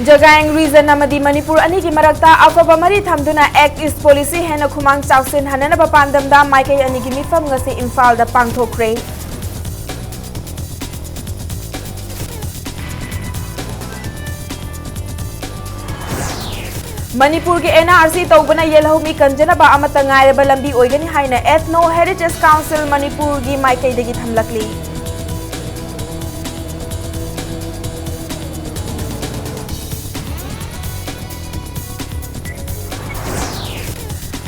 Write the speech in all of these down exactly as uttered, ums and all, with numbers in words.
ꯖꯒꯥꯏꯡ region ꯑꯃꯗꯤ ꯃꯅꯤꯄꯨꯔ ꯑꯅꯤꯒꯤ ꯃꯔꯛꯇ ꯑꯐꯕ ꯃꯔꯤ ꯊꯝꯗꯨꯅ Act East Policy ꯍꯦꯟꯅ ꯈꯨꯃꯥꯡ ꯆꯥꯎꯁꯤꯟꯍꯟꯅꯅꯕ ꯄꯥꯟꯗꯝꯗ ꯃꯥꯏꯀꯩ ꯑꯅꯤꯒꯤ ꯃꯤꯐꯝ ꯉꯁꯤ ꯏꯝꯐꯥꯜꯗ ꯄꯥꯡꯊꯣꯛꯈ꯭ꯔꯦ꯫ ꯃꯅꯤꯄꯨꯔꯒꯤ N R C ꯇꯧꯕꯅ ꯌꯦꯜꯍꯧꯃꯤ ꯀꯟꯖꯅꯕ ꯑꯃꯠꯇ ꯉꯥꯏꯔꯕ ꯂꯝꯕꯤ ꯑꯣꯏꯒꯅꯤ ꯍꯥꯏꯅ Ethno Heritage Council ꯃꯅꯤꯄꯨꯔꯒꯤ ꯃꯥꯏꯀꯩꯗꯒꯤ ꯊꯝꯂꯛꯂꯤ꯫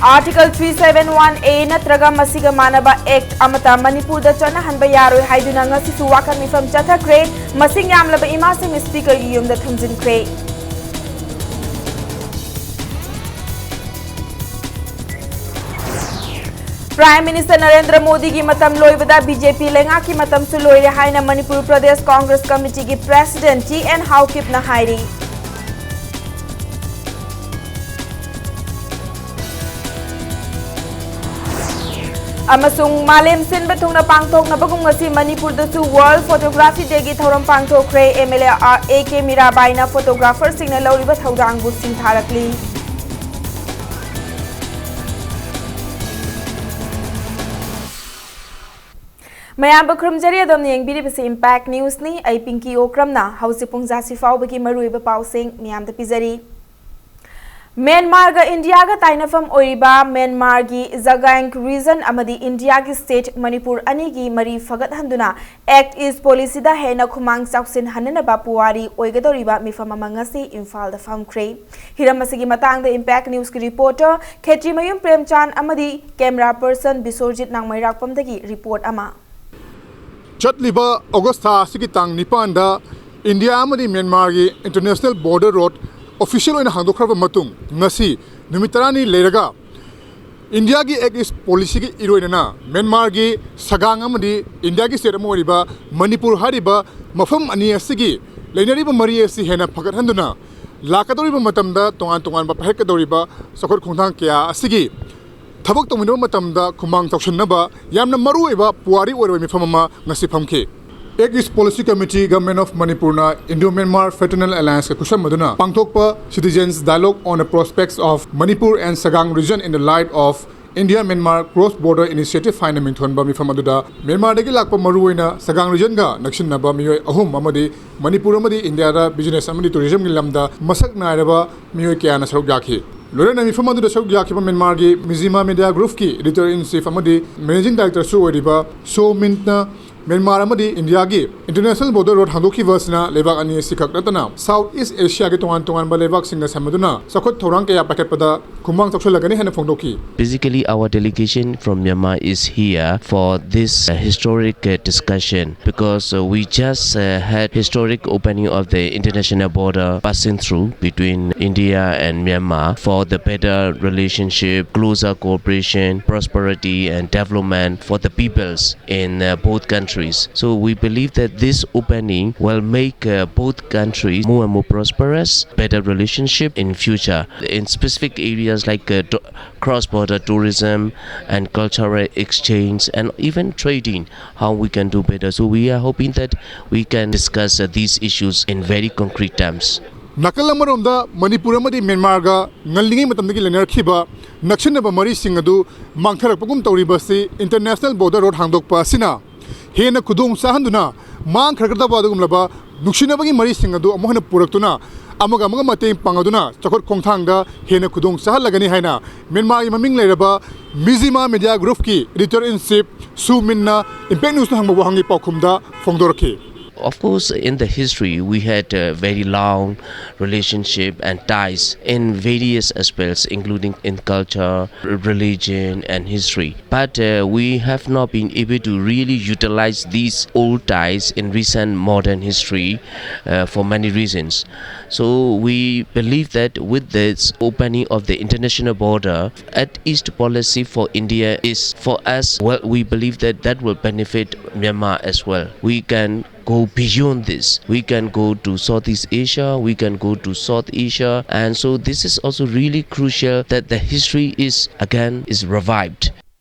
Article three seven one A ꯅꯠꯇ꯭ꯔꯒ ꯃꯁꯤꯒ ꯃꯥꯟꯅꯕ Act ꯑꯃꯠꯇ ꯃꯅꯤꯄꯨꯔꯗ ꯆꯠꯅꯍꯟꯕ ꯌꯥꯔꯣꯏ ꯍꯥꯏꯗꯨꯅ ꯉꯁꯤꯁꯨ ꯋꯥꯀꯠ ꯃꯤꯐꯝ ꯆꯠꯊꯈ꯭ꯔꯦ꯫ ꯃꯁꯤꯡ ꯌꯥꯝꯂꯕ ꯏꯃꯥꯁꯤꯡ Speakerꯒꯤ ꯌꯨꯝꯗ ꯊꯨꯝꯖꯤꯟꯈ꯭ꯔꯦ꯫ Prime Minister ꯅꯔꯦꯟꯗ꯭ꯔ ꯃꯣꯗꯤꯒꯤ ꯃꯇꯝ ꯂꯣꯏꯕꯗ B J P ꯂꯩꯉꯥꯛꯀꯤ ꯃꯇꯝꯁꯨ ꯂꯣꯏꯔꯦ ꯍꯥꯏꯅ Manipur Pradesh Congress Committeeꯒꯤ President T N ꯍꯥꯎꯀꯤꯞꯅ ꯍꯥꯏꯔꯤ꯫ ꯑꯃꯁꯨꯡ ꯃꯥꯂꯦꯝ ꯁꯤꯟꯕ ꯊꯨꯡꯅ ꯄꯥꯡꯊꯣꯛꯅꯕꯒꯨꯝ ꯉꯁꯤ ꯃꯅꯤꯄꯨꯔꯗꯁꯨ World Photography Dayꯒꯤ ꯊꯧꯔꯝ ꯄꯥꯡꯊꯣꯛꯈ꯭ꯔꯦ꯫ M L A A K ꯃꯤꯔꯥꯕꯥꯏꯅ photographerꯁꯤꯡꯅ ꯂꯧꯔꯤꯕ ꯊꯧꯗꯥꯡꯕꯨ ꯁꯤꯟꯊꯥꯔꯛꯂꯤ꯫ ꯃꯌꯥꯝꯕꯨ ꯈꯨꯔꯨꯝꯖꯔꯤ, ꯑꯗꯣꯝꯅ ꯌꯦꯡꯕꯤꯔꯤꯕꯁꯤ Impact Newsꯅꯤ꯫ ꯑꯩ ꯄꯤꯡꯀꯤ ꯑꯣꯀ꯭ꯔꯝꯅ ꯍꯧꯖꯤꯛ ꯄꯨꯡ ꯖꯥꯁꯤ ꯐꯥꯎꯕꯒꯤ ꯃꯔꯨꯑꯣꯏꯕ ꯄꯥꯎꯁꯤꯡ ꯃꯌꯥꯝꯗ ꯄꯤꯖꯔꯤ꯫ ꯃ꯭ꯌꯥꯟꯃꯥꯔꯒ ꯏꯟꯗꯤꯌꯥꯒ ꯇꯥꯏꯅꯐꯝ ꯑꯣꯏꯔꯤꯕ ꯃ꯭ꯌꯥꯟꯃꯥꯔꯒꯤ ꯖꯒꯥꯏꯡ ꯔꯤꯖꯟ ꯑꯃꯗꯤ ꯏꯟꯗꯤꯌꯥꯒꯤ state ꯃꯅꯤꯄꯨꯔ ꯑꯅꯤꯒꯤ ꯃꯔꯤ ꯐꯒꯠꯍꯟꯗꯨꯅ Act East Policyꯗ ꯍꯦꯟꯅ ꯈꯨꯃꯥꯡ ꯆꯥꯎꯁꯤꯟꯍꯟꯅꯅꯕ ꯄꯨꯋꯥꯔꯤ ꯑꯣꯏꯒꯗꯧꯔꯤꯕ ꯃꯤꯐꯝ ꯑꯃ ꯉꯁꯤ ꯏꯝꯐꯥꯜꯗ ꯐꯝꯈ꯭ꯔꯦ꯫ ꯍꯤꯔꯝ ꯑꯁꯤꯒꯤ ꯃꯇꯥꯡꯗ Impact Newsꯀꯤ reporter ꯈꯦꯇ꯭ꯔꯤꯃꯌꯨꯝ ꯄ꯭ꯔꯦꯝꯆꯥꯟ ꯑꯃꯗꯤ camera person ꯕꯤꯁꯣꯔꯖꯤꯠ ꯅꯥꯡꯃꯩꯔꯥꯛꯄꯝꯗꯒꯤ report ꯑꯃ꯫ ꯆꯠꯂꯤꯕ ꯑꯣꯒꯁ ꯊꯥ ꯑꯁꯤꯒꯤ ꯇꯥꯡ ꯅꯤꯄꯥꯟꯗ ꯏꯟꯗꯤꯌꯥ ꯑꯃꯗꯤ ꯃ꯭ꯌꯥꯟꯃꯥꯔꯒꯤ international border road official ꯑꯣꯏꯅ ꯍꯥꯡꯗꯣꯛꯈ꯭ꯔꯕ ꯃꯇꯨꯡ, ꯉꯁꯤ ꯅꯨꯃꯤꯠ ꯇꯔꯥꯅꯤ ꯂꯩꯔꯒ ꯏꯟꯗꯤꯌꯥꯒꯤ Act East Policyꯒꯤ ꯏꯔꯣꯏꯅꯅ ꯃ꯭ꯌꯥꯟꯃꯥꯔꯒꯤ ꯁꯒꯥꯡ ꯑꯃꯗꯤ ꯏꯟꯗꯤꯌꯥꯒꯤ state ꯑꯃ ꯑꯣꯏꯔꯤꯕ ꯃꯅꯤꯄꯨꯔ ꯍꯥꯏꯔꯤꯕ ꯃꯐꯝ ꯑꯅꯤ ꯑꯁꯤꯒꯤ ꯂꯩꯅꯔꯤꯕ ꯃꯔꯤ ꯑꯁꯤ ꯍꯦꯟꯅ ꯐꯒꯠꯍꯟꯗꯨꯅ ꯂꯥꯛꯀꯗꯧꯔꯤꯕ ꯃꯇꯝꯗ ꯇꯣꯉꯥꯟ ꯇꯣꯉꯥꯟꯕ ꯄꯥꯏꯈꯠꯀꯗꯧꯔꯤꯕ ꯆꯥꯎꯈꯠ ꯈꯣꯡꯊꯥꯡ ꯀꯌꯥ ꯑꯁꯤꯒꯤ ꯊꯕꯛ ꯇꯧꯃꯤꯟꯅꯕ ꯃꯇꯝꯗ ꯈꯨꯃꯥꯡ ꯆꯥꯎꯁꯤꯟꯅꯕ ꯌꯥꯝꯅ ꯃꯔꯨꯑꯣꯏꯕ ꯄꯨꯋꯥꯔꯤ ꯑꯣꯏꯔꯕ ꯃꯤꯐꯝ ꯑꯃ ꯉꯁꯤ ꯐꯝꯈꯤ꯫ Act East Policy Committee, Government of Manipurꯅ Indo-Myanmar Fraternal Allianceꯀ ꯈꯨꯠꯁꯝꯅꯗꯨꯅ ꯄꯥꯡꯊꯣꯛꯄ Citizens Dialogue on the Prospects of Manipur and Sagang Region in the Light of India Myanmar Cross Border Initiative ꯍꯥꯏꯅ ꯃꯤꯡꯊꯣꯟꯕ ꯃꯤꯐꯝ ꯑꯗꯨꯗ ꯃ꯭ꯌꯥꯟꯃꯥꯔꯗꯒꯤ ꯂꯥꯛꯄ ꯃꯔꯨꯑꯣꯏꯅ ꯁꯒꯥꯡ ꯔꯤꯖꯟꯒ ꯅꯛꯁꯤꯟꯅꯕ ꯃꯤꯑꯣꯏ ꯑꯍꯨꯝ ꯑꯃꯗꯤ ꯃꯅꯤꯄꯨꯔ ꯑꯃꯗꯤ ꯏꯟꯗꯤꯌꯥꯗ business ꯑꯃꯗꯤ tourismꯒꯤ ꯂꯝꯗ ꯃꯁꯛ ꯅꯥꯏꯔꯕ ꯃꯤꯑꯣꯏ ꯀꯌꯥꯅ ꯁꯔꯨꯛ ꯌꯥꯈꯤ꯫ ꯂꯣꯏꯅꯅ ꯃꯤꯐꯝ ꯑꯗꯨꯗ ꯁꯔꯨꯛ ꯌꯥꯈꯤꯕ ꯃ꯭ꯌꯥꯟꯃꯥꯔꯒꯤ Mizzima Media Groupꯀꯤ editor in chief ꯑꯃꯗꯤ managing directorꯁꯨ ꯑꯣꯏꯔꯤꯕ ꯁꯣ ꯃꯤꯟꯠꯅ ꯃ꯭ꯌꯥꯟꯃꯥꯔ ꯑꯃꯗꯤ ꯏꯟꯗꯤꯌꯥꯒꯤ international border road ꯍꯥꯡꯗꯣꯛꯈꯤꯕ ꯑꯁꯤꯅ ꯂꯩꯕꯥꯛ ꯑꯅꯤ ꯑꯁꯤꯈꯛ ꯅꯠꯇꯅ South East Asiaꯒꯤ ꯇꯣꯉꯥꯟ ꯇꯣꯉꯥꯟꯕ ꯂꯩꯕꯥꯛꯁꯤꯡꯒ ꯁꯝꯅꯗꯨꯅ ꯆꯥꯎꯈꯠ ꯊꯧꯔꯥꯡ ꯀꯌꯥ ꯄꯥꯏꯈꯠꯄꯗ ꯈꯨꯃꯥꯡ ꯆꯥꯎꯁꯤꯜꯂꯒꯅꯤ ꯍꯥꯏꯅ ꯐꯣꯡꯗꯣꯛꯈꯤ꯫ Basically, our delegation from Myanmar is here for this uh, historic uh, discussion because uh, we just uh, had historic opening of the international border passing through between India and Myanmar for the better relationship, closer cooperation, prosperity and development for the peoples in uh, both countries. So we believe that this opening will make uh, both countries more and more prosperous, better relationship in future. In specific areas like uh, to- cross-border tourism and cultural exchange and even trading, how we can do better. So we are hoping that we can discuss uh, these issues in very concrete terms. ꯅꯥꯀꯜ ꯑꯃꯔꯣꯝꯗ ꯃꯅꯤꯄꯨꯔ ꯑꯃꯗꯤ ꯃ꯭ꯌꯥꯟꯃꯥꯔꯒ ꯉꯜꯂꯤꯉꯩ ꯃꯇꯝꯗꯒꯤ ꯂꯩꯅꯔꯛꯈꯤꯕ ꯅꯛꯁꯤꯟꯅꯕ ꯃꯔꯤꯁꯤꯡ ꯑꯗꯨ ꯃꯥꯡꯊꯔꯛꯄꯒꯨꯝ ꯇꯧꯔꯤꯕ ꯑꯁꯤ international border road ꯍꯥꯡꯗꯣꯛꯄ ꯑꯁꯤꯅ ꯍꯦꯟꯅ ꯈꯨꯗꯣꯡ ꯆꯥꯍꯟꯗꯨꯅ ꯃꯥꯡꯈ꯭ꯔꯒꯗꯕ ꯑꯗꯨꯒꯨꯝꯂꯕ ꯅꯨꯡꯁꯤꯅꯕꯒꯤ ꯃꯔꯤꯁꯤꯡ ꯑꯗꯨ ꯑꯃꯨꯛ ꯍꯟꯅ ꯄꯨꯔꯛꯇꯨꯅ ꯑꯃꯒ ꯑꯃꯒ ꯃꯇꯦꯡ ꯄꯥꯡꯅꯗꯨꯅ ꯆꯥꯎꯈꯠ ꯈꯣꯡꯊꯥꯡꯗ ꯍꯦꯟꯅ ꯈꯨꯗꯣꯡ ꯆꯥꯍꯜꯂꯒꯅꯤ ꯍꯥꯏꯅ ꯃ꯭ꯌꯥꯟꯃꯥꯔꯒꯤ ꯃꯃꯤꯡ ꯂꯩꯔꯕ Mizzima Media Groupꯀꯤ editor in chief ꯁꯨ ꯃꯤꯟꯅ Impact Newsꯅ ꯍꯪꯕ ꯋꯥꯍꯪꯒꯤ ꯄꯥꯎꯈꯨꯝꯗ ꯐꯣꯡꯗꯣꯔꯛꯈꯤ꯫ Of course, in the history, we had a very long relationship and ties in various aspects, including in culture, religion, and history. But uh, we have not been able to really utilize these old ties in recent modern history uh, for many reasons. So we believe that with this opening of the international border, at East policy for India is for us, well, we believe that that will benefit Myanmar as well. We can go beyond this. We can go to Southeast Asia, we can go to South Asia, and so this is also really crucial that the history is again is revived.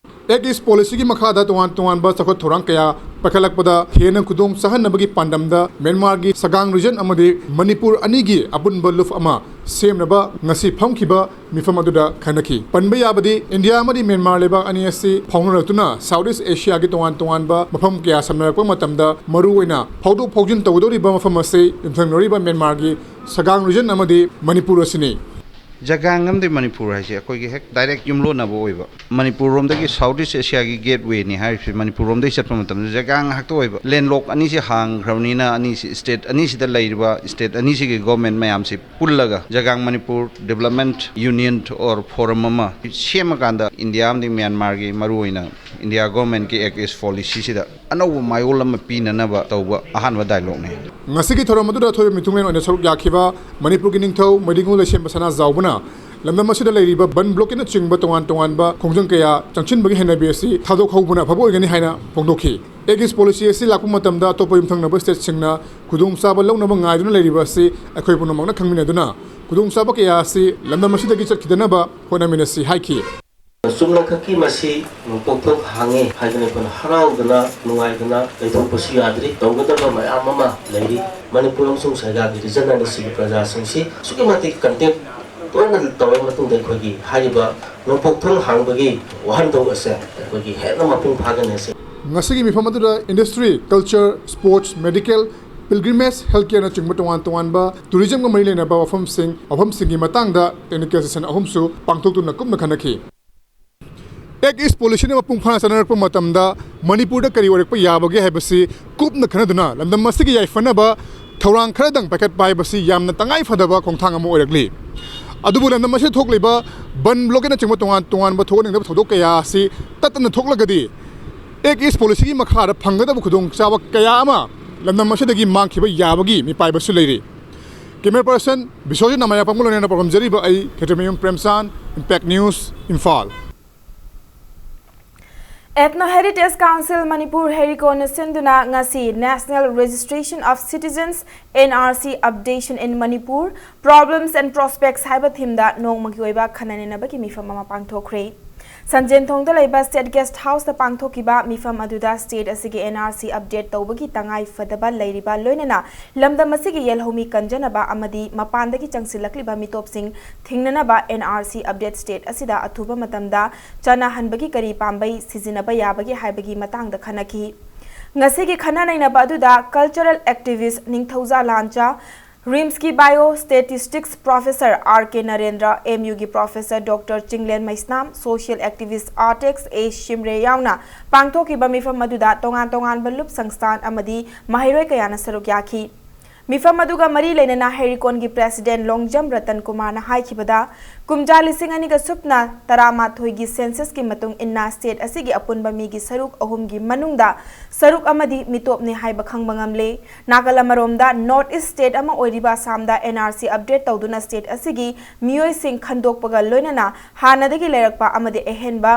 ꯑꯦꯛ ꯏꯁ ꯄꯣꯂꯤꯁꯤꯒꯤ ꯃꯈꯥꯗ ꯇꯣꯉꯥꯟ ꯇꯣꯉꯥꯟꯕ ꯆꯥꯎꯈꯠ ꯊꯧꯔꯥꯡ ꯀꯌꯥ ꯄꯥꯏꯈꯠꯂꯛꯄꯗ ꯍꯦꯟꯅ ꯈꯨꯗꯣꯡ ꯆꯥꯍꯟꯅꯕꯒꯤ ꯄꯥꯟꯗꯝꯗ ꯃ꯭ꯌꯥꯟꯃꯥꯔꯒꯤ ꯁꯒꯥꯡ region ꯑꯃꯗꯤ ꯃꯅꯤꯄꯨꯔ ꯑꯅꯤꯒꯤ ꯑꯄꯨꯟꯕ ꯂꯨꯞ ꯑꯃ ꯁꯦꯝꯅꯕ ꯉꯁꯤ ꯐꯝꯈꯤꯕ ꯃꯤꯐꯝ ꯑꯗꯨꯗ ꯈꯟꯅꯈꯤ꯫ ꯄꯟꯕ ꯌꯥꯕꯗꯤ, ꯏꯟꯗꯤꯌꯥ ꯑꯃꯗꯤ ꯃ꯭ꯌꯥꯟꯃꯥꯔ ꯂꯩꯕꯥꯛ ꯑꯅꯤ ꯑꯁꯤ ꯐꯥꯎꯅꯔꯛꯇꯨꯅ ꯁꯥꯎꯠ ꯏꯁ ꯑꯦꯁꯤꯌꯥꯒꯤ ꯇꯣꯉꯥꯟ ꯇꯣꯉꯥꯟꯕ ꯃꯐꯝ ꯀꯌꯥ ꯁꯝꯅꯔꯛꯄ ꯃꯇꯝꯗ ꯃꯔꯨꯑꯣꯏꯅ ꯐꯥꯎꯗꯣꯛ ꯐꯥꯎꯖꯤꯟ ꯇꯧꯒꯗꯧꯔꯤꯕ ꯃꯐꯝ ꯑꯁꯤ ꯌꯨꯝꯊꯪꯅꯔꯤꯕ ꯃ꯭ꯌꯥꯟꯃꯥꯔꯒꯤ ꯁꯒꯥꯡ ꯔꯤꯖꯟ ꯑꯃꯗꯤ ꯃꯅꯤꯄꯨꯔ ꯑꯁꯤꯅꯤ꯫ ꯖꯒꯥꯡ ꯑꯃꯗꯤ ꯃꯅꯤꯄꯨꯔ ꯍꯥꯏꯁꯦ ꯑꯩꯈꯣꯏꯒꯤ ꯍꯦꯛ ꯗꯥꯏꯔꯦꯛ ꯌꯨꯝꯂꯣꯟꯅꯕ ꯑꯣꯏꯕ꯫ ꯃꯅꯤꯄꯨꯔ ꯔꯣꯝꯗꯒꯤ ꯁꯥꯎꯠ ꯏꯁ ꯑꯦꯁꯤꯌꯥꯒꯤ ꯒꯦꯠꯋꯦꯅꯤ ꯍꯥꯏꯔꯤꯕꯁꯤ ꯃꯅꯤꯄꯨꯔ ꯔꯣꯝꯗꯒꯤ ꯆꯠꯄ ꯃꯇꯝꯗ ꯖꯒꯥꯡ ꯉꯥꯛꯇ ꯑꯣꯏꯕ꯫ ꯂꯦꯟꯂꯣꯛ ꯑꯅꯤꯁꯤ ꯍꯥꯡꯈ꯭ꯔꯕꯅꯤꯅ ꯑꯅꯤꯁꯤ ꯁ꯭ꯇꯦꯠ ꯑꯅꯤꯁꯤꯗ ꯂꯩꯔꯤꯕ ꯁ꯭ꯇꯦꯠ ꯑꯅꯤꯁꯤꯒꯤ ꯒꯣꯔꯃꯦꯟ ꯃꯌꯥꯝꯁꯤ ꯄꯨꯜꯂꯒ ꯖꯒꯥꯡ ꯃꯅꯤꯄꯨꯔ ꯗꯤꯕꯂꯞꯃꯦꯟꯠ ꯌꯨꯅꯤꯌꯟ ꯑꯣꯔ ꯐꯣꯔꯝ ꯑꯃ ꯁꯦꯝꯃꯀꯥꯟꯗ ꯏꯟꯗꯤꯌꯥ ꯑꯃꯗꯤ ꯃ꯭ꯌꯥꯟꯃꯥꯔꯒꯤ ꯃꯔꯨꯑꯣꯏꯅ ꯏꯟꯗꯤꯌꯥ ꯒꯣꯔꯃꯦꯟꯠꯀꯤ ꯑꯦꯛ ꯏꯁ ꯄꯣꯂꯤꯁꯤꯁꯤꯗ ꯑꯅꯧꯕ ꯃꯥꯌꯣꯜ ꯑꯃ ꯄꯤꯅꯅꯕ ꯇꯧꯕ ꯑꯍꯥꯟꯕ ꯗꯥꯏꯂꯣꯒꯅꯤ꯫ ꯉꯁꯤꯒꯤ ꯊꯧꯔꯝ ꯑꯗꯨꯗ ꯑꯊꯣꯏꯕ ꯃꯤꯊꯨꯡꯂꯦꯟ ꯑꯣꯏꯅ ꯁꯔꯨꯛ ꯌꯥꯈꯤꯕ ꯃꯅꯤꯄꯨꯔꯒꯤ ꯅꯤꯡꯊꯧ ꯃꯩꯗꯤꯡꯉꯨ ꯂꯩꯁꯦꯝꯕ ꯁꯅꯥꯖꯥꯎꯕꯅ ꯂꯝꯗꯝ ꯑꯁꯤꯗ ꯂꯩꯔꯤꯕ ꯕꯟ ꯕ꯭ꯂꯣꯀꯦꯠꯅꯆꯤꯡꯕ ꯇꯣꯉꯥꯟ ꯇꯣꯉꯥꯟꯕ ꯈꯣꯡꯖꯪ ꯀꯌꯥ ꯆꯪꯁꯤꯟꯕꯒꯤ ꯍꯩꯅꯕꯤ ꯑꯁꯤ ꯊꯥꯗꯣꯛꯍꯧꯕꯅ ꯑꯐꯕ ꯑꯣꯏꯒꯅꯤ ꯍꯥꯏꯅ ꯐꯣꯡꯗꯣꯛꯈꯤ꯫ ꯑꯦꯛ ꯏꯁ ꯄꯣꯂꯤꯁꯤ ꯑꯁꯤ ꯂꯥꯛꯄ ꯃꯇꯝꯗ ꯑꯇꯣꯞꯄ ꯌꯨꯝꯊꯪꯅꯕ ꯁ꯭ꯇꯦꯠꯁꯤꯡꯅ ꯈꯨꯗꯣꯡꯆꯥꯕ ꯂꯧꯅꯕ ꯉꯥꯏꯗꯨꯅ ꯂꯩꯔꯤꯕ ꯑꯁꯤ ꯑꯩꯈꯣꯏ ꯄꯨꯝꯅꯃꯛꯅ ꯈꯪꯃꯤꯟꯅꯗꯨꯅ ꯈꯨꯗꯣꯡꯆꯥꯕ ꯀꯌꯥ ꯑꯁꯤ ꯂꯝꯗꯝ ꯑꯁꯤꯗꯒꯤ ꯆꯠꯈꯤꯗꯅꯕ ꯍꯣꯠꯅꯃꯤꯟꯅꯁꯤ ꯍꯥꯏꯈꯤ꯫ ꯆꯨꯝꯅꯈꯛꯀꯤ ꯃꯁꯤ ꯄꯣꯛꯊꯣꯛ ꯍꯥꯡꯉꯦ ꯍꯥꯏꯗꯅ ꯑꯩꯈꯣꯏꯅ ꯍꯔꯥꯎꯗꯅ ꯅꯨꯡꯉꯥꯏꯗꯅ ꯂꯩꯊꯣꯛꯄꯁꯨ ꯌꯥꯗ꯭ꯔꯤ꯫ ꯇꯧꯒꯗꯕ ꯃꯌꯥꯝ ꯑꯃ ꯂꯩꯔꯤ꯫ ꯃꯅꯤꯄꯨꯔ ꯑꯃꯁꯨꯡ ꯁꯥꯏꯒꯥꯒꯤ ꯔꯤꯖꯟ ꯑꯅꯤꯁꯤꯒꯤ ꯄ꯭ꯔꯖꯥꯁꯤꯡꯁꯤ ꯑꯁꯨꯛꯀꯤ ꯃꯇꯤꯛ ꯀꯟꯇꯦꯛ ꯇꯣꯏꯅ ꯇꯧꯔꯕ ꯃꯇꯨꯡꯗ ꯑꯩꯈꯣꯏꯒꯤ ꯍꯥꯏꯔꯤꯕ ꯅꯣꯡꯄꯣꯛ ꯊꯣꯡ ꯍꯥꯡꯕꯒꯤ ꯋꯥꯍꯟꯊꯣꯛ ꯑꯁꯦ ꯑꯩꯈꯣꯏꯒꯤ ꯍꯦꯟꯅ ꯃꯄꯨꯡ ꯐꯥꯒꯅꯤ ꯑꯁꯤ꯫ ꯉꯁꯤꯒꯤ ꯃꯤꯐꯝ ꯑꯗꯨꯗ industry, culture, sports, medical, pilgrimage, health ꯀꯦꯌꯔꯅꯆꯤꯡꯕ ꯇꯣꯉꯥꯟ ꯇꯣꯉꯥꯟꯕ ꯇꯨꯔꯤꯖꯝꯒ ꯃꯔꯤ ꯂꯩꯅꯕ ꯋꯥꯐꯝꯁꯤꯡ, ꯋꯥꯐꯝꯁꯤꯡꯒꯤ ꯃꯇꯥꯡꯗ ꯇꯦꯛꯅꯤꯀꯦꯜ ꯁꯦꯁꯟ ꯑꯍꯨꯝꯁꯨ ꯄꯥꯡꯊꯣꯛꯇꯨꯅ ꯀꯨꯞꯅ ꯈꯟꯅꯈꯤ꯫ ꯑꯦꯛ ꯏꯁ ꯄꯣꯂꯤꯁꯤꯅ ꯃꯄꯨꯡ ꯐꯥꯅ ꯆꯠꯅꯔꯛꯄ ꯃꯇꯝꯗ ꯃꯅꯤꯄꯨꯔꯗ ꯀꯔꯤ ꯑꯣꯏꯔꯛꯄ ꯌꯥꯕꯒꯦ ꯍꯥꯏꯕꯁꯤ ꯀꯨꯞꯅ ꯈꯟꯅꯗꯨꯅ ꯂꯝꯗꯝ ꯑꯁꯤꯒꯤ ꯌꯥꯏꯐꯅꯕ ꯊꯧꯔꯥꯡ ꯈꯔꯗꯪ ꯄꯥꯏꯈꯠꯄ ꯍꯥꯏꯕꯁꯤ ꯌꯥꯝꯅ ꯇꯉꯥꯏ ꯐꯗꯕ ꯈꯣꯡꯊꯥꯡ ꯑꯃ ꯑꯣꯏꯔꯛꯂꯤ꯫ ꯑꯗꯨꯕꯨ ꯂꯝꯗꯝ ꯑꯁꯤꯗ ꯊꯣꯛꯂꯤꯕ ꯕꯟ ꯕ꯭ꯂꯣꯀꯦꯠꯅꯆꯤꯡꯕ ꯇꯣꯉꯥꯟ ꯇꯣꯉꯥꯟꯕ ꯊꯣꯛꯍꯟꯅꯤꯡꯗꯕ ꯊꯧꯗꯣꯛ ꯀꯌꯥ ꯑꯁꯤ ꯇꯠꯇꯅ ꯊꯣꯛꯂꯒꯗꯤ ꯑꯦꯛ ꯏꯁ ꯄꯣꯂꯤꯁꯤꯒꯤ ꯃꯈꯥꯗ ꯐꯪꯒꯗꯕ ꯈꯨꯗꯣꯡꯆꯥꯕ ꯀꯌꯥ ꯑꯃ ꯂꯝꯗꯝ ꯑꯁꯤꯗꯒꯤ ꯃꯥꯡꯈꯤꯕ ꯌꯥꯕꯒꯤ ꯃꯤꯄꯥꯏꯕꯁꯨ ꯂꯩꯔꯤ꯫ ꯀꯦꯃꯦꯔꯥ ꯄꯔꯁꯟ ꯕꯤꯁ꯭ꯋꯖꯤꯠ ꯅꯥꯃꯥꯌꯥꯄꯝꯒ ꯂꯣꯏꯅꯅ ꯄꯥꯎꯗꯝꯖꯔꯤꯕ ꯑꯩ Khetrimayum Premchand, impact news, Imphal. Ethno Heritage Council Manipur ꯍꯦꯔꯤꯀꯣꯟꯅ ꯁꯤꯟꯗꯨꯅ ꯉꯁꯤ National Registration of Citizens, N R C Updation in Manipur, Problems and Prospects ꯍꯥꯏꯕ ꯊꯤꯝꯗ ꯅꯣꯡꯃꯒꯤ ꯑꯣꯏꯕ ꯈꯟꯅ ꯅꯩꯅꯕꯒꯤ ꯃꯤꯐꯝ ꯑꯃ ꯄꯥꯡꯊꯣꯛꯈ꯭ꯔꯦ꯫ ꯁꯟꯖꯦꯟꯊꯣꯡꯗ ꯂꯩꯕ State Guest Houseꯇ ꯄꯥꯡꯊꯣꯛꯈꯤꯕ ꯃꯤꯐꯝ ꯑꯗꯨꯗ state ꯑꯁꯤꯒꯤ N R C update ꯇꯧꯕꯒꯤ ꯇꯉꯥꯏ ꯐꯗꯕ ꯂꯩꯔꯤꯕ, ꯂꯣꯏꯅꯅ ꯂꯝꯗꯝ ꯑꯁꯤꯒꯤ ꯌꯦꯜꯍꯧꯃꯤ ꯀꯟꯖꯅꯕ ꯑꯃꯗꯤ ꯃꯄꯥꯟꯗꯒꯤ ꯆꯪꯁꯤꯜꯂꯛꯂꯤꯕ ꯃꯤꯇꯣꯞꯁꯤꯡ ꯊꯤꯡꯅꯅꯕ N R C update state ꯑꯁꯤꯗ ꯑꯊꯨꯕ ꯃꯇꯝꯗ ꯆꯥꯅꯍꯟꯕꯒꯤ ꯀꯔꯤ ꯄꯥꯝꯕꯩ ꯁꯤꯖꯤꯟꯅꯕ ꯌꯥꯕꯒꯦ ꯍꯥꯏꯕꯒꯤ ꯃꯇꯥꯡꯗ ꯈꯟꯅꯈꯤ꯫ ꯉꯁꯤꯒꯤ ꯈꯟꯅ ꯅꯩꯅꯕ ꯑꯗꯨꯗ cultural activist ꯅꯤꯡꯊꯧꯖꯥ ꯂꯥꯟꯆꯥ, RIMSꯀꯤ Biostatistics Professor R K Narendra, MUꯒꯤ Professor Doctor Chinglen Meisnam, social activist Artex A ꯁꯤꯝꯔꯦ ꯌꯥꯎꯅ ꯄꯥꯡꯊꯣꯛꯈꯤꯕ ꯃꯤꯐꯝ ꯑꯗꯨꯗ ꯇꯣꯉꯥꯟ ꯇꯣꯉꯥꯟꯕ ꯂꯨꯞ ꯁꯪꯁꯊꯥꯟ ꯑꯃꯗꯤ ꯃꯍꯩꯔꯣꯏ ꯀꯌꯥꯅ ꯁꯔꯨꯛ ꯌꯥꯈꯤ꯫ ꯃꯤꯐꯝ ꯑꯗꯨꯒ ꯃꯔꯤ ꯂꯩꯅꯅ ꯍꯦꯔꯤꯀꯣꯟꯒꯤ President ꯂꯣꯡꯖꯝ ꯔꯇꯟ ꯀꯨꯃꯥꯔꯅ ꯍꯥꯏꯈꯤꯕꯗ, ꯀꯨꯝꯖꯥ ꯂꯤꯁꯤꯡ ꯑꯅꯤꯒ ꯁꯨꯞꯅ ꯇꯔꯥꯃꯥꯊꯣꯏꯒꯤ censusꯀꯤ ꯃꯇꯨꯡ ꯏꯟꯅ state ꯑꯁꯤꯒꯤ ꯑꯄꯨꯟꯕ ꯃꯤꯒꯤ ꯁꯔꯨꯛ ꯑꯍꯨꯝꯒꯤ ꯃꯅꯨꯡꯗ ꯁꯔꯨꯛ ꯑꯃꯗꯤ ꯃꯤꯇꯣꯞꯅꯤ ꯍꯥꯏꯕ ꯈꯪꯕ ꯉꯝꯂꯦ꯫ ꯅꯥꯀꯜ ꯑꯃꯔꯣꯝꯗ North East state ꯑꯃ ꯑꯣꯏꯔꯤꯕ ꯑꯁꯥꯝꯗ N R C update ꯇꯧꯗꯨꯅ state ꯑꯁꯤꯒꯤ ꯃꯤꯑꯣꯏꯁꯤꯡ ꯈꯟꯗꯣꯛꯄꯒ ꯂꯣꯏꯅꯅ ꯍꯥꯟꯅꯗꯒꯤ ꯂꯩꯔꯛꯄ ꯑꯃꯗꯤ ꯑꯍꯦꯟꯕ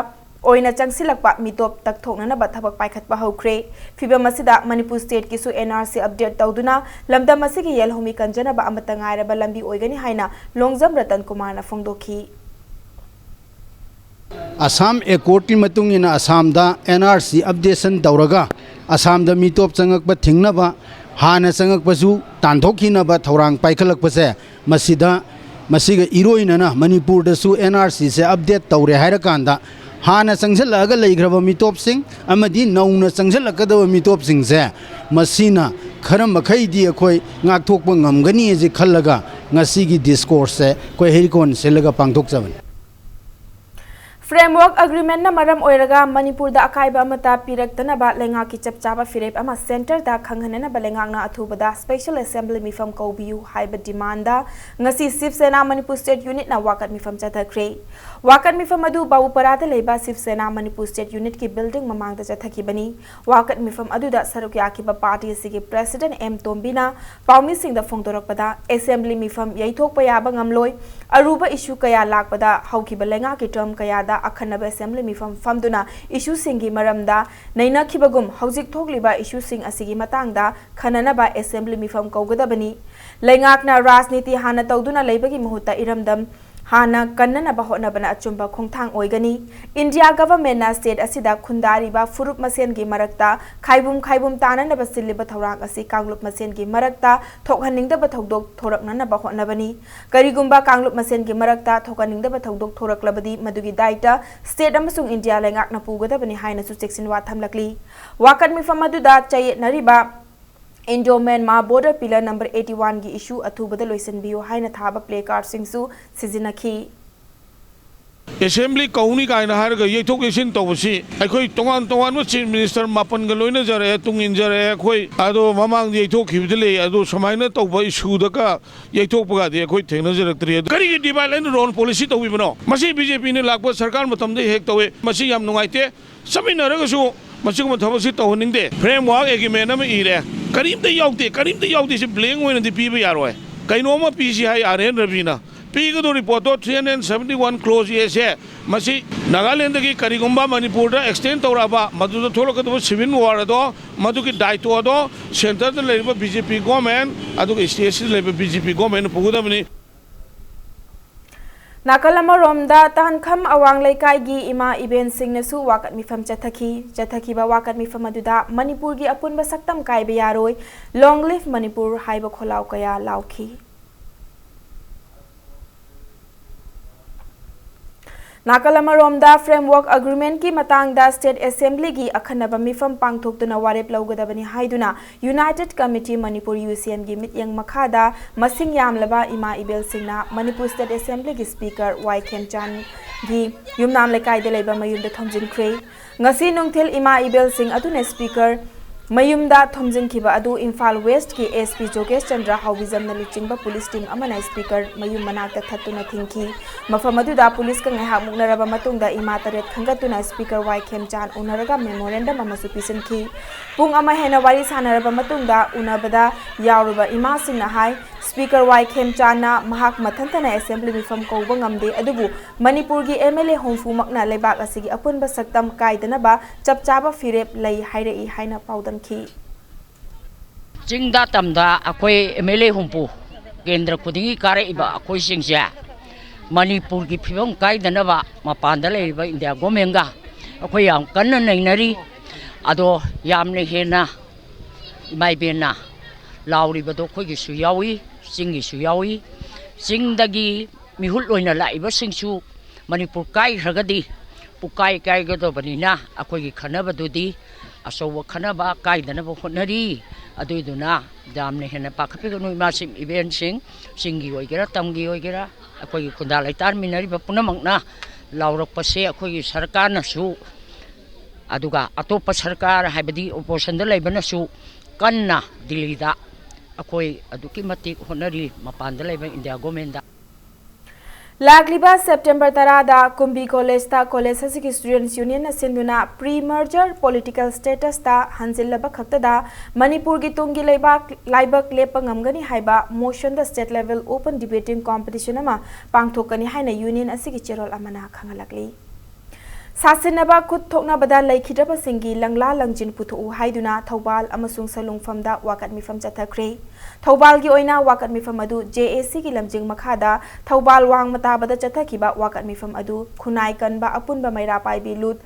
ꯑꯣꯏꯅ ꯆꯪꯁꯤꯜꯂꯛꯄ ꯃꯤꯇꯣꯞ ꯇꯛꯊꯣꯛꯅꯅꯕ ꯊꯕꯛ ꯄꯥꯏꯈꯠꯄ ꯍꯧꯈ꯭ꯔꯦ꯫ ꯐꯤꯚꯝ ꯑꯁꯤꯗ Manipur stateꯀꯤꯁꯨ N R C update ꯇꯧꯗꯨꯅ ꯂꯝꯗꯝ ꯑꯁꯤꯒꯤ ꯌꯦꯜꯍꯧꯃꯤ ꯀꯟꯖꯅꯕ ꯑꯃꯠꯇ ꯉꯥꯏꯔꯕ ꯂꯝꯕꯤ ꯑꯣꯏꯒꯅꯤ ꯍꯥꯏꯅ ꯂꯣꯡꯖꯝ ꯔꯇꯟ ꯀꯨꯃꯥꯔꯅ ꯐꯣꯡꯗꯣꯛꯈꯤ꯫ ꯑꯁꯥꯝ Accordꯀꯤ ꯃꯇꯨꯡ ꯏꯟꯅ ꯑꯁꯥꯝꯗ N R C updation ꯇꯧꯔꯒ ꯑꯁꯥꯝꯗ ꯃꯤꯇꯣꯞ ꯆꯪꯉꯛꯄ ꯊꯤꯡꯅꯕ, ꯍꯥꯟꯅ ꯆꯪꯉꯛꯄꯁꯨ ꯇꯥꯟꯊꯣꯛꯈꯤꯅꯕ ꯊꯧꯔꯥꯡ ꯄꯥꯏꯈꯠꯂꯛꯄꯁꯦ, ꯃꯁꯤꯗ, ꯃꯁꯤꯒ ꯏꯔꯣꯏꯅꯅ ꯃꯅꯤꯄꯨꯔꯗꯁꯨ N R Cꯁꯦ update ꯇꯧꯔꯦ ꯍꯥꯏꯔꯀꯥꯟꯗ ꯍꯥꯟꯅ ꯆꯪꯁꯤꯜꯂꯛꯑꯒ ꯂꯩꯈ꯭ꯔꯕ ꯃꯤꯇꯣꯞꯁꯤꯡ ꯑꯃꯗꯤ ꯅꯧꯅ ꯆꯪꯁꯤꯜꯂꯛꯀꯗꯕ ꯃꯤꯇꯣꯞꯁꯤꯡꯁꯦ, ꯃꯁꯤꯅ ꯈꯔ ꯃꯈꯩꯗꯤ ꯑꯩꯈꯣꯏ ꯉꯥꯛꯊꯣꯛꯄ ꯉꯝꯒꯅꯤ ꯑꯁꯤ ꯈꯜꯂꯒ ꯉꯁꯤꯒꯤ discourseꯁꯦ ꯑꯩꯈꯣꯏ ꯍꯦꯔꯤꯀꯣꯟ ꯁꯤꯜꯂꯒ ꯄꯥꯡꯊꯣꯛꯆꯕꯅꯤ꯫ Framework Agreementꯅ ꯃꯔꯝ ꯑꯣꯏꯔꯒ ꯃꯅꯤꯄꯨꯔꯗ ꯑꯀꯥꯏꯕ ꯑꯃꯠꯇ ꯄꯤꯔꯛꯇꯅꯕ ꯂꯩꯉꯥꯛꯀꯤ ꯆꯞ ꯆꯥꯕ ꯐꯤꯔꯦꯞ ꯑꯃ centreꯗ ꯈꯪꯍꯟꯅꯅꯕ ꯂꯩꯉꯥꯛꯅ ꯑꯊꯨꯕꯗ Special Assembly ꯃꯤꯐꯝ ꯀꯧꯕꯤꯌꯨ ꯍꯥꯏꯕ demandꯗ ꯉꯁꯤ ꯁꯤꯕ ꯁꯦꯅꯥ ꯃꯅꯤꯄꯨꯔ state unitꯅ ꯋꯥꯀꯠ ꯃꯤꯐꯝ ꯆꯠꯊꯈ꯭ꯔꯦ꯫ ꯋꯥꯀꯠ ꯃꯤꯐꯝ ꯑꯗꯨ ꯕꯥꯕꯨꯄꯔꯥꯗ ꯂꯩꯕ ꯁꯤꯕ ꯁꯦꯅꯥ ꯃꯅꯤꯄꯨꯔ state unitꯀꯤ building ꯃꯃꯥꯡꯗ ꯆꯠꯊꯈꯤꯕꯅꯤ꯫ ꯋꯥꯀꯠ ꯃꯤꯐꯝ ꯑꯗꯨꯗ ꯁꯔꯨꯛ ꯌꯥꯈꯤꯕ party ꯑꯁꯤꯒꯤ President M ꯇꯣꯝꯕꯤꯅ ꯄꯥꯎꯃꯤꯁꯤꯡꯗ ꯐꯣꯡꯗꯣꯔꯛꯄꯗ, Assembly ꯃꯤꯐꯝ ꯌꯩꯊꯣꯛꯄ ꯌꯥꯕ ꯉꯝꯂꯣꯏ꯫ ꯑꯔꯨꯕ issue ꯀꯌꯥ ꯂꯥꯛꯄꯗ ꯍꯧꯈꯤꯕ ꯂꯩꯉꯥꯛꯀꯤ term ꯀꯌꯥꯗ ꯑꯈꯟꯅꯕ Assembly ꯃꯤꯐꯝ ꯐꯝꯗꯨꯅ issueꯁꯤꯡꯒꯤ ꯃꯔꯝꯗ ꯅꯩꯅꯈꯤꯕꯒꯨꯝ, ꯍꯧꯖꯤꯛ ꯊꯣꯛꯂꯤꯕ issueꯁꯤꯡ ꯑꯁꯤꯒꯤ ꯃꯇꯥꯡꯗ ꯈꯟꯅꯅꯕ Assembly ꯃꯤꯐꯝ ꯀꯧꯒꯗꯕꯅꯤ꯫ ꯂꯩꯉꯥꯛꯅ ꯔꯥꯖꯅꯤꯇꯤ ꯍꯥꯟꯅ ꯇꯧꯗꯨꯅ ꯂꯩꯕꯒꯤ ꯃꯍꯨꯠꯇ ꯏꯔꯝꯗꯝ ꯍꯥꯟꯅ ꯀꯟꯅꯅꯕ ꯍꯣꯠꯅꯕꯅ ꯑꯆꯨꯝꯕ ꯈꯣꯡꯊꯥꯡ ꯑꯣꯏꯒꯅꯤ꯫ ꯏꯟꯗꯤꯌꯥ ꯒꯚꯔꯟꯃꯦꯟꯠꯅ ꯁ꯭ꯇꯦꯠ ꯑꯁꯤꯗ ꯈꯨꯟꯗꯥꯔꯤꯕ ꯐꯨꯔꯨꯞ ꯃꯁꯦꯟꯒꯤ ꯃꯔꯛꯇ ꯈꯥꯏꯕꯨꯝ ꯈꯥꯏꯕꯨꯝ ꯇꯥꯅꯅꯕ ꯁꯤꯜꯂꯤꯕ ꯊꯧꯔꯥꯡ ꯑꯁꯤ ꯀꯥꯡꯂꯨꯞ ꯃꯁꯦꯟꯒꯤ ꯃꯔꯛꯇ ꯊꯣꯛꯍꯟꯅꯤꯡꯗꯕ ꯊꯧꯗꯣꯛ ꯊꯣꯔꯛꯅꯅꯕ ꯍꯣꯠꯅꯕꯅꯤ꯫ ꯀꯔꯤꯒꯨꯝꯕ ꯀꯥꯡꯂꯨꯞ ꯃꯁꯦꯟꯒꯤ ꯃꯔꯛꯇ ꯊꯣꯛꯍꯟꯅꯤꯡꯗꯕ ꯊꯧꯗꯣꯛ ꯊꯣꯔꯛꯂꯕꯗꯤ ꯃꯗꯨꯒꯤ ꯗꯥꯏꯇ ꯁ꯭ꯇꯦꯠ ꯑꯃꯁꯨꯡ ꯏꯟꯗꯤꯌꯥ ꯂꯩꯉꯥꯛꯅ ꯄꯨꯒꯗꯕꯅꯤ ꯍꯥꯏꯅꯁꯨ ꯆꯦꯛꯁꯤꯟꯋꯥ ꯊꯝꯂꯛꯂꯤ꯫ ꯋꯥꯀꯠ ꯃꯤꯐꯝ ꯑꯗꯨꯗ ꯆꯌꯦꯠꯅꯔꯤꯕ Indo-Myanmar border pillar number eighty-one ꯒꯤ issue ꯑꯊꯨꯕꯗ ꯂꯣꯏꯁꯤꯟꯕꯤꯌꯨ ꯍꯥꯏꯅ ꯊꯥꯕ placard ꯁꯤꯡꯁꯨ ꯁꯤꯖꯤꯟꯅꯈꯤ꯫ ꯑꯦꯁꯦꯝꯕ꯭ꯂꯤ ꯀꯧꯅꯤ ꯀꯥꯏꯅ ꯍꯥꯏꯔꯒ ꯌꯩꯊꯣꯛ ꯌꯩꯁꯤꯟ ꯇꯧꯕꯁꯤ ꯑꯩꯈꯣꯏ ꯇꯣꯉꯥꯟ ꯇꯣꯉꯥꯟꯕ ꯆꯤꯐ ꯃꯤꯅꯤꯁꯇꯔ ꯃꯥꯄꯟꯒ ꯂꯣꯏꯅꯖꯔꯛꯑꯦ, ꯇꯨꯡ ꯏꯟꯖꯔꯛꯑꯦ ꯑꯩꯈꯣꯏ꯫ ꯑꯗꯣ ꯃꯃꯥꯡꯗ ꯌꯩꯊꯣꯛꯈꯤꯕꯗꯤ ꯂꯩ, ꯑꯗꯣ ꯁꯨꯃꯥꯏꯅ ꯇꯧꯕ ꯏꯁꯨꯗꯒ ꯌꯩꯊꯣꯛꯄꯒꯗꯤ ꯑꯩꯈꯣꯏ ꯊꯦꯡꯅꯖꯔꯛꯇ꯭ꯔꯤ꯫ ꯑꯗꯨ ꯀꯔꯤꯒꯤ divide and rule policy ꯇꯧꯕꯤꯕꯅꯣ? ꯃꯁꯤ ꯕꯤ ꯖꯦ ꯄꯤꯅ ꯂꯥꯛꯄ ꯁꯔꯀꯥꯔ ꯃꯇꯝꯗ ꯍꯦꯛ ꯇꯧꯋꯦ꯫ ꯃꯁꯤ ꯌꯥꯝ ꯅꯨꯡꯉꯥꯏꯇꯦ꯫ ꯆꯠꯃꯤꯟꯅꯔꯒꯁꯨ ꯃꯁꯤꯒꯨꯝꯕ ꯊꯕꯛꯁꯤ ꯇꯧꯍꯟꯅꯤꯡꯗꯦ꯫ Framework agreement ꯑꯃ ꯏꯔꯦ, ꯀꯔꯤꯝꯇ ꯌꯥꯎꯗꯦ, ꯀꯔꯤꯝꯇ ꯌꯥꯎꯗꯦ꯫ ꯁꯤ blank ꯑꯣꯏꯅꯗꯤ ꯄꯤꯕ ꯌꯥꯔꯣꯏ꯫ ꯀꯩꯅꯣꯝꯃ ꯄꯤꯁꯤ ꯍꯥꯏ ꯑꯥꯔ ꯑꯦꯟ ꯔꯕꯤꯅ꯫ ꯄꯤꯒꯗꯧꯔꯤ ꯄꯣꯠꯇꯣ three hundred seventy one clause A ꯁꯦ ꯃꯁꯤ ꯅꯥꯒꯥꯂꯦꯟꯗꯒꯤ ꯀꯔꯤꯒꯨꯝꯕ ꯃꯅꯤꯄꯨꯔꯗ extend ꯇꯧꯔꯛꯑꯕ, ꯃꯗꯨꯗ ꯊꯣꯛꯂꯛꯀꯗꯕ civil war ꯑꯗꯣ, ꯃꯗꯨꯒꯤ ꯗꯥꯏꯇꯣ ꯑꯗꯣ centre ꯗ ꯂꯩꯔꯤꯕ ꯕꯤ ꯖꯦ ꯄꯤ government ꯑꯗꯨꯒ state ꯁꯤꯗ ꯂꯩꯕ ꯕꯤ ꯖꯦ ꯄꯤ government ꯅ ꯄꯨꯒꯗꯕꯅꯤ꯫ ꯅꯥꯀꯜ ꯑꯃꯔꯣꯝꯗ, ꯇꯥꯟꯈꯝ ꯑꯋꯥꯡ ꯂꯩꯀꯥꯏꯒꯤ ꯏꯃꯥ ꯏꯕꯦꯟꯁꯤꯡꯅꯁꯨ ꯋꯥꯀꯠ ꯃꯤꯐꯝ ꯆꯠꯊꯈꯤ꯫ ꯆꯠꯊꯈꯤꯕ ꯋꯥꯀꯠ ꯃꯤꯐꯝ ꯑꯗꯨꯗ ꯃꯅꯤꯄꯨꯔꯒꯤ ꯑꯄꯨꯟꯕ ꯁꯛꯇꯝ ꯀꯥꯏꯕ ꯌꯥꯔꯣꯏ, Long live Manipur ꯍꯥꯏꯕ ꯈꯣꯜꯂꯥꯎ ꯀꯌꯥ ꯂꯥꯎꯈꯤ꯫ ꯅꯥꯀꯜ ꯑꯃꯔꯣꯝꯗ, Framework Agreement ꯀꯤ ꯃꯇꯥꯡꯗ State Assembly ꯒꯤ ꯑꯈꯟꯅꯕ ꯃꯤꯐꯝ ꯄꯥꯡꯊꯣꯛꯇꯨꯅ ꯋꯥꯔꯦꯞ ꯂꯧꯒꯗꯕꯅꯤ ꯍꯥꯏꯗꯨꯅ United Committee Manipur, ꯌꯨ ꯁꯤ ꯑꯦꯝ ꯒꯤ ꯃꯤꯠꯌꯦꯡ ꯃꯈꯥꯗ ꯃꯁꯤꯡ ꯌꯥꯝꯂꯕ ꯏꯃꯥ ꯏꯕꯦꯜꯁꯤꯡꯅ ꯃꯅꯤꯄꯨꯔ State Assembly ꯒꯤ Speaker ꯋꯥꯏ ꯈꯦꯝꯆꯥꯟꯒꯤ ꯌꯨꯝꯅꯥꯝ ꯂꯩꯀꯥꯏꯗ ꯂꯩꯕ ꯃꯌꯨꯝꯗ ꯊꯣꯝꯖꯤꯟꯈ꯭ꯔꯦ꯫ ꯉꯁꯤ ꯅꯨꯡꯊꯤꯜ ꯏꯃꯥ ꯏꯕꯦꯜꯁꯤꯡ ꯑꯗꯨꯅ Speaker ꯃꯌꯨꯝꯗ ꯊꯣꯝꯖꯤꯟꯈꯤꯕ ꯑꯗꯨ ꯏꯝꯐꯥꯜ West ꯀꯤ S P ꯖꯣꯒꯦꯁ ꯆꯟꯗ꯭ꯔ ꯍꯥꯎꯕꯤꯖꯝꯅ ꯂꯨꯆꯤꯡꯕ police team ꯑꯃꯅ Speaker ꯃꯌꯨꯝ ꯃꯅꯥꯛꯇ ꯊꯠꯇꯨꯅ ꯊꯤꯡꯈꯤ꯫ ꯃꯐꯝ ꯑꯗꯨꯗ police ꯀ ꯉꯥꯏꯍꯥꯛ ꯃꯨꯛꯅꯔꯕ ꯃꯇꯨꯡꯗ ꯏꯃꯥ ꯇꯔꯦꯠ ꯈꯟꯒꯠꯇꯨꯅ Speaker ꯋꯥꯏ ꯈꯦꯝꯆꯥꯟ ꯎꯅꯔꯒ memorandum ꯑꯃꯁꯨ ꯄꯤꯁꯤꯟꯈꯤ꯫ ꯄꯨꯡ ꯑꯃ ꯍꯦꯟꯅ ꯋꯥꯔꯤ ꯁꯥꯟꯅꯔꯕ ꯃꯇꯨꯡꯗ ꯎꯅꯕꯗ ꯌꯥꯎꯔꯨꯕ ꯏꯃꯥꯁꯤꯡꯅ ꯍꯥꯏ, Speaker ꯋꯥꯏ ꯈꯦꯝꯆꯥꯟꯅ ꯃꯍꯥꯛ ꯃꯊꯟꯇꯅ Assembly ꯃꯤꯐꯝ ꯀꯧꯕ ꯉꯝꯗꯦ, ꯑꯗꯨꯕꯨ ꯃꯅꯤꯄꯨꯔꯒꯤ M L A ꯍꯨꯝꯐꯨꯃꯛꯅ ꯂꯩꯕꯥꯛ ꯑꯁꯤꯒꯤ ꯑꯄꯨꯟꯕ ꯁꯛꯇꯝ ꯀꯥꯏꯗꯅꯕ ꯆꯞ ꯆꯥꯕ ꯐꯤꯔꯦꯞ ꯂꯩ ꯍꯥꯏꯔꯛꯏ ꯍꯥꯏꯅ ꯄꯥꯎꯗꯝꯈꯤ꯫ ꯆꯤꯡꯗ ꯇꯝꯗ ꯑꯩꯈꯣꯏ M L A ꯍꯨꯝꯐꯨ, ꯀꯦꯟꯗ꯭ꯔ ꯈꯨꯗꯤꯡꯒꯤ ꯀꯥꯔꯛꯏꯕ ꯑꯩꯈꯣꯏꯁꯤꯡꯁꯦ ꯃꯅꯤꯄꯨꯔꯒꯤ ꯐꯤꯕꯝ ꯀꯥꯏꯗꯅꯕ ꯃꯄꯥꯟꯗ ꯂꯩꯔꯤꯕ ꯏꯟꯗꯤꯌꯥ ꯒꯣꯔꯃꯦꯟꯒ ꯑꯩꯈꯣꯏ ꯌꯥꯝ ꯀꯟꯅ ꯅꯩꯅꯔꯤ꯫ ꯑꯗꯣ ꯌꯥꯝꯅ ꯍꯦꯟꯅ ꯏꯃꯥ ꯏꯕꯦꯟꯅ ꯂꯥꯎꯔꯤꯕꯗꯣ ꯑꯩꯈꯣꯏꯒꯤꯁꯨ ꯌꯥꯎꯏ, ꯆꯤꯡꯒꯤꯁꯨ ꯌꯥꯎꯏ꯫ ꯆꯤꯡꯗꯒꯤ ꯃꯤꯍꯨꯠ ꯑꯣꯏꯅ ꯂꯥꯛꯏꯕꯁꯤꯡꯁꯨ ꯃꯅꯤꯄꯨꯔ ꯀꯥꯏꯈ꯭ꯔꯒꯗꯤ ꯄꯨꯀꯥꯏ ꯀꯥꯏꯒꯗꯕꯅꯤꯅ ꯑꯩꯈꯣꯏꯒꯤ ꯈꯟꯅꯕꯗꯨꯗꯤ ꯑꯆꯧꯕ ꯈꯟꯅꯕ ꯀꯥꯏꯗꯅꯕ ꯍꯣꯠꯅꯔꯤ꯫ ꯑꯗꯨꯏꯗꯨꯅ ꯌꯥꯝꯅ ꯍꯦꯟꯅ ꯄꯥꯈꯠꯄꯤꯒꯅꯨ ꯏꯃꯥꯁꯤꯡ, ꯏꯕꯦꯟꯁꯤꯡ, ꯆꯤꯡꯒꯤ ꯑꯣꯏꯒꯦꯔꯥ ꯇꯝꯒꯤ ꯑꯣꯏꯒꯦꯔꯥ, ꯑꯩꯈꯣꯏꯒꯤ ꯈꯨꯟꯗꯥ ꯂꯩꯇꯥꯔꯃꯤꯟꯅꯔꯤꯕ ꯄꯨꯝꯅꯃꯛꯅ ꯂꯥꯎꯔꯛꯄꯁꯦ ꯑꯩꯈꯣꯏꯒꯤ ꯁꯔꯀꯥꯔꯅꯁꯨ, ꯑꯗꯨꯒ ꯑꯇꯣꯞꯄ ꯁꯔꯀꯥꯔ ꯍꯥꯏꯕꯗꯤ ꯑꯣꯄꯣꯖꯤꯁꯟꯗ ꯂꯩꯕꯅꯁꯨ ꯀꯟꯅ ꯗꯤꯜꯂꯤꯗ ꯑꯩꯈꯣꯏ ꯑꯗꯨꯛꯀꯤ ꯃꯇꯤꯛ ꯍꯣꯠꯅꯔꯤ, ꯃꯄꯥꯟꯗ ꯂꯩꯕ ꯏꯟꯗꯤꯌꯥ ꯒꯣꯔꯃꯦꯟꯗ꯫ ꯂꯥꯛꯂꯤꯕ ꯁꯦꯞꯇꯦꯝꯕꯔ ꯇꯔꯥꯗ ꯀꯨꯝꯕꯤ ꯀꯣꯂꯦꯖꯇ ꯀꯣꯂꯦꯖ ꯑꯁꯤꯒꯤ ꯁ꯭ꯇꯨꯗꯦꯟꯠꯁ ꯌꯨꯅꯤꯌꯟꯅ ꯁꯤꯟꯗꯨꯅ ꯄ꯭ꯔꯤ ꯃꯔꯖꯔ ꯄꯣꯂꯤꯇꯤꯀꯦꯜ ꯁ꯭ꯇꯦꯇꯁꯇ ꯍꯟꯖꯤꯜꯂꯕ ꯈꯛꯇꯗ ꯃꯅꯤꯄꯨꯔꯒꯤ ꯇꯨꯡꯒꯤ ꯂꯩꯕꯥꯛ ꯂꯥꯏꯕꯛ ꯂꯦꯞꯄ ꯉꯝꯒꯅꯤ ꯍꯥꯏꯕ ꯃꯣꯁꯟꯗ ꯁ꯭ꯇꯦꯠ ꯂꯦꯚꯦꯜ ꯑꯣꯄꯟ ꯗꯤꯕꯦꯇꯤꯡ ꯀꯣꯝꯄꯤꯇꯤꯁꯟ ꯑꯃ ꯄꯥꯡꯊꯣꯛꯀꯅꯤ ꯍꯥꯏꯅ ꯌꯨꯅꯤꯌꯟ ꯑꯁꯤꯒꯤ ꯆꯦꯔꯣꯜ ꯑꯃꯅ ꯈꯪꯍꯜꯂꯛꯂꯤ꯫ ꯁꯥꯁꯤꯟꯅꯕ ꯈꯨꯠ ꯊꯣꯛꯅꯕꯗ ꯂꯩꯈꯤꯗ꯭ꯔꯕꯁꯤꯡꯒꯤ ꯂꯪꯂꯥ ꯂꯪꯖꯤꯟ ꯄꯨꯊꯣꯛꯎ ꯍꯥꯏꯗꯨꯅ ꯊꯧꯕꯥꯜ ꯑꯃꯁꯨꯡ ꯁꯂꯨꯡꯐꯝꯗ ꯋꯥꯀꯠ ꯃꯤꯐꯝ ꯆꯠꯊꯈ꯭ꯔꯦ꯫ ꯊꯧꯕꯥꯜꯒꯤ ꯑꯣꯏꯅ ꯋꯥꯀꯠ ꯃꯤꯐꯝ ꯑꯗꯨ ꯖꯦ ꯑꯦ ꯁꯤꯒꯤ ꯂꯝꯖꯤꯡ ꯃꯈꯥꯗ ꯊꯧꯕꯥꯜ ꯋꯥꯡꯃ ꯇꯥꯕꯗ ꯆꯠꯊꯈꯤꯕ ꯋꯥꯀꯠ ꯃꯤꯐꯝ ꯑꯗꯨ ꯈꯨꯟꯅꯥꯏ ꯀꯟꯕ ꯑꯄꯨꯟꯕ ꯃꯩꯔꯥ ꯄꯥꯏꯕꯤ ꯂꯨꯠ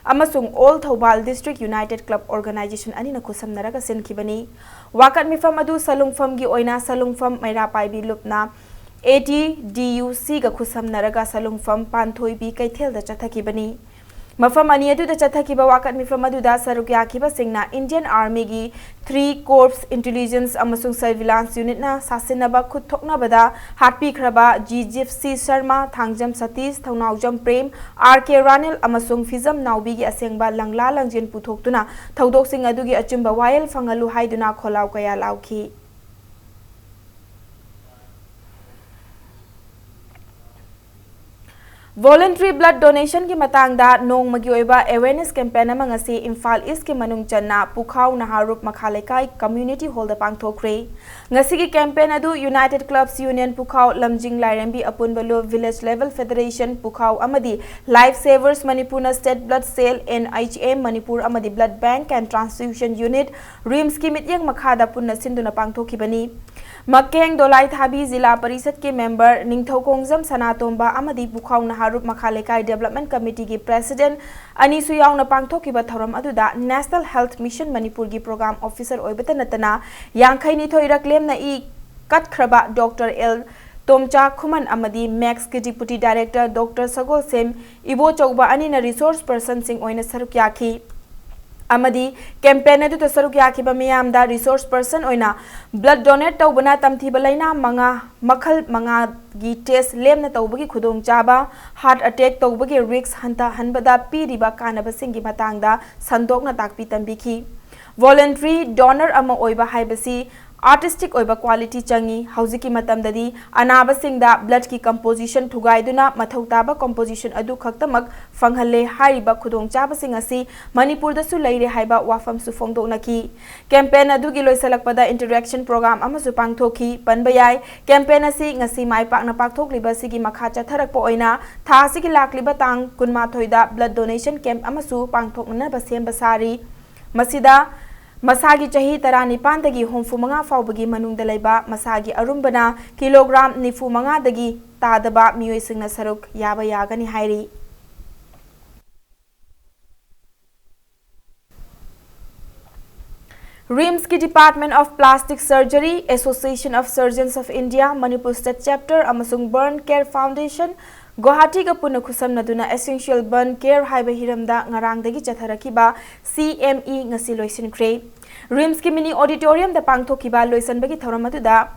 ꯑꯃꯁꯨꯡ all Thoubal district united club organization ꯑꯅꯤꯅ ꯈꯨꯠꯁꯝꯅꯔꯒ ꯁꯤꯟꯈꯤꯕꯅꯤ꯫ ꯋꯥꯀꯠ ꯃꯤꯐꯝ ꯑꯗꯨ ꯁꯂꯨꯡꯐꯝꯒꯤ ꯑꯣꯏꯅ ꯁꯂꯨꯡꯐꯝ ꯃꯩꯔꯥ ꯄꯥꯏꯕꯤ ꯂꯨꯞꯅ ꯑꯦ ꯇꯤ ꯗꯤ ꯌꯨ ꯁꯤꯒ ꯈꯨꯠꯁꯝꯅꯔꯒ ꯁꯂꯨꯡꯐꯝ ꯄꯥꯟꯊꯣꯏꯕꯤ ꯀꯩꯊꯦꯜꯗ ꯆꯠꯊꯈꯤꯕꯅꯤ꯫ ꯃꯐꯝ ꯑꯅꯤ ꯑꯗꯨꯗ ꯆꯠꯊꯈꯤꯕ ꯋꯥꯀꯠ ꯃꯤꯐꯝ ꯑꯗꯨꯗ ꯁꯔꯨꯛ ꯌꯥꯈꯤꯕꯁꯤꯡꯅ ꯏꯟꯗꯤꯌꯟ ꯑꯥꯔꯃꯤꯒꯤ ꯊ꯭ꯔꯤ ꯀꯣꯔꯞꯁ ꯏꯟꯇꯦꯂꯤꯖꯦꯟꯁ ꯑꯃꯁꯨꯡ ꯁꯔꯚꯤꯂꯥꯟꯁ ꯌꯨꯅꯤꯠꯅ ꯁꯥꯁꯤꯟꯅꯕ ꯈꯨꯠ ꯊꯣꯛꯅꯕꯗ ꯍꯥꯠꯄꯤꯈ꯭ꯔꯕ G Jipsy Sharma, Thangjam Satish, Thounaojam Prem, R K Ranil ꯑꯃꯁꯨꯡ ꯐꯤꯖꯝ ꯅꯥꯎꯕꯤꯒꯤ ꯑꯁꯦꯡꯕ ꯂꯪꯂꯥ ꯂꯪꯖꯤꯟ ꯄꯨꯊꯣꯛꯇꯨꯅ ꯊꯧꯗꯣꯛꯁꯤꯡ ꯑꯗꯨꯒꯤ ꯑꯆꯨꯝꯕ ꯋꯥꯌꯦꯜ ꯐꯪꯍꯜꯂꯨ ꯍꯥꯏꯗꯨꯅ ꯈꯣꯜꯂꯥꯎ ꯀꯌꯥ ꯂꯥꯎꯈꯤ꯫ Voluntary blood donationꯒꯤ ꯃꯇꯥꯡꯗ ꯅꯣꯡꯃꯒꯤ ꯑꯣꯏꯕ awareness campaign ꯑꯃ ꯉꯁꯤ ꯏꯝꯐꯥꯜ ꯏꯁꯀꯤ ꯃꯅꯨꯡ ꯆꯟꯅ ꯄꯨꯈꯥꯎ ꯅꯍꯥꯔꯨꯞ ꯃꯈꯥ ꯂꯩꯀꯥꯏ community hallꯗ ꯄꯥꯡꯊꯣꯛꯈ꯭ꯔꯦ꯫ ꯉꯁꯤꯒꯤ campaign ꯑꯗꯨ United Clubs Union ꯄꯨꯈꯥꯎ, ꯂꯝꯖꯤꯡ ꯂꯥꯏꯔꯦꯝꯕꯤ ꯑꯄꯨꯟꯕ ꯂꯨꯞ, Village Level Federation ꯄꯨꯈꯥꯎ ꯑꯃꯗꯤ Life Savers ꯃꯅꯤꯄꯨꯔꯅ State Blood Cell, NHM Manipur ꯑꯃꯗꯤ Blood Bank and Transfusion Unit, RIMSꯀꯤ ꯃꯤꯠꯌꯦꯡ ꯃꯈꯥꯗ ꯄꯨꯟꯅ ꯁꯤꯟꯗꯨꯅ ꯄꯥꯡꯊꯣꯛꯈꯤꯕꯅꯤ꯫ ꯃꯀꯦꯡ ꯗꯣꯂꯥꯏ ꯊꯥꯕꯤ ꯖꯤꯂꯥ ꯄꯔꯤꯁꯠꯀꯤ member ꯅꯤꯡꯊꯧꯈꯣꯡꯖꯝ ꯁꯅꯥꯇꯣꯝꯕ ꯑꯃꯗꯤ ꯄꯨꯈꯥꯎ ꯅꯍꯥꯔꯨꯞ ꯃꯈꯥ ꯂꯩꯀꯥꯏ Development Committeeꯒꯤ President ꯑꯅꯤꯁꯨ ꯌꯥꯎꯅ ꯄꯥꯡꯊꯣꯛꯈꯤꯕ ꯊꯧꯔꯝ ꯑꯗꯨꯗ National Health Mission ꯃꯅꯤꯄꯨꯔꯒꯤ Program Officer ꯑꯣꯏꯕꯇ ꯅꯠꯇꯅ ꯌꯥꯡꯈꯩ ꯅꯤꯊꯣꯏ ꯔꯛ ꯂꯦꯝꯅ ꯏ ꯀꯠꯈ꯭ꯔꯕ Doctor L ꯇꯣꯝꯆꯥ ꯈꯨꯃꯟ ꯑꯃꯗꯤ ꯃꯦꯛꯁꯀꯤ Deputy Director Doctor ꯁꯒꯣꯜꯁꯦꯝ ꯏꯕꯣꯆꯧꯕ ꯑꯅꯤꯅ resource personꯁꯤꯡ ꯑꯣꯏꯅ ꯁꯔꯨꯛ ꯌꯥꯈꯤ꯫ ꯑꯃꯗꯤ campaign ꯑꯗꯨꯗ ꯁꯔꯨꯛ ꯌꯥꯈꯤꯕ ꯃꯤꯌꯥꯝꯗ resource person ꯑꯣꯏꯅ blood donate ꯇꯧꯕꯅ ꯇꯝꯊꯤꯕ ꯂꯩꯅꯥ ꯃꯉꯥ, ꯃꯈꯜ ꯃꯉꯥꯒꯤ test ꯂꯦꯝꯅ ꯇꯧꯕꯒꯤ ꯈꯨꯗꯣꯡꯆꯥꯕ, heart attack ꯇꯧꯕꯒꯤ risk ꯍꯟꯊꯍꯟꯕꯗ ꯄꯤꯔꯤꯕ ꯀꯥꯟꯅꯕꯁꯤꯡꯒꯤ ꯃꯇꯥꯡꯗ ꯁꯟꯗꯣꯛꯅ ꯇꯥꯛꯄꯤ ꯇꯝꯕꯤꯈꯤ꯫ Voluntary donor ꯑꯃ ꯑꯣꯏꯕ ꯍꯥꯏꯕꯁꯤ artistic ꯑꯣꯏꯕ quality ꯆꯪꯏ꯫ ꯍꯧꯖꯤꯛꯀꯤ ꯃꯇꯝꯗꯗꯤ ꯑꯅꯥꯕꯁꯤꯡꯗ bloodꯀꯤ composition ꯊꯨꯒꯥꯏꯗꯨꯅ ꯃꯊꯧ ꯇꯥꯕ composition ꯑꯗꯨ ꯈꯛꯇꯃꯛ ꯐꯪꯍꯜꯂꯦ꯫ ꯍꯥꯏꯔꯤꯕ ꯈꯨꯗꯣꯡꯆꯥꯕꯁꯤꯡ ꯑꯁꯤ ꯃꯅꯤꯄꯨꯔꯗꯁꯨ ꯂꯩꯔꯦ ꯍꯥꯏꯕ ꯋꯥꯐꯝꯁꯨ ꯐꯣꯡꯗꯣꯛꯅꯈꯤ꯫ Campaign ꯑꯗꯨꯒꯤ ꯂꯣꯏꯁꯤꯜꯂꯛꯄꯗ interaction program ꯑꯃꯁꯨ ꯄꯥꯡꯊꯣꯛꯈꯤ꯫ ꯄꯟꯕ ꯌꯥꯏ, campaign ꯑꯁꯤ ꯉꯁꯤ ꯃꯥꯏ ꯄꯥꯛꯅ ꯄꯥꯡꯊꯣꯛꯂꯤꯕ ꯑꯁꯤꯒꯤ ꯃꯈꯥ ꯆꯠꯊꯔꯛꯄ ꯑꯣꯏꯅ ꯊꯥ ꯑꯁꯤꯒꯤ ꯂꯥꯛꯂꯤꯕ ꯇꯥꯡ ꯀꯨꯟꯃꯥꯊꯣꯏꯗ blood donation camp ꯑꯃꯁꯨ ꯄꯥꯡꯊꯣꯛꯅꯅꯕ ꯁꯦꯝꯕ ꯁꯥꯔꯤ꯫ ꯃꯁꯤꯗ ꯃꯁꯥꯒꯤ ꯆꯍꯤ ꯇꯔꯥꯅꯤꯄꯥꯟꯗꯒꯤ ꯍꯨꯝꯐꯨ ꯃꯉꯥ ꯐꯥꯎꯕꯒꯤ ꯃꯅꯨꯡꯗ ꯂꯩꯕ, ꯃꯁꯥꯒꯤ ꯑꯔꯨꯝꯕꯅ ꯀꯤꯂꯣꯒ꯭ꯔꯥꯝ ꯅꯤꯐꯨ ꯃꯉꯥꯗꯒꯤ ꯇꯥꯗꯕ ꯃꯤꯑꯣꯏꯁꯤꯡꯅ ꯁꯔꯨꯛ ꯌꯥꯕ ꯌꯥꯒꯅꯤ ꯍꯥꯏꯔꯤ꯫ RIMSꯀꯤ Department of Plastic Surgery, Association of Surgeons of India, Manipur State Chapter ꯑꯃꯁꯨꯡ Burn Care Foundation ꯒꯨꯋꯥꯍꯥꯇꯤꯒ ꯄꯨꯟꯅ ꯈꯨꯠꯁꯝꯅꯗꯨꯅ Essential Burn Care ꯍꯥꯏꯕ ꯍꯤꯔꯝꯗ ꯉꯔꯥꯡꯗꯒꯤ ꯆꯠꯊꯔꯛꯈꯤꯕ CME ꯉꯁꯤ ꯂꯣꯏꯁꯤꯟꯈ꯭ꯔꯦ꯫ RIMSꯀꯤ mini auditoriumꯗ ꯄꯥꯡꯊꯣꯛꯈꯤꯕ ꯂꯣꯏꯁꯤꯟꯕꯒꯤ ꯊꯧꯔꯝ ꯑꯗꯨꯗ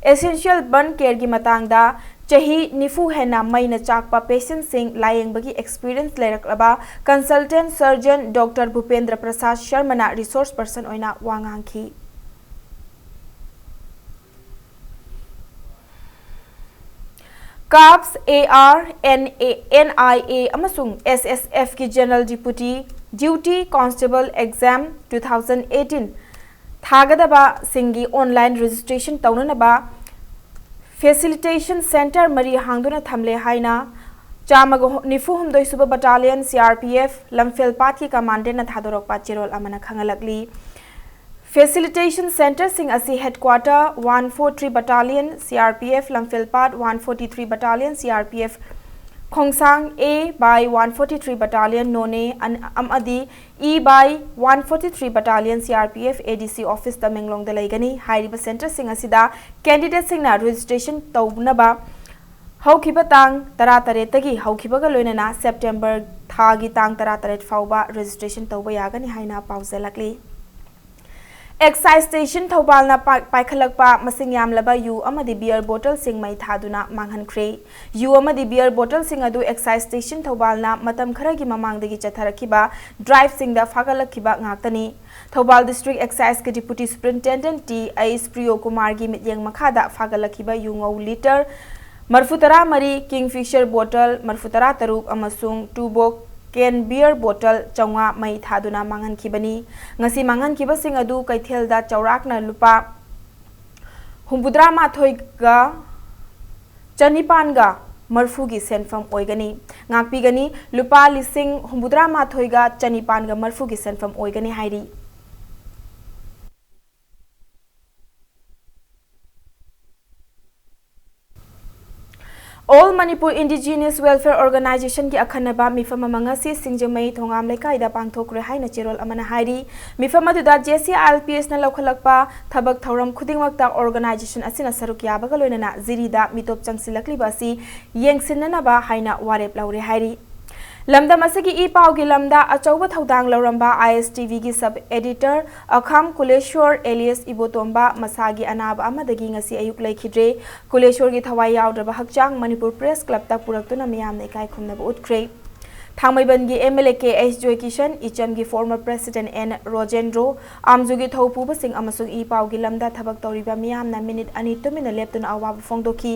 Essential Burn Careꯒꯤ ꯃꯇꯥꯡꯗ ꯆꯍꯤ ꯅꯤꯐꯨ ꯍꯦꯟꯅ ꯃꯩꯅ ꯆꯥꯛꯄ patientꯁꯤꯡ ꯂꯥꯌꯦꯡꯕꯒꯤ experience ꯂꯩꯔꯛꯂꯕ consultant surgeon Doctor ꯚꯨꯄꯦꯟꯗ꯭ꯔ ꯄ꯭ꯔꯁꯥꯗ ꯁꯔꯃꯅ resource person ꯑꯣꯏꯅ ꯋꯥ ꯉꯥꯡꯈꯤ꯫ CAPS, AR, NA, NIA ꯑꯃꯁꯨꯡ SSFꯀꯤ General Deputy Duty Constable Exam two thousand eighteen ꯊꯥꯒꯗꯕꯁꯤꯡꯒꯤ online registration ꯇꯧꯅꯅꯕ facilitation centre ꯃꯔꯤ ꯍꯥꯡꯗꯨꯅ ꯊꯝꯂꯦ ꯍꯥꯏꯅ ꯆꯥꯝꯃꯒ ꯅꯤꯐꯨ ꯍꯨꯝꯗꯣꯏ ꯁꯨꯕ Battalion CRPF ꯂꯝꯐꯦꯜꯄꯥꯠꯀꯤ commanderꯅ ꯊꯥꯗꯣꯔꯛꯄ ꯆꯦꯔꯣꯜ ꯑꯃꯅ ꯈꯪꯍꯜꯂꯛꯂꯤ꯫ Facilitation centreꯁꯤꯡ ꯑꯁꯤ Headquarter one four three Battalion CRPF ꯂꯝꯐꯦꯜꯄꯥꯠ, one forty three Battalion CRPF ꯈꯣꯡꯁꯥꯡ, A by one forty three Battalion ꯅꯣꯅꯦ ꯑꯃꯗꯤ E by one forty three Battalion CRPF ADC office ꯇꯃꯦꯡꯂꯣꯡꯗ ꯂꯩꯒꯅꯤ꯫ ꯍꯥꯏꯔꯤꯕ centreꯁꯤꯡ ꯑꯁꯤꯗ candidateꯁꯤꯡꯅ registration ꯇꯧꯅꯕ ꯍꯧꯈꯤꯕ ꯇꯥꯡ ꯇꯔꯥꯇꯔꯦꯠꯇꯒꯤ ꯍꯧꯈꯤꯕꯒ ꯂꯣꯏꯅꯅ September ꯊꯥꯒꯤ ꯇꯥꯡ ꯇꯔꯥꯇꯔꯦꯠ ꯐꯥꯎꯕ registration ꯇꯧꯕ ꯌꯥꯒꯅꯤ ꯍꯥꯏꯅ ꯄꯥꯎꯖꯦꯜꯂꯛꯂꯤ꯫ Excise Station ꯊꯧꯕꯥꯜꯅ ꯄꯥꯏ-, ꯄꯥꯏꯈꯠꯂꯛꯄ ꯃꯁꯤꯡ ꯌꯥꯝꯂꯕ ꯌꯨ ꯑꯃꯗꯤ beer bottleꯁꯤꯡ ꯃꯩ ꯊꯥꯗꯨꯅ ꯃꯥꯡꯍꯟꯈ꯭ꯔꯦ꯫ ꯌꯨ ꯑꯃꯗꯤ beer bottleꯁꯤꯡ ꯑꯗꯨ Excise Station ꯊꯧꯕꯥꯜꯅ ꯃꯇꯝ ꯈꯔꯒꯤ ꯃꯃꯥꯡꯗꯒꯤ ꯆꯠꯊꯔꯛꯈꯤꯕ driveꯁꯤꯡꯗ ꯐꯥꯒꯠꯂꯛꯈꯤꯕ ꯉꯥꯛꯇꯅꯤ꯫ Thoubal District Exciseꯀꯤ Deputy Superintendent T H ꯄ꯭ꯔꯤꯌꯣ ꯀꯨꯃꯥꯔꯒꯤ ꯃꯤꯠꯌꯦꯡ ꯃꯈꯥꯗ ꯐꯥꯒꯠꯂꯛꯈꯤꯕ ꯌꯨꯉꯧ litre ꯃꯔꯐꯨ ꯇꯔꯥ ꯃꯔꯤ, Kingfisher bottle ꯃꯔꯐꯨ ꯇꯔꯥ ꯇꯔꯨꯛ ꯑꯃꯁꯨꯡ Tuborg can beer bottle ꯆꯥꯝꯃꯉꯥ ꯃꯩ ꯊꯥꯗꯨꯅ ꯃꯥꯡꯍꯟꯈꯤꯕꯅꯤ꯫ ꯉꯁꯤ ꯃꯥꯡꯍꯟꯈꯤꯕꯁꯤꯡ ꯑꯗꯨ ꯀꯩꯊꯦꯜꯗ ꯆꯥꯎꯔꯥꯛꯅ ꯂꯨꯄꯥ ꯍꯨꯝꯐꯨꯇꯔꯥ ꯃꯥꯊꯣꯏꯒ ꯆꯅꯤꯄꯥꯟꯒ ꯃꯔꯐꯨꯒꯤ ꯁꯦꯟꯐꯝ ꯑꯣꯏꯒꯅꯤ꯫ ꯉꯥꯛꯄꯤꯒꯅꯤ, ꯂꯨꯄꯥ ꯂꯤꯁꯤꯡ ꯍꯨꯝꯐꯨꯇꯔꯥ ꯃꯥꯊꯣꯏꯒ ꯆꯅꯤꯄꯥꯟꯒ ꯃꯔꯐꯨꯒꯤ ꯁꯦꯟꯐꯝ ꯑꯣꯏꯒꯅꯤ ꯍꯥꯏꯔꯤ꯫ All Manipur Indigenous Welfare Organizationꯒꯤ ꯑꯈꯟꯅꯕ ꯃꯤꯐꯝ ꯑꯃ ꯉꯁꯤ ꯁꯤꯡꯖꯃꯩ ꯊꯣꯉꯥꯝ ꯂꯩꯀꯥꯏꯗ ꯄꯥꯡꯊꯣꯛꯈ꯭ꯔꯦ ꯍꯥꯏꯅ ꯆꯦꯔꯣꯜ ꯑꯃꯅ ꯍꯥꯏꯔꯤ꯫ ꯃꯤꯐꯝ ꯑꯗꯨꯗ JCILPSꯅ ꯂꯧꯈꯠꯂꯛꯄ ꯊꯕꯛ ꯊꯧꯔꯝ ꯈꯨꯗꯤꯡꯃꯛꯇ organization ꯑꯁꯤꯅ ꯁꯔꯨꯛ ꯌꯥꯕꯒ ꯂꯣꯏꯅꯅ ꯖꯤꯔꯤꯗ ꯃꯤꯇꯣꯞ ꯆꯪꯁꯤꯜꯂꯛꯂꯤꯕ ꯑꯁꯤ ꯌꯦꯡꯁꯤꯟꯅꯅꯕ ꯍꯥꯏꯅ ꯋꯥꯔꯦꯞ ꯂꯧꯔꯦ ꯍꯥꯏꯔꯤ꯫ ꯂꯝꯗꯝ ꯑꯁꯤꯒꯤ ꯏ ꯄꯥꯎꯒꯤ ꯂꯝꯗ ꯑꯆꯧꯕ ꯊꯧꯗꯥꯡ ꯂꯧꯔꯝꯕ ISTVꯒꯤ sub editor ꯑꯈꯥꯝ ꯀꯨꯂꯦꯁꯣꯔ alias ꯏꯕꯣꯇꯣꯝꯕ ꯃꯁꯥꯒꯤ ꯑꯅꯥꯕ ꯑꯃꯗꯒꯤ ꯉꯁꯤ ꯑꯌꯨꯛ ꯂꯩꯈꯤꯗ꯭ꯔꯦ꯫ ꯀꯨꯂꯦꯁꯣꯔꯒꯤ ꯊꯋꯥꯏ ꯌꯥꯎꯗ꯭ꯔꯕ ꯍꯛꯆꯥꯡ ꯃꯅꯤꯄꯨꯔ Press Clubꯇ ꯄꯨꯔꯛꯇꯨꯅ ꯃꯤꯌꯥꯝꯅ ꯏꯀꯥꯏ ꯈꯨꯝꯅꯕ ꯎꯠꯈ꯭ꯔꯦ꯫ ꯊꯥꯡꯃꯩꯕꯟꯒꯤ M L A K H Joykishan, ꯏꯆꯝꯒꯤ former president N ꯔꯣꯖꯦꯟꯗ꯭ꯔꯣ, ꯑꯥꯝꯖꯨꯒꯤ ꯊꯧꯄꯨꯕꯁꯤꯡ ꯑꯃꯁꯨꯡ ꯏ ꯄꯥꯎꯒꯤ ꯂꯝꯗ ꯊꯕꯛ ꯇꯧꯔꯤꯕ ꯃꯤꯌꯥꯝꯅ ꯃꯤꯅꯤꯠ ꯑꯅꯤ ꯇꯨꯃꯤꯟꯅ ꯂꯦꯞꯇꯨꯅ ꯑꯋꯥꯕ ꯐꯣꯡꯗꯣꯛꯈꯤ꯫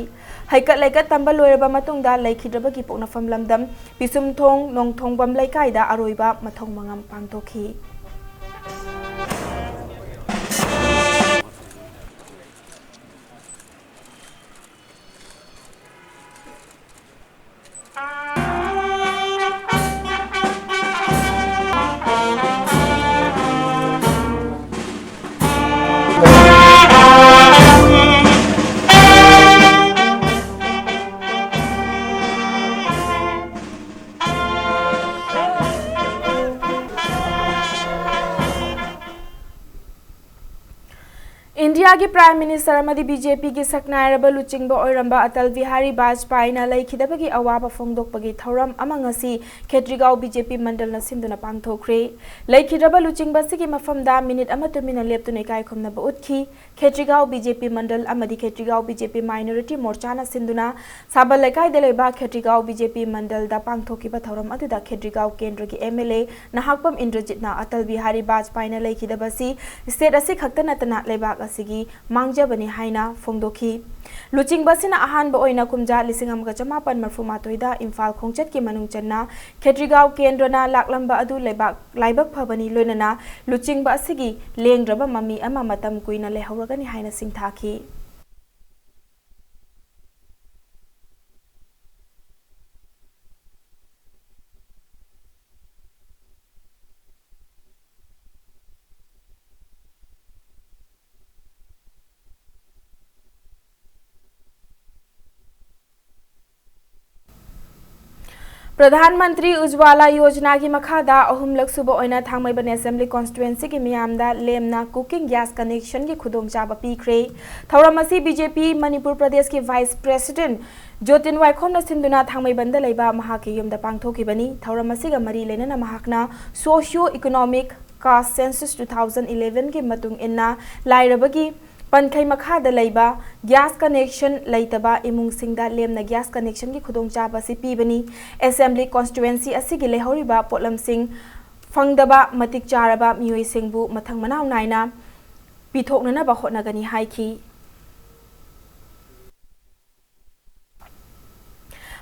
ꯍꯩꯀꯠ ꯂꯩꯀꯠ ꯇꯝꯕ ꯂꯣꯏꯔꯕ ꯃꯇꯨꯡꯗ ꯂꯩꯈꯤꯗ꯭ꯔꯕꯒꯤ ꯄꯣꯛꯅꯐꯝ ꯂꯝꯗꯝ ꯄꯤꯁꯨꯝꯊꯣꯡ ꯅꯣꯡꯊꯣꯡꯕꯝ ꯂꯩꯀꯥꯏꯗ ꯑꯔꯣꯏꯕ ꯃꯊꯧ ꯃꯉꯝ ꯄꯥꯡꯊꯣꯛꯈꯤ꯫ ꯏꯟꯗꯤꯌꯥꯒꯤ Prime Minister ꯑꯃꯗꯤ B J P ꯒꯤ ꯁꯛꯅꯥꯏꯔꯕ ꯂꯨꯆꯤꯡꯕ ꯑꯣꯏꯔꯝꯕ ꯑꯇꯜ ꯕꯤꯍꯥꯔꯤ ꯕꯥꯖꯄꯥꯏꯅ ꯂꯩꯈꯤꯗꯕꯒꯤ ꯑꯋꯥꯕ ꯐꯣꯡꯗꯣꯛꯄꯒꯤ ꯊꯧꯔꯝ ꯑꯃ ꯉꯁꯤ ꯈꯦꯇ꯭ꯔꯤꯒꯥꯎ B J P ꯃꯟꯗꯜꯅ ꯁꯤꯟꯗꯨꯅ ꯄꯥꯡꯊꯣꯛꯈ꯭ꯔꯦ꯫ ꯂꯩꯈꯤꯗ꯭ꯔꯕ ꯂꯨꯆꯤꯡꯕ ꯑꯁꯤꯒꯤ ꯃꯐꯝꯗ ꯃꯤꯅꯤꯠ ꯑꯃ ꯇꯨꯃꯤꯟꯅ ꯂꯦꯞꯇꯨꯅ ꯏꯀꯥꯏ ꯈꯨꯝꯅꯕ ꯎꯠꯈꯤ꯫ ꯈꯦꯇ꯭ꯔꯤꯒꯥꯎ B J P ꯃꯟꯗꯜ ꯑꯃꯗꯤ ꯈꯦꯇ꯭ꯔꯤꯒꯥꯎ B J P minority ꯃꯣꯔꯆꯥꯅ ꯁꯤꯟꯗꯨꯅ ꯁꯥꯕꯜ ꯂꯩꯀꯥꯏꯗ ꯂꯩꯕ ꯈꯦꯇ꯭ꯔꯤꯒꯥꯎ B J P ꯃꯟꯗꯜꯗ ꯄꯥꯡꯊꯣꯛꯈꯤꯕ ꯊꯧꯔꯝ ꯑꯗꯨꯗ ꯈꯦꯇ꯭ꯔꯤꯒꯥꯎ ꯀꯦꯟꯗ꯭ꯔꯒꯤ M L A Nahakpam ꯏꯟꯗ꯭ꯔꯖꯤꯠꯅ Atal Bihari ꯕꯥꯖꯄꯥꯏꯅ ꯂꯩꯈꯤꯗꯕ ꯑꯁꯤ state ꯑꯁꯤ ꯈꯛꯇ ꯅꯠꯇꯅ ꯂꯩꯕꯥꯛ ꯑꯁꯤꯒꯤ ꯃꯥꯡꯖꯕꯅꯤ ꯍꯥꯏꯅ ꯐꯣꯡꯗꯣꯛꯈꯤ꯫ ꯂꯨꯆꯤꯡꯕ ꯑꯁꯤꯅ ꯑꯍꯥꯟꯕ ꯑꯣꯏꯅ ꯀꯨꯝꯖꯥ ꯂꯤꯁꯤꯡ ꯑꯃꯒ ꯆꯃꯥꯄꯟ ꯃꯔꯐꯨ ꯃꯥꯊꯣꯏꯗ ꯏꯝꯐꯥꯜ ꯈꯣꯡꯆꯠꯀꯤ ꯃꯅꯨꯡ ꯆꯟꯅ ꯈꯦꯇ꯭ꯔꯤꯒꯥꯎ ꯀꯦꯟꯗ꯭ꯔꯅ ꯂꯥꯛꯂꯝꯕ ꯑꯗꯨ ꯂꯩꯕꯥꯛ ꯂꯥꯏꯕꯛ ꯐꯕꯅꯤ, ꯂꯣꯏꯅꯅ ꯂꯨꯆꯤꯡꯕ ꯑꯁꯤꯒꯤ ꯂꯦꯡꯗ꯭ꯔꯕ ꯃꯃꯤ ꯑꯃ ꯃꯇꯝ ꯀꯨꯏꯅ ꯂꯩꯍꯧꯔꯒꯅꯤ ꯍꯥꯏꯅ ꯁꯤꯡꯊꯥꯈꯤ꯫ ꯄ꯭ꯔꯙꯥꯟ ꯃꯟꯇ꯭ꯔꯤ ꯎꯖ꯭ꯋꯥꯂꯥ ꯌꯣꯖꯅꯥꯒꯤ ꯃꯈꯥꯗ ꯑꯍꯨꯝꯂꯛ ꯁꯨꯕ ꯑꯣꯏꯅ ꯊꯥꯡꯃꯩꯕꯟ Assembly Constituencyꯒꯤ ꯃꯤꯌꯥꯝꯗ ꯂꯦꯝꯅ cooking gas connectionꯒꯤ ꯈꯨꯗꯣꯡꯆꯥꯕ ꯄꯤꯈ꯭ꯔꯦ꯫ ꯊꯧꯔꯝ ꯑꯁꯤ B J P ꯃꯅꯤꯄꯨꯔ ꯄ꯭ꯔꯗꯦꯁꯀꯤ Vice President ꯖꯣꯇꯤꯟ ꯋꯥꯏꯈꯣꯝꯅ ꯁꯤꯟꯗꯨꯅ ꯊꯥꯡꯃꯩꯕꯟꯗ ꯂꯩꯕ ꯃꯍꯥꯛꯀꯤ ꯌꯨꯝꯗ ꯄꯥꯡꯊꯣꯛꯈꯤꯕꯅꯤ꯫ ꯊꯧꯔꯝ ꯑꯁꯤꯒ ꯃꯔꯤ ꯂꯩꯅꯅ ꯃꯍꯥꯛꯅ Socio Economic Caste Census two thousand elevenꯒꯤ ꯃꯇꯨꯡ ꯏꯟꯅ ꯂꯥꯏꯔꯕꯒꯤ ꯄꯟꯈꯩ ꯃꯈꯥꯗ ꯂꯩꯕ ꯒ꯭ꯌꯥꯁ ꯀꯅꯦꯛꯁꯟ ꯂꯩꯇꯕ ꯏꯃꯨꯡꯁꯤꯡꯗ ꯂꯦꯝꯅ ꯒ꯭ꯌꯥꯁ ꯀꯅꯦꯛꯁꯟꯒꯤ ꯈꯨꯗꯣꯡꯆꯥꯕ ꯑꯁꯤ ꯄꯤꯕꯅꯤ꯫ ꯑꯦꯁꯦꯝꯕ꯭ꯂꯤ ꯀꯣꯟꯁꯇꯤꯇ꯭ꯋꯦꯟꯁꯤ ꯑꯁꯤꯒꯤ ꯂꯩꯍꯧꯔꯤꯕ ꯄꯣꯠꯂꯝꯁꯤꯡ ꯐꯪꯗꯕ ꯃꯇꯤꯛ ꯆꯥꯔꯕ ꯃꯤꯑꯣꯏꯁꯤꯡꯕꯨ ꯃꯊꯪ ꯃꯅꯥꯎ ꯅꯥꯏꯅ ꯄꯤꯊꯣꯛꯅꯅꯕ ꯍꯣꯠꯅꯒꯅꯤ ꯍꯥꯏꯈꯤ꯫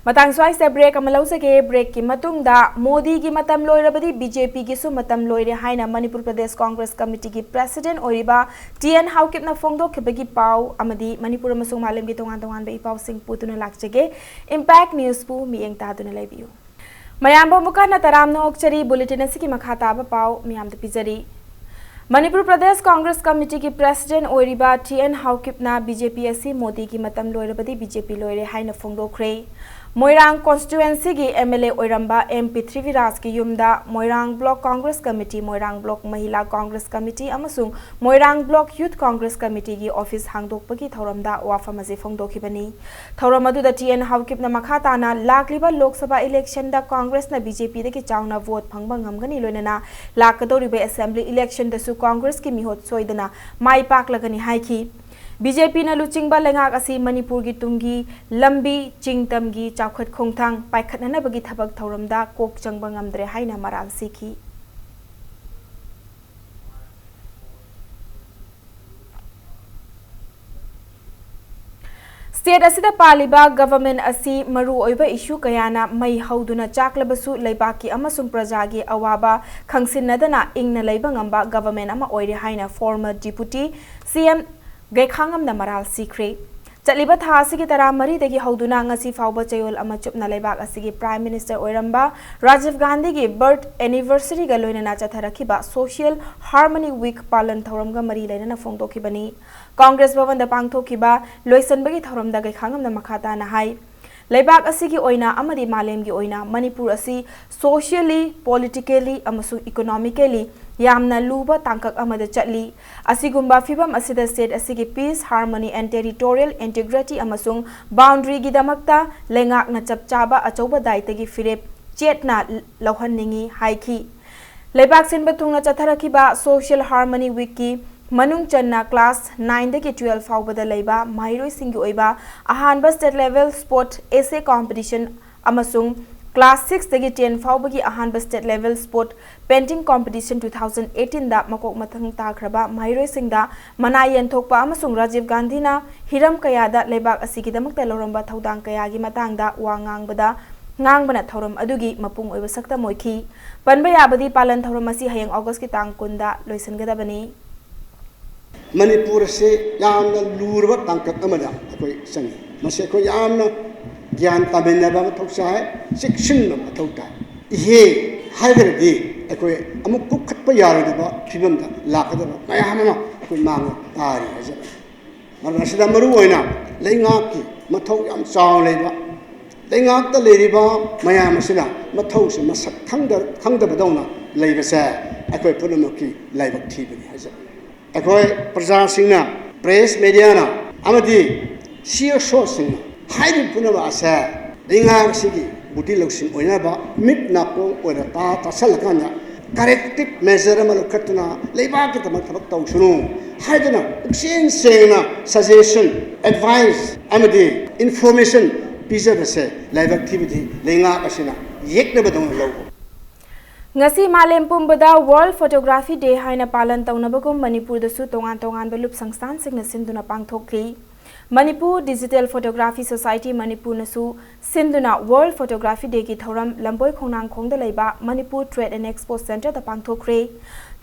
ꯃꯇꯥꯡ ꯁ꯭ꯋꯥꯏꯁꯤꯗ ꯕ꯭ꯔꯦꯛ ꯑꯃ ꯂꯧꯖꯒꯦ꯫ ꯕ꯭ꯔꯦꯛꯀꯤ ꯃꯇꯨꯡꯗ ꯃꯣꯗꯤꯒꯤ ꯃꯇꯝ ꯂꯣꯏꯔꯕꯗꯤ ꯕꯤ ꯖꯦ ꯄꯤꯒꯤꯁꯨ ꯃꯇꯝ ꯂꯣꯏꯔꯦ ꯍꯥꯏꯅ ꯃꯅꯤꯄꯨꯔ ꯄ꯭ꯔꯗꯦꯁ ꯀꯣꯡꯒ꯭ꯔꯦꯁ ꯀꯃꯤꯇꯤꯒꯤ ꯄ꯭ꯔꯦꯁꯤꯗꯦꯟꯠ ꯑꯣꯏꯔꯤꯕ ꯇꯤ ꯑꯦꯟ ꯍꯥꯎꯀꯤꯞꯅ ꯐꯣꯡꯗꯣꯛꯈꯤꯕꯒꯤ ꯄꯥꯎ ꯑꯃꯗꯤ ꯃꯅꯤꯄꯨꯔ ꯑꯃꯁꯨꯡ ꯃꯥꯂꯦꯝꯒꯤ ꯇꯣꯉꯥꯟ ꯇꯣꯉꯥꯟꯕ ꯏ ꯄꯥꯎꯁꯤꯡ ꯄꯨꯗꯨꯅ ꯂꯥꯛꯆꯒꯦ꯫ ꯏꯝꯄꯦꯛ ꯅ꯭ꯌꯨꯁꯄꯨ ꯃꯤꯠꯌꯦꯡ ꯇꯥꯗꯨꯅ ꯂꯩꯕꯤꯌꯨ꯫ ꯃꯌꯥꯝꯕꯨ ꯑꯃꯨꯛꯀ ꯍꯟꯅ ꯇꯔꯥꯝꯅ ꯑꯣꯛꯆꯔꯤ꯫ ꯕꯨꯂꯦꯇꯤꯟ ꯑꯁꯤꯒꯤ ꯃꯈꯥ ꯇꯥꯕ ꯄꯥꯎ ꯃꯤꯌꯥꯝꯗ ꯄꯤꯖꯔꯤ꯫ ꯃꯅꯤꯄꯨꯔ ꯄ꯭ꯔꯗꯦꯁ ꯀꯣꯡꯒ꯭ꯔꯦꯁ ꯀꯃꯤꯇꯤꯒꯤ ꯄ꯭ꯔꯦꯁꯤꯗꯦꯟꯠ ꯑꯣꯏꯔꯤꯕ ꯇꯤ ꯑꯦꯟ ꯍꯥꯎꯀꯤꯞꯅ ꯕꯤ ꯖꯦ ꯄꯤ ꯑꯁꯤ ꯃꯣꯗꯤꯒꯤ ꯃꯇꯝ ꯂꯣꯏꯔꯕꯗꯤ ꯕꯤ ꯖꯦ ꯄꯤ ꯂꯣꯏꯔꯦ ꯍꯥꯏꯅ ꯐꯣꯡꯗꯣꯛꯈ꯭ꯔꯦ꯫ ꯃꯣꯏꯔꯥꯡ ꯀꯣꯟꯁꯇꯤꯇ꯭ꯋꯦꯟꯁꯤꯒꯤ ꯑꯦꯝ ꯑꯦꯜ ꯑꯦ ꯑꯣꯏꯔꯝꯕ ꯑꯦꯝ ꯄ꯭ꯔꯤꯊꯤꯕꯤꯔꯥꯖꯀꯤ ꯌꯨꯝꯗ ꯃꯣꯏꯔꯥꯡ ꯕ꯭ꯂꯣꯛ ꯀꯣꯡꯒ꯭ꯔꯦꯁ ꯀꯃꯤꯇꯤ, ꯃꯣꯏꯔꯥꯡ ꯕ꯭ꯂꯣꯛ ꯃꯍꯤꯂꯥ ꯀꯣꯡꯒ꯭ꯔꯦꯁ ꯀꯃꯤꯇꯤ ꯑꯃꯁꯨꯡ ꯃꯣꯏꯔꯥꯡ ꯕ꯭ꯂꯣꯛ ꯌꯨꯊ ꯀꯣꯡꯒ꯭ꯔꯦꯁ ꯀꯃꯤꯇꯤꯒꯤ ꯑꯣꯐꯤꯁ ꯍꯥꯡꯗꯣꯛꯄꯒꯤ ꯊꯧꯔꯝꯗ ꯋꯥꯐꯝ ꯑꯁꯤ ꯐꯣꯡꯗꯣꯛꯈꯤꯕꯅꯤ꯫ ꯊꯧꯔꯝ ꯑꯗꯨꯗ ꯇꯤ ꯑꯦꯟ ꯍꯥꯎꯀꯤꯞꯅ ꯃꯈꯥ ꯇꯥꯅ ꯂꯥꯛꯂꯤꯕ ꯂꯣꯛ ꯁꯚꯥ ꯏꯂꯦꯛꯁꯟꯗ ꯀꯣꯡꯒ꯭ꯔꯦꯁꯅ ꯕꯤ ꯖꯦ ꯄꯤꯗꯒꯤ ꯆꯥꯎꯅ ꯚꯣꯠ ꯐꯪꯕ ꯉꯝꯒꯅꯤ, ꯂꯣꯏꯅꯅ ꯂꯥꯛꯀꯗꯧꯔꯤꯕ ꯑꯦꯁꯦꯝꯕ꯭ꯂꯤ ꯏꯂꯦꯛꯁꯟꯗꯁꯨ ꯀꯣꯡꯒ꯭ꯔꯦꯁꯀꯤ ꯃꯤꯍꯨꯠ ꯁꯣꯏꯗꯅ ꯃꯥꯏ ꯄꯥꯛꯂꯒꯅꯤ ꯍꯥꯏꯈꯤ꯫ ꯕꯤ ꯖꯦ ꯄꯤꯅ ꯂꯨꯆꯤꯡꯕ ꯂꯩꯉꯥꯛ ꯑꯁꯤ ꯃꯅꯤꯄꯨꯔꯒꯤ ꯇꯨꯡꯒꯤ ꯂꯝꯕꯤ, ꯆꯤꯡ ꯇꯝꯒꯤ ꯆꯥꯎꯈꯠ ꯈꯣꯡꯊꯥꯡ ꯄꯥꯏꯈꯠꯅꯅꯕꯒꯤ ꯊꯕꯛ ꯊꯧꯔꯝꯗ ꯀꯣꯛ ꯆꯪꯕ ꯉꯝꯗ꯭ꯔꯦ ꯍꯥꯏꯅ ꯃꯔꯥꯜ ꯁꯤꯈꯤ꯫ ꯁ꯭ꯇꯦꯠ ꯑꯁꯤꯗ ꯄꯥꯜꯂꯤꯕ ꯒꯚꯔꯟꯃꯦꯟꯠ ꯑꯁꯤ ꯃꯔꯨꯑꯣꯏꯕ ꯏꯁꯨ ꯀꯌꯥꯅ ꯃꯩ ꯍꯧꯗꯨꯅ ꯆꯥꯛꯂꯕꯁꯨ, ꯂꯩꯕꯥꯛꯀꯤ ꯑꯃꯁꯨꯡ ꯄ꯭ꯔꯖꯥꯒꯤ ꯑꯋꯥꯕ ꯈꯪꯁꯤꯟꯅꯗꯅ ꯏꯪꯅ ꯂꯩꯕ ꯉꯝꯕ ꯒꯚꯔꯟꯃꯦꯟꯠ ꯑꯃ ꯑꯣꯏꯔꯦ ꯍꯥꯏꯅ ꯐꯣꯔꯃꯔ ꯗꯤꯄꯨꯇꯤ ꯁꯤ ꯑꯦꯝ ꯒꯩꯈꯥꯉꯝꯅ ꯃꯔꯥꯜ ꯁꯤꯈ꯭ꯔꯦ꯫ ꯆꯠꯂꯤꯕ ꯊꯥ ꯑꯁꯤꯒꯤ ꯇꯔꯥꯃꯔꯤꯗꯒꯤ ꯍꯧꯗꯨꯅ ꯉꯁꯤ ꯐꯥꯎꯕ ꯆꯌꯣꯜ ꯑꯃ ꯆꯨꯞꯅ ꯂꯩꯕꯥꯛ ꯑꯁꯤꯒꯤ ꯄ꯭ꯔꯥꯏꯝ ꯃꯤꯅꯤꯁꯇꯔ ꯑꯣꯏꯔꯝꯕ ꯔꯥꯖꯤꯚ ꯒꯥꯟꯙꯤꯒꯤ ꯕꯔꯊ ꯑꯦꯅꯤꯚꯔꯁꯔꯤꯒ ꯂꯣꯏꯅꯅ ꯆꯠꯊꯔꯛꯈꯤꯕ ꯁꯣꯁꯤꯌꯦꯜ ꯍꯥꯔꯃꯅꯤ ꯋꯤꯛ ꯄꯥꯂꯟ ꯊꯧꯔꯝꯒ ꯃꯔꯤ ꯂꯩꯅꯅ ꯐꯣꯡꯗꯣꯛꯈꯤꯕꯅꯤ꯫ ꯀꯣꯡꯒ꯭ꯔꯦꯁ ꯚꯕꯟꯗ ꯄꯥꯡꯊꯣꯛꯈꯤꯕ ꯂꯣꯏꯁꯤꯟꯕꯒꯤ ꯊꯧꯔꯝꯗ ꯒꯩꯈꯥꯉꯝꯅ ꯃꯈꯥ ꯇꯥꯅ ꯍꯥꯏ, ꯂꯩꯕꯥꯛ ꯑꯁꯤꯒꯤ ꯑꯣꯏꯅ ꯑꯃꯗꯤ ꯃꯥꯂꯦꯝꯒꯤ ꯑꯣꯏꯅ ꯃꯅꯤꯄꯨꯔ ꯑꯁꯤ ꯁꯣꯁꯤꯌꯦꯜꯂꯤ, ꯄꯣꯂꯤꯇꯤꯀꯦꯜꯂꯤ ꯑꯃꯁꯨꯡ ꯏꯀꯣꯅꯣꯃꯤꯀꯦꯜꯂꯤ ꯌꯥꯝꯅ ꯂꯨꯕ ꯇꯥꯡꯀꯛ ꯑꯃꯗ ꯆꯠꯂꯤ꯫ ꯑꯁꯤꯒꯨꯝꯕ ꯐꯤꯚꯝ ꯑꯁꯤꯗ ꯁ꯭ꯇꯦꯠ ꯑꯁꯤꯒꯤ ꯄꯤꯁ, ꯍꯥꯔꯃꯅꯤ and ꯇꯦꯔꯤꯇꯣꯔꯤꯌꯦꯜ ꯏꯟꯇꯤꯒ꯭ꯔꯤꯇꯤ ꯑꯃꯁꯨꯡ ꯕꯥꯎꯟꯗꯔꯤꯒꯤꯗꯃꯛꯇ ꯂꯩꯉꯥꯛꯅ ꯆꯞ ꯆꯥꯕ ꯑꯆꯧꯕ ꯗꯥꯏꯇꯒꯤ ꯐꯤꯔꯦꯞ ꯆꯦꯠꯅ ꯂꯧꯍꯟꯅꯤꯡꯏ ꯍꯥꯏꯈꯤ꯫ ꯂꯩꯕꯥꯛ ꯁꯤꯟꯕ ꯊꯨꯡꯅ ꯆꯠꯊꯔꯛꯈꯤꯕ ꯁꯣꯁꯤꯌꯦꯜ ꯍꯥꯔꯃꯅꯤ ꯋꯤꯛꯀꯤ ꯃꯅꯨꯡ ꯆꯟꯅ class nine ꯗꯒꯤ twelve ꯐꯥꯎꯕꯗ ꯂꯩꯕ ꯃꯍꯩꯔꯣꯏꯁꯤꯡꯒꯤ ꯑꯣꯏꯕ ꯑꯍꯥꯟꯕ state level sport essay competition ꯑꯃꯁꯨꯡ class six ꯗꯒꯤ ten ꯐꯥꯎꯕꯒꯤ ꯑꯍꯥꯟꯕ state level sport painting competition two thousand eighteen ꯗ ꯃꯀꯣꯛ ꯃꯊꯪ ꯇꯥꯈ꯭ꯔꯕ ꯃꯍꯩꯔꯣꯏꯁꯤꯡꯗ ꯃꯅꯥ ꯌꯦꯟꯊꯣꯛꯄ ꯑꯃꯁꯨꯡ ꯔꯥꯖꯤꯕ ꯒꯥꯟꯙꯤꯅ ꯍꯤꯔꯝ ꯀꯌꯥꯗ ꯂꯩꯕꯥꯛ ꯑꯁꯤꯒꯤꯗꯃꯛꯇ ꯂꯧꯔꯝꯕ ꯊꯧꯗꯥꯡ ꯀꯌꯥꯒꯤ ꯃꯇꯥꯡꯗ ꯋꯥ ꯉꯥꯡꯕꯗ, ꯉꯥꯡꯕꯅ ꯊꯧꯔꯝ ꯑꯗꯨꯒꯤ ꯃꯄꯨꯡ ꯑꯣꯏꯕ ꯁꯛꯇꯝ ꯑꯣꯏꯈꯤ꯫ ꯄꯟꯕ ꯌꯥꯕꯗꯤ, ꯄꯥꯂꯟ ꯊꯧꯔꯝ ꯑꯁꯤ ꯍꯌꯦꯡ August ꯀꯤ ꯇꯥꯡ ꯀꯨꯟꯗ ꯂꯣꯏꯁꯤꯟꯒꯗꯕꯅꯤ꯫ ꯃꯅꯤꯄꯨꯔ ꯑꯁꯤ ꯌꯥꯝꯅ ꯂꯨꯔꯕ ꯇꯥꯡꯀꯛ ꯑꯃꯗ ꯑꯩꯈꯣꯏ ꯆꯪꯉꯤ꯫ ꯃꯁꯤ ꯑꯩꯈꯣꯏ ꯌꯥꯝꯅ ꯒ꯭ꯌꯥꯟ ꯇꯥꯃꯤꯟꯅꯕ ꯃꯊꯧ ꯆꯥꯏ, ꯆꯦꯛꯁꯤꯟꯕ ꯃꯊꯧ ꯇꯥꯏ꯫ ꯏꯍꯦ ꯍꯥꯏꯗ꯭ꯔꯗꯤ ꯑꯩꯈꯣꯏ ꯑꯃꯨꯛ ꯀꯨꯞꯈꯠꯄ ꯌꯥꯔꯣꯏꯗꯕ ꯐꯤꯕꯝꯗ ꯂꯥꯛꯀꯗꯕ ꯃꯌꯥꯝ ꯑꯃ ꯑꯩꯈꯣꯏ ꯃꯥꯡꯗ ꯇꯥꯔꯤ ꯍꯥꯏꯖꯕꯅꯤ꯫ ꯃꯔꯝ ꯑꯁꯤꯗ ꯃꯔꯨ ꯑꯣꯏꯅ ꯂꯩꯉꯥꯛꯀꯤ ꯃꯊꯧ ꯌꯥꯝ ꯆꯥꯎꯅ ꯂꯩꯕ, ꯂꯩꯉꯥꯛꯇ ꯂꯩꯔꯤꯕ ꯃꯌꯥꯝ ꯑꯁꯤꯅ ꯃꯊꯧꯁꯤ ꯃꯁꯛ ꯈꯪꯗ-, ꯈꯪꯗꯕꯗꯧꯅ ꯂꯩꯕꯁꯦ ꯑꯩꯈꯣꯏ ꯄꯨꯝꯅꯃꯛꯀꯤ ꯂꯥꯏꯕꯛ ꯊꯤꯕꯅꯤ ꯍꯥꯏꯖꯕꯅꯤ꯫ ꯑꯩꯈꯣꯏ ꯄ꯭ꯔꯖꯥꯁꯤꯡꯅ, press mediaꯅ ꯑꯃꯗꯤ CSOꯁꯤꯡꯅ ꯍꯥꯏꯔꯤꯕ ꯄꯨꯝꯅꯃꯛ ꯑꯁꯦ ꯂꯩꯉꯥꯛ ꯑꯁꯤꯒꯤ ꯕꯨꯗꯤ ꯂꯧꯁꯤꯡ ꯑꯣꯏꯅꯕ, ꯃꯤꯠ ꯅꯥꯀꯣꯡ ꯑꯣꯏꯅ ꯇꯥ ꯇꯥꯁꯜꯂꯀꯥꯟꯗ corrective measure ꯑꯃ ꯂꯧꯈꯠꯇꯨꯅ ꯂꯩꯕꯥꯛꯀꯤꯗꯃꯛ ꯊꯕꯛ ꯇꯧꯁꯅꯨ ꯍꯥꯏꯗꯨꯅ ꯄꯨꯛꯆꯦꯟ ꯁꯦꯡꯅ suggestion, advice ꯑꯃꯗꯤ information ꯄꯤꯖꯕꯁꯦ ꯂꯥꯏꯕꯛ ꯊꯤꯕꯗꯤ ꯂꯩꯉꯥꯛ ꯑꯁꯤꯅ ꯌꯦꯛꯅꯕꯗꯧꯅ ꯂꯧꯕ꯫ ꯉꯁꯤ ꯃꯥꯂꯦꯝ ꯄꯨꯝꯕꯗ World Photography Day ꯍꯥꯏꯅ ꯄꯥꯂꯟ ꯇꯧꯅꯕꯒꯨꯝ ꯃꯅꯤꯄꯨꯔꯗꯁꯨ ꯇꯣꯉꯥꯟ ꯇꯣꯉꯥꯟꯕ ꯂꯨꯞ ꯁꯪꯁꯊꯥꯟꯁꯤꯡꯅ ꯁꯤꯟꯗꯨꯅ ꯄꯥꯡꯊꯣꯛꯂꯤ꯫ ꯃꯅꯤꯄꯨꯔ Digital Photography Society ꯃꯅꯤꯄꯨꯔꯅꯁꯨ ꯁꯤꯟꯗꯨꯅ World Photography Dayꯒꯤ ꯊꯧꯔꯝ ꯂꯝꯕꯣꯏ ꯈꯣꯡꯅꯥꯡꯈꯣꯡꯗ ꯂꯩꯕ ꯃꯅꯤꯄꯨꯔ Trade and Expo Centreꯗ ꯄꯥꯡꯊꯣꯛꯈ꯭ꯔꯦ꯫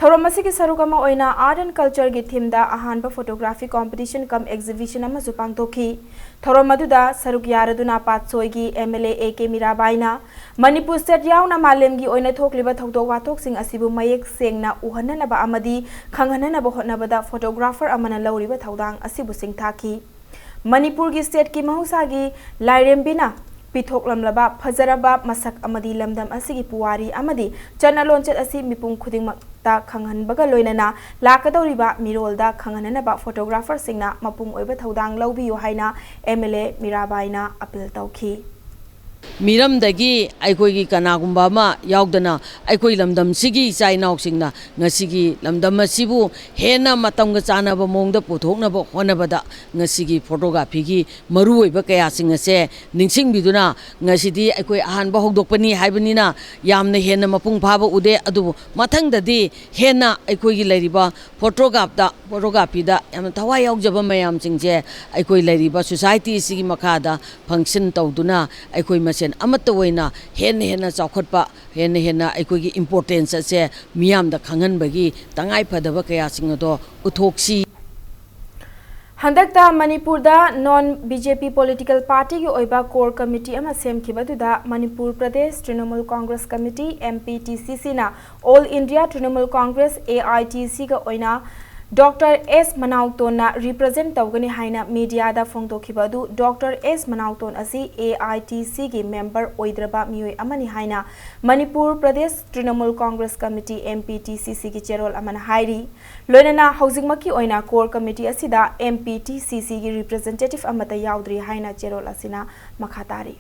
ꯊꯧꯔꯝ ꯑꯁꯤꯒꯤ ꯁꯔꯨꯛ ꯑꯃ ꯑꯣꯏꯅ Art and Cultureꯒꯤ themeꯗ ꯑꯍꯥꯟꯕ photography competition cum exhibition ꯑꯃꯁꯨ ꯄꯥꯡꯊꯣꯛꯈꯤ꯫ ꯊꯧꯔꯝ ꯑꯗꯨꯗ ꯁꯔꯨꯛ ꯌꯥꯔꯗꯨꯅ ꯄꯥꯠꯁꯣꯏꯒꯤ MLA A K ꯃꯤꯔꯥꯕꯥꯏꯅ Manipur state ꯌꯥꯎꯅ ꯃꯥꯂꯦꯝꯒꯤ ꯑꯣꯏꯅ ꯊꯣꯛꯂꯤꯕ ꯊꯧꯗꯣꯛ ꯋꯥꯊꯣꯛꯁꯤꯡ ꯑꯁꯤꯕꯨ ꯃꯌꯦꯛ ꯁꯦꯡꯅ ꯎꯍꯟꯅꯅꯕ ꯑꯃꯗꯤ ꯈꯪꯍꯟꯅꯅꯕ ꯍꯣꯠꯅꯕꯗ photographer ꯑꯃꯅ ꯂꯧꯔꯤꯕ ꯊꯧꯗꯥꯡ ꯑꯁꯤꯕꯨ ꯁꯤꯡꯊꯥꯈꯤ꯫ ꯃꯅꯤꯄꯨꯔꯒꯤ stateꯀꯤ ꯃꯍꯧꯁꯥꯒꯤ ꯂꯥꯏꯔꯦꯝꯕꯤꯅ ꯄꯤꯊꯣꯛꯂꯝꯂꯕ ꯐꯖꯔꯕ ꯃꯁꯛ ꯑꯃꯗꯤ ꯂꯝꯗꯝ ꯑꯁꯤꯒꯤ ꯄꯨꯋꯥꯔꯤ ꯑꯃꯗꯤ ꯆꯠꯅ ꯂꯣꯟꯆꯠ ꯑꯁꯤ ꯃꯤꯄꯨꯝ ꯈꯨꯗꯤꯡꯃꯛꯇ ꯈꯪꯍꯟꯕꯒ ꯂꯣꯏꯅꯅ ꯂꯥꯛꯀꯗꯧꯔꯤꯕ ꯃꯤꯔꯣꯜꯗ ꯈꯪꯍꯟꯅꯅꯕ photographerꯁꯤꯡꯅ ꯃꯄꯨꯡ ꯑꯣꯏꯕ ꯊꯧꯗꯥꯡ ꯂꯧꯕꯤꯌꯨ ꯍꯥꯏꯅ MLA ꯃꯤꯔꯥꯕꯥꯏꯅ appeal ꯇꯧꯈꯤ꯫ ꯃꯤꯔꯝꯗꯒꯤ ꯑꯩꯈꯣꯏꯒꯤ ꯀꯅꯥꯒꯨꯝꯕ ꯑꯃ ꯌꯥꯎꯗꯅ ꯑꯩꯈꯣꯏ ꯂꯝꯗꯝꯁꯤꯒꯤ ꯏꯆꯥ ꯏꯅꯥꯎꯁꯤꯡꯅ ꯉꯁꯤꯒꯤ ꯂꯝꯗꯝ ꯑꯁꯤꯕꯨ ꯍꯦꯟꯅ ꯃꯇꯝꯒ ꯆꯥꯟꯅꯕ ꯃꯑꯣꯡꯗ ꯄꯨꯊꯣꯛꯅꯕ ꯍꯣꯠꯅꯕꯗ ꯉꯁꯤꯒꯤ ꯐꯣꯇꯣꯒ꯭ꯔꯥꯐꯤꯒꯤ ꯃꯔꯨꯑꯣꯏꯕ ꯀꯌꯥꯁꯤꯡ ꯑꯁꯦ ꯅꯤꯡꯁꯤꯡꯕꯤꯗꯨꯅ, ꯉꯁꯤꯗꯤ ꯑꯩꯈꯣꯏ ꯑꯍꯥꯟꯕ ꯍꯧꯗꯣꯛꯄꯅꯤ ꯍꯥꯏꯕꯅꯤꯅ ꯌꯥꯝꯅ ꯍꯦꯟꯅ ꯃꯄꯨꯡ ꯐꯥꯕ ꯎꯗꯦ, ꯑꯗꯨꯕꯨ ꯃꯊꯪꯗꯗꯤ ꯍꯦꯟꯅ ꯑꯩꯈꯣꯏꯒꯤ ꯂꯩꯔꯤꯕ ꯐꯣꯇꯣꯒ꯭ꯔꯥꯐꯇ, ꯐꯣꯇꯣꯒ꯭ꯔꯥꯐꯤꯗ ꯌꯥꯝꯅ ꯊꯋꯥꯏ ꯌꯥꯎꯖꯕ ꯃꯌꯥꯝꯁꯤꯡꯁꯦ ꯑꯩꯈꯣꯏ ꯂꯩꯔꯤꯕ ꯁꯣꯁꯥꯏꯇꯤ ꯑꯁꯤꯒꯤ ꯃꯈꯥꯗ ꯐꯪꯁꯟ ꯇꯧꯗꯨꯅ ꯑꯩꯈꯣꯏ ꯃꯁꯦꯟ ꯑꯃꯠꯇ ꯑꯣꯏꯅ ꯍꯦꯟꯅ ꯍꯦꯟꯅ ꯆꯥꯎꯈꯠꯄ, ꯍꯦꯟꯅ ꯍꯦꯟꯅ ꯑꯩꯈꯣꯏꯒꯤ ꯏꯝꯄꯣꯔꯇꯦꯟꯁ ꯑꯁꯦ ꯃꯤꯌꯥꯝꯗ ꯈꯪꯍꯟꯕꯒꯤ ꯇꯉꯥꯏꯐꯗꯕ ꯀꯌꯥꯁꯤꯡ ꯑꯗꯣ ꯎꯠꯊꯣꯛꯁꯤ꯫ ꯍꯟꯗꯛꯇ ꯃꯅꯤꯄꯨꯔꯗ non B J P political partyꯒꯤ ꯑꯣꯏꯕ core committee ꯑꯃ ꯁꯦꯝꯈꯤꯕ ꯑꯗꯨꯗ Manipur Pradesh Trinamool Congress committee, M P T C Cꯅ All India Trinamool Congress, A I T C ꯒ ꯑꯣꯏꯅ Doctor S ꯃꯅꯥꯎꯇꯣꯟꯅ represent ꯇꯧꯒꯅꯤ ꯍꯥꯏꯅ mediaꯗ ꯐꯣꯡꯗꯣꯛꯈꯤꯕ ꯑꯗꯨ, Doctor S ꯃꯅꯥꯎꯇꯣꯟ ꯑꯁꯤ A I T Cꯒꯤ member ꯑꯣꯏꯗ꯭ꯔꯕ ꯃꯤꯑꯣꯏ ꯑꯃꯅꯤ ꯍꯥꯏꯅ Manipur Pradesh Trinamool Congress committee, M P T C Cꯒꯤ ꯆꯦꯔꯣꯜ ꯑꯃꯅ ꯍꯥꯏꯔꯤ꯫ ꯂꯣꯏꯅꯅ ꯍꯧꯖꯤꯛꯃꯛꯀꯤ ꯑꯣꯏꯅ core committee ꯑꯁꯤꯗ M P T C Cꯒꯤ representative ꯑꯃꯠꯇ ꯌꯥꯎꯗ꯭ꯔꯤ ꯍꯥꯏꯅ ꯆꯦꯔꯣꯜ ꯑꯁꯤꯅ ꯃꯈꯥ ꯇꯥꯔꯤ꯫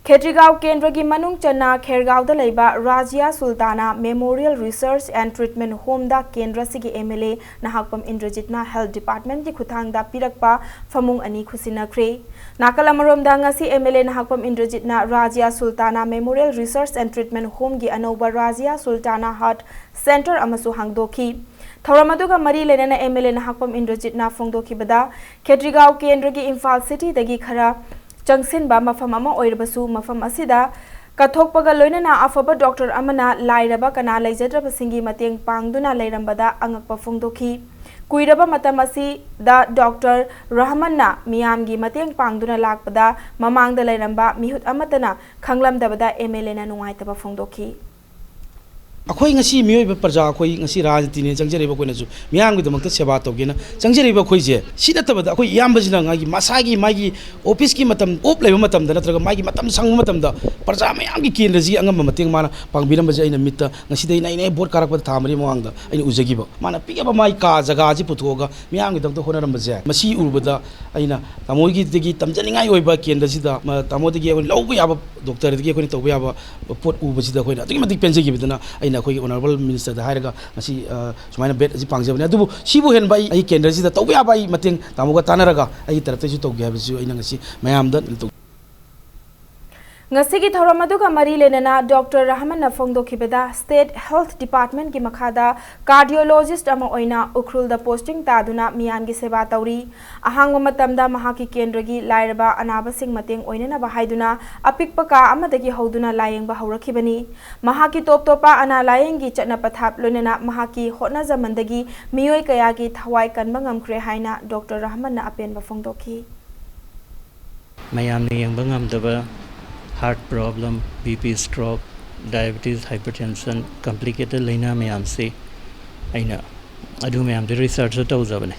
ꯈꯦꯇ꯭ꯔꯤꯒꯥꯎ ꯀꯦꯟꯗ꯭ꯔꯒꯤ ꯃꯅꯨꯡ ꯆꯟꯅ ꯈꯦꯔꯒꯥꯎꯗ ꯂꯩꯕ ꯔꯥꯖꯤꯌꯥ ꯁꯨꯜꯇꯥꯅꯥ Memorial Research and Treatment Homeꯗ ꯀꯦꯟꯗ꯭ꯔꯁꯤꯒꯤ M L A Nahakpam ꯏꯟꯗ꯭ꯔꯖꯤꯠꯅ health departmentꯀꯤ ꯈꯨꯠꯊꯥꯡꯗ ꯄꯤꯔꯛꯄ ꯐꯃꯨꯡ ꯑꯅꯤ ꯈꯨꯠꯁꯤꯟꯅꯈ꯭ꯔꯦ꯫ ꯅꯥꯀꯜ ꯑꯃꯔꯣꯝꯗ, ꯉꯁꯤ M L A Nahakpam ꯏꯟꯗ꯭ꯔꯖꯤꯠꯅ ꯔꯥꯖꯤꯌꯥ Sultana Memorial Research and Treatment Homeꯒꯤ ꯑꯅꯧꯕ ꯔꯥꯖꯤꯌꯥ ꯁꯨꯜꯇꯥꯅꯥ Heart Centre ꯑꯃꯁꯨ ꯍꯥꯡꯗꯣꯛꯈꯤ꯫ ꯊꯧꯔꯝ ꯑꯗꯨꯒ ꯃꯔꯤ ꯂꯩꯅꯅ M L A ꯅꯍꯥꯛꯄꯝ ꯏꯟꯗ꯭ꯔꯖꯤꯠꯅ ꯐꯣꯡꯗꯣꯛꯈꯤꯕꯗ, ꯈꯦꯇ꯭ꯔꯤꯒꯥꯎ ꯀꯦꯟꯗ꯭ꯔꯒꯤ ꯏꯝꯐꯥꯜ cityꯗꯒꯤ ꯈꯔ ꯆꯪꯁꯤꯟꯕ ꯃꯐꯝ ꯑꯃ ꯑꯣꯏꯔꯕꯁꯨ, ꯃꯐꯝ ꯑꯁꯤꯗ ꯀꯠꯊꯣꯛꯄꯒ ꯂꯣꯏꯅꯅ ꯑꯐꯕ doctor ꯑꯃꯅ ꯂꯥꯏꯔꯕ ꯀꯅꯥ ꯂꯩꯖꯗ꯭ꯔꯕꯁꯤꯡꯒꯤ ꯃꯇꯦꯡ ꯄꯥꯡꯗꯨꯅ ꯂꯩꯔꯝꯕꯗ ꯑꯉꯛꯄ ꯐꯣꯡꯗꯣꯛꯈꯤ꯫ ꯀꯨꯏꯔꯕ ꯃꯇꯝ ꯑꯁꯤꯗ Doctor ꯔꯍꯃꯟꯅ ꯃꯤꯌꯥꯝꯒꯤ ꯃꯇꯦꯡ ꯄꯥꯡꯗꯨꯅ ꯂꯥꯛꯄꯗ ꯃꯃꯥꯡꯗ ꯂꯩꯔꯝꯕ ꯃꯤꯍꯨꯠ ꯑꯃꯠꯇꯅ ꯈꯪꯂꯝꯗꯕꯗ M L Aꯅ ꯅꯨꯡꯉꯥꯏꯇꯕ ꯐꯣꯡꯗꯣꯛꯈꯤ꯫ ꯑꯩꯈꯣꯏ ꯉꯁꯤ ꯃꯤꯑꯣꯏꯕ ꯄ꯭ꯔꯖꯥ, ꯑꯩꯈꯣꯏ ꯉꯁꯤ ꯔꯥꯖꯅꯤꯇꯤꯅꯦꯅ ꯆꯪꯖꯔꯛꯏꯕ ꯑꯩꯈꯣꯏꯅꯁꯨ ꯃꯤꯌꯥꯝꯒꯤꯗꯃꯛꯇ ꯁꯦꯕꯥ ꯇꯧꯒꯦꯅ ꯆꯪꯖꯔꯛꯏꯕ ꯑꯩꯈꯣꯏꯁꯦ꯫ ꯁꯤ ꯅꯠꯇꯕꯗ ꯑꯩꯈꯣꯏ ꯏꯌꯥꯝꯕꯁꯤꯅ ꯉꯥꯏꯒꯤ ꯃꯁꯥꯒꯤ ꯃꯥꯒꯤ ꯑꯣꯐꯤꯁꯀꯤ ꯃꯇꯝ ꯑꯣꯞ ꯂꯩꯕ ꯃꯇꯝꯗ ꯅꯠꯇ꯭ꯔꯒ ꯃꯥꯒꯤ ꯃꯇꯝ ꯁꯪꯕ ꯃꯇꯝꯗ ꯄ꯭ꯔꯖꯥ ꯃꯌꯥꯝꯒꯤ ꯀꯦꯟꯗ꯭ꯔꯁꯤꯒꯤ ꯑꯉꯝꯕ ꯃꯇꯦꯡ ꯃꯥꯅ ꯄꯥꯡꯕꯤꯔꯝꯕꯁꯦ ꯑꯩꯅ ꯃꯤꯠꯇ ꯉꯁꯤꯗꯒꯤ ꯑꯩꯅ ꯑꯩꯅ ꯚꯣꯠ ꯀꯥꯔꯛꯄꯗ ꯊꯥ ꯃꯔꯤ ꯃꯃꯥꯡꯗ ꯑꯩꯅ ꯎꯖꯈꯤꯕ꯫ ꯃꯥꯅ ꯄꯤꯛꯑꯕ ꯃꯥꯒꯤ ꯀꯥ ꯖꯒꯥꯁꯤ ꯄꯨꯊꯣꯛꯑꯒ ꯃꯤꯌꯥꯝꯒꯤꯗꯃꯛꯇ ꯍꯣꯠꯅꯔꯝꯕꯁꯦ, ꯃꯁꯤ ꯎꯔꯨꯕꯗ ꯑꯩꯅ ꯇꯥꯃꯣꯒꯤꯗꯒꯤ ꯇꯝꯖꯅꯤꯡꯉꯥꯏ ꯑꯣꯏꯕ ꯀꯦꯟꯗ꯭ꯔꯁꯤꯗ ꯃ-, ꯇꯥꯃꯣꯗꯒꯤ ꯑꯩꯈꯣꯏꯅ ꯂꯧꯕ ꯌꯥꯕ, ꯗꯣꯛꯇꯔꯗꯒꯤ ꯑꯩꯈꯣꯏꯅ ꯇꯧꯕ ꯌꯥꯕ ꯄꯣꯠ ꯎꯕꯁꯤꯗ ꯑꯩꯈꯣꯏꯅ ꯑꯗꯨꯛꯀꯤ ꯃꯇꯤꯛ ꯄꯦꯟꯖꯈꯤꯕꯗꯨꯅ ꯑꯩꯅ ꯑꯩꯈꯣꯏꯒꯤ ꯑꯣꯅꯔꯦꯕꯜ ꯃꯤꯅꯤꯁꯇꯔꯗ ꯍꯥꯏꯔꯒ ꯉꯁꯤ, ꯑ, ꯁꯨꯃꯥꯏꯅ ꯕꯦꯠ ꯑꯁꯤ ꯄꯥꯡꯖꯕꯅꯤ꯫ ꯑꯗꯨꯕꯨ ꯁꯤꯕꯨ ꯍꯦꯟꯕ ꯑꯩ, ꯑꯩ ꯀꯦꯟꯗ꯭ꯔꯁꯤꯗ ꯇꯧꯕ ꯌꯥꯕ ꯑꯩ ꯃꯇꯦꯡ ꯇꯥꯃꯣꯒ ꯇꯥꯟꯅꯔꯒ ꯑꯩꯒꯤ ꯇꯔꯞꯇꯒꯤꯁꯨ ꯇꯧꯒꯦ ꯍꯥꯏꯕꯁꯤꯁꯨ ꯑꯩꯅ ꯉꯁꯤ ꯃꯌꯥꯝꯗ ꯇꯧ- ꯉꯁꯤꯒꯤ ꯊꯧꯔꯝ ꯑꯗꯨꯒ ꯃꯔꯤ ꯂꯩꯅꯅ ꯗꯣꯛꯇꯔ ꯔꯍꯃꯟꯅ ꯐꯣꯡꯗꯣꯛꯈꯤꯕꯗ, ꯁ꯭ꯇꯦꯠ ꯍꯦꯜꯊ ꯗꯤꯄꯥꯔꯠꯃꯦꯟꯠꯀꯤ ꯃꯈꯥꯗ ꯀꯥꯔꯗꯤꯑꯣꯂꯣꯖꯤꯁ꯭ꯠ ꯑꯃ ꯑꯣꯏꯅ ꯎꯈ꯭ꯔꯨꯜꯗ ꯄꯣꯁꯇꯤꯡ ꯇꯥꯗꯨꯅ ꯃꯤꯌꯥꯝꯒꯤ ꯁꯦꯕꯥ ꯇꯧꯔꯤ꯫ ꯑꯍꯥꯡꯕ ꯃꯇꯝꯗ ꯃꯍꯥꯛꯀꯤ ꯀꯦꯟꯗ꯭ꯔꯒꯤ ꯂꯥꯏꯔꯕ ꯑꯅꯥꯕꯁꯤꯡ ꯃꯇꯦꯡ ꯑꯣꯏꯅꯅꯕ ꯍꯥꯏꯗꯨꯅ ꯑꯄꯤꯛꯄ ꯀꯥ ꯑꯃꯗꯒꯤ ꯍꯧꯗꯨꯅ ꯂꯥꯌꯦꯡꯕ ꯍꯧꯔꯛꯈꯤꯕꯅꯤ꯫ ꯃꯍꯥꯛꯀꯤ ꯇꯣꯞ ꯇꯣꯞꯄ ꯑꯅꯥ ꯂꯥꯌꯦꯡꯒꯤ ꯆꯠꯅ ꯄꯊꯥꯞ ꯂꯣꯏꯅꯅ ꯃꯍꯥꯛꯀꯤ ꯍꯣꯠꯅꯖꯃꯟꯗꯒꯤ ꯃꯤꯑꯣꯏ ꯀꯌꯥꯒꯤ ꯊꯋꯥꯏ ꯀꯟꯕ ꯉꯝꯈ꯭ꯔꯦ ꯍꯥꯏꯅ ꯗꯣꯛꯇꯔ ꯔꯍꯃꯟꯅ ꯑꯄꯦꯟꯕ ꯐꯣꯡꯗꯣꯛꯈꯤ꯫ ꯃꯌꯥꯝꯅ ꯌꯦꯡꯕ ꯉꯝꯗꯕ heart problem, BP, stroke, diabetes, hypertension, complicated ꯂꯥꯏꯅꯥ ꯃꯌꯥꯝꯁꯤ ꯑꯩꯅ ꯑꯗꯨ ꯃꯌꯥꯝꯗꯨ ꯔꯤꯁꯔꯆꯁꯨ ꯇꯧꯖꯕꯅꯦ꯫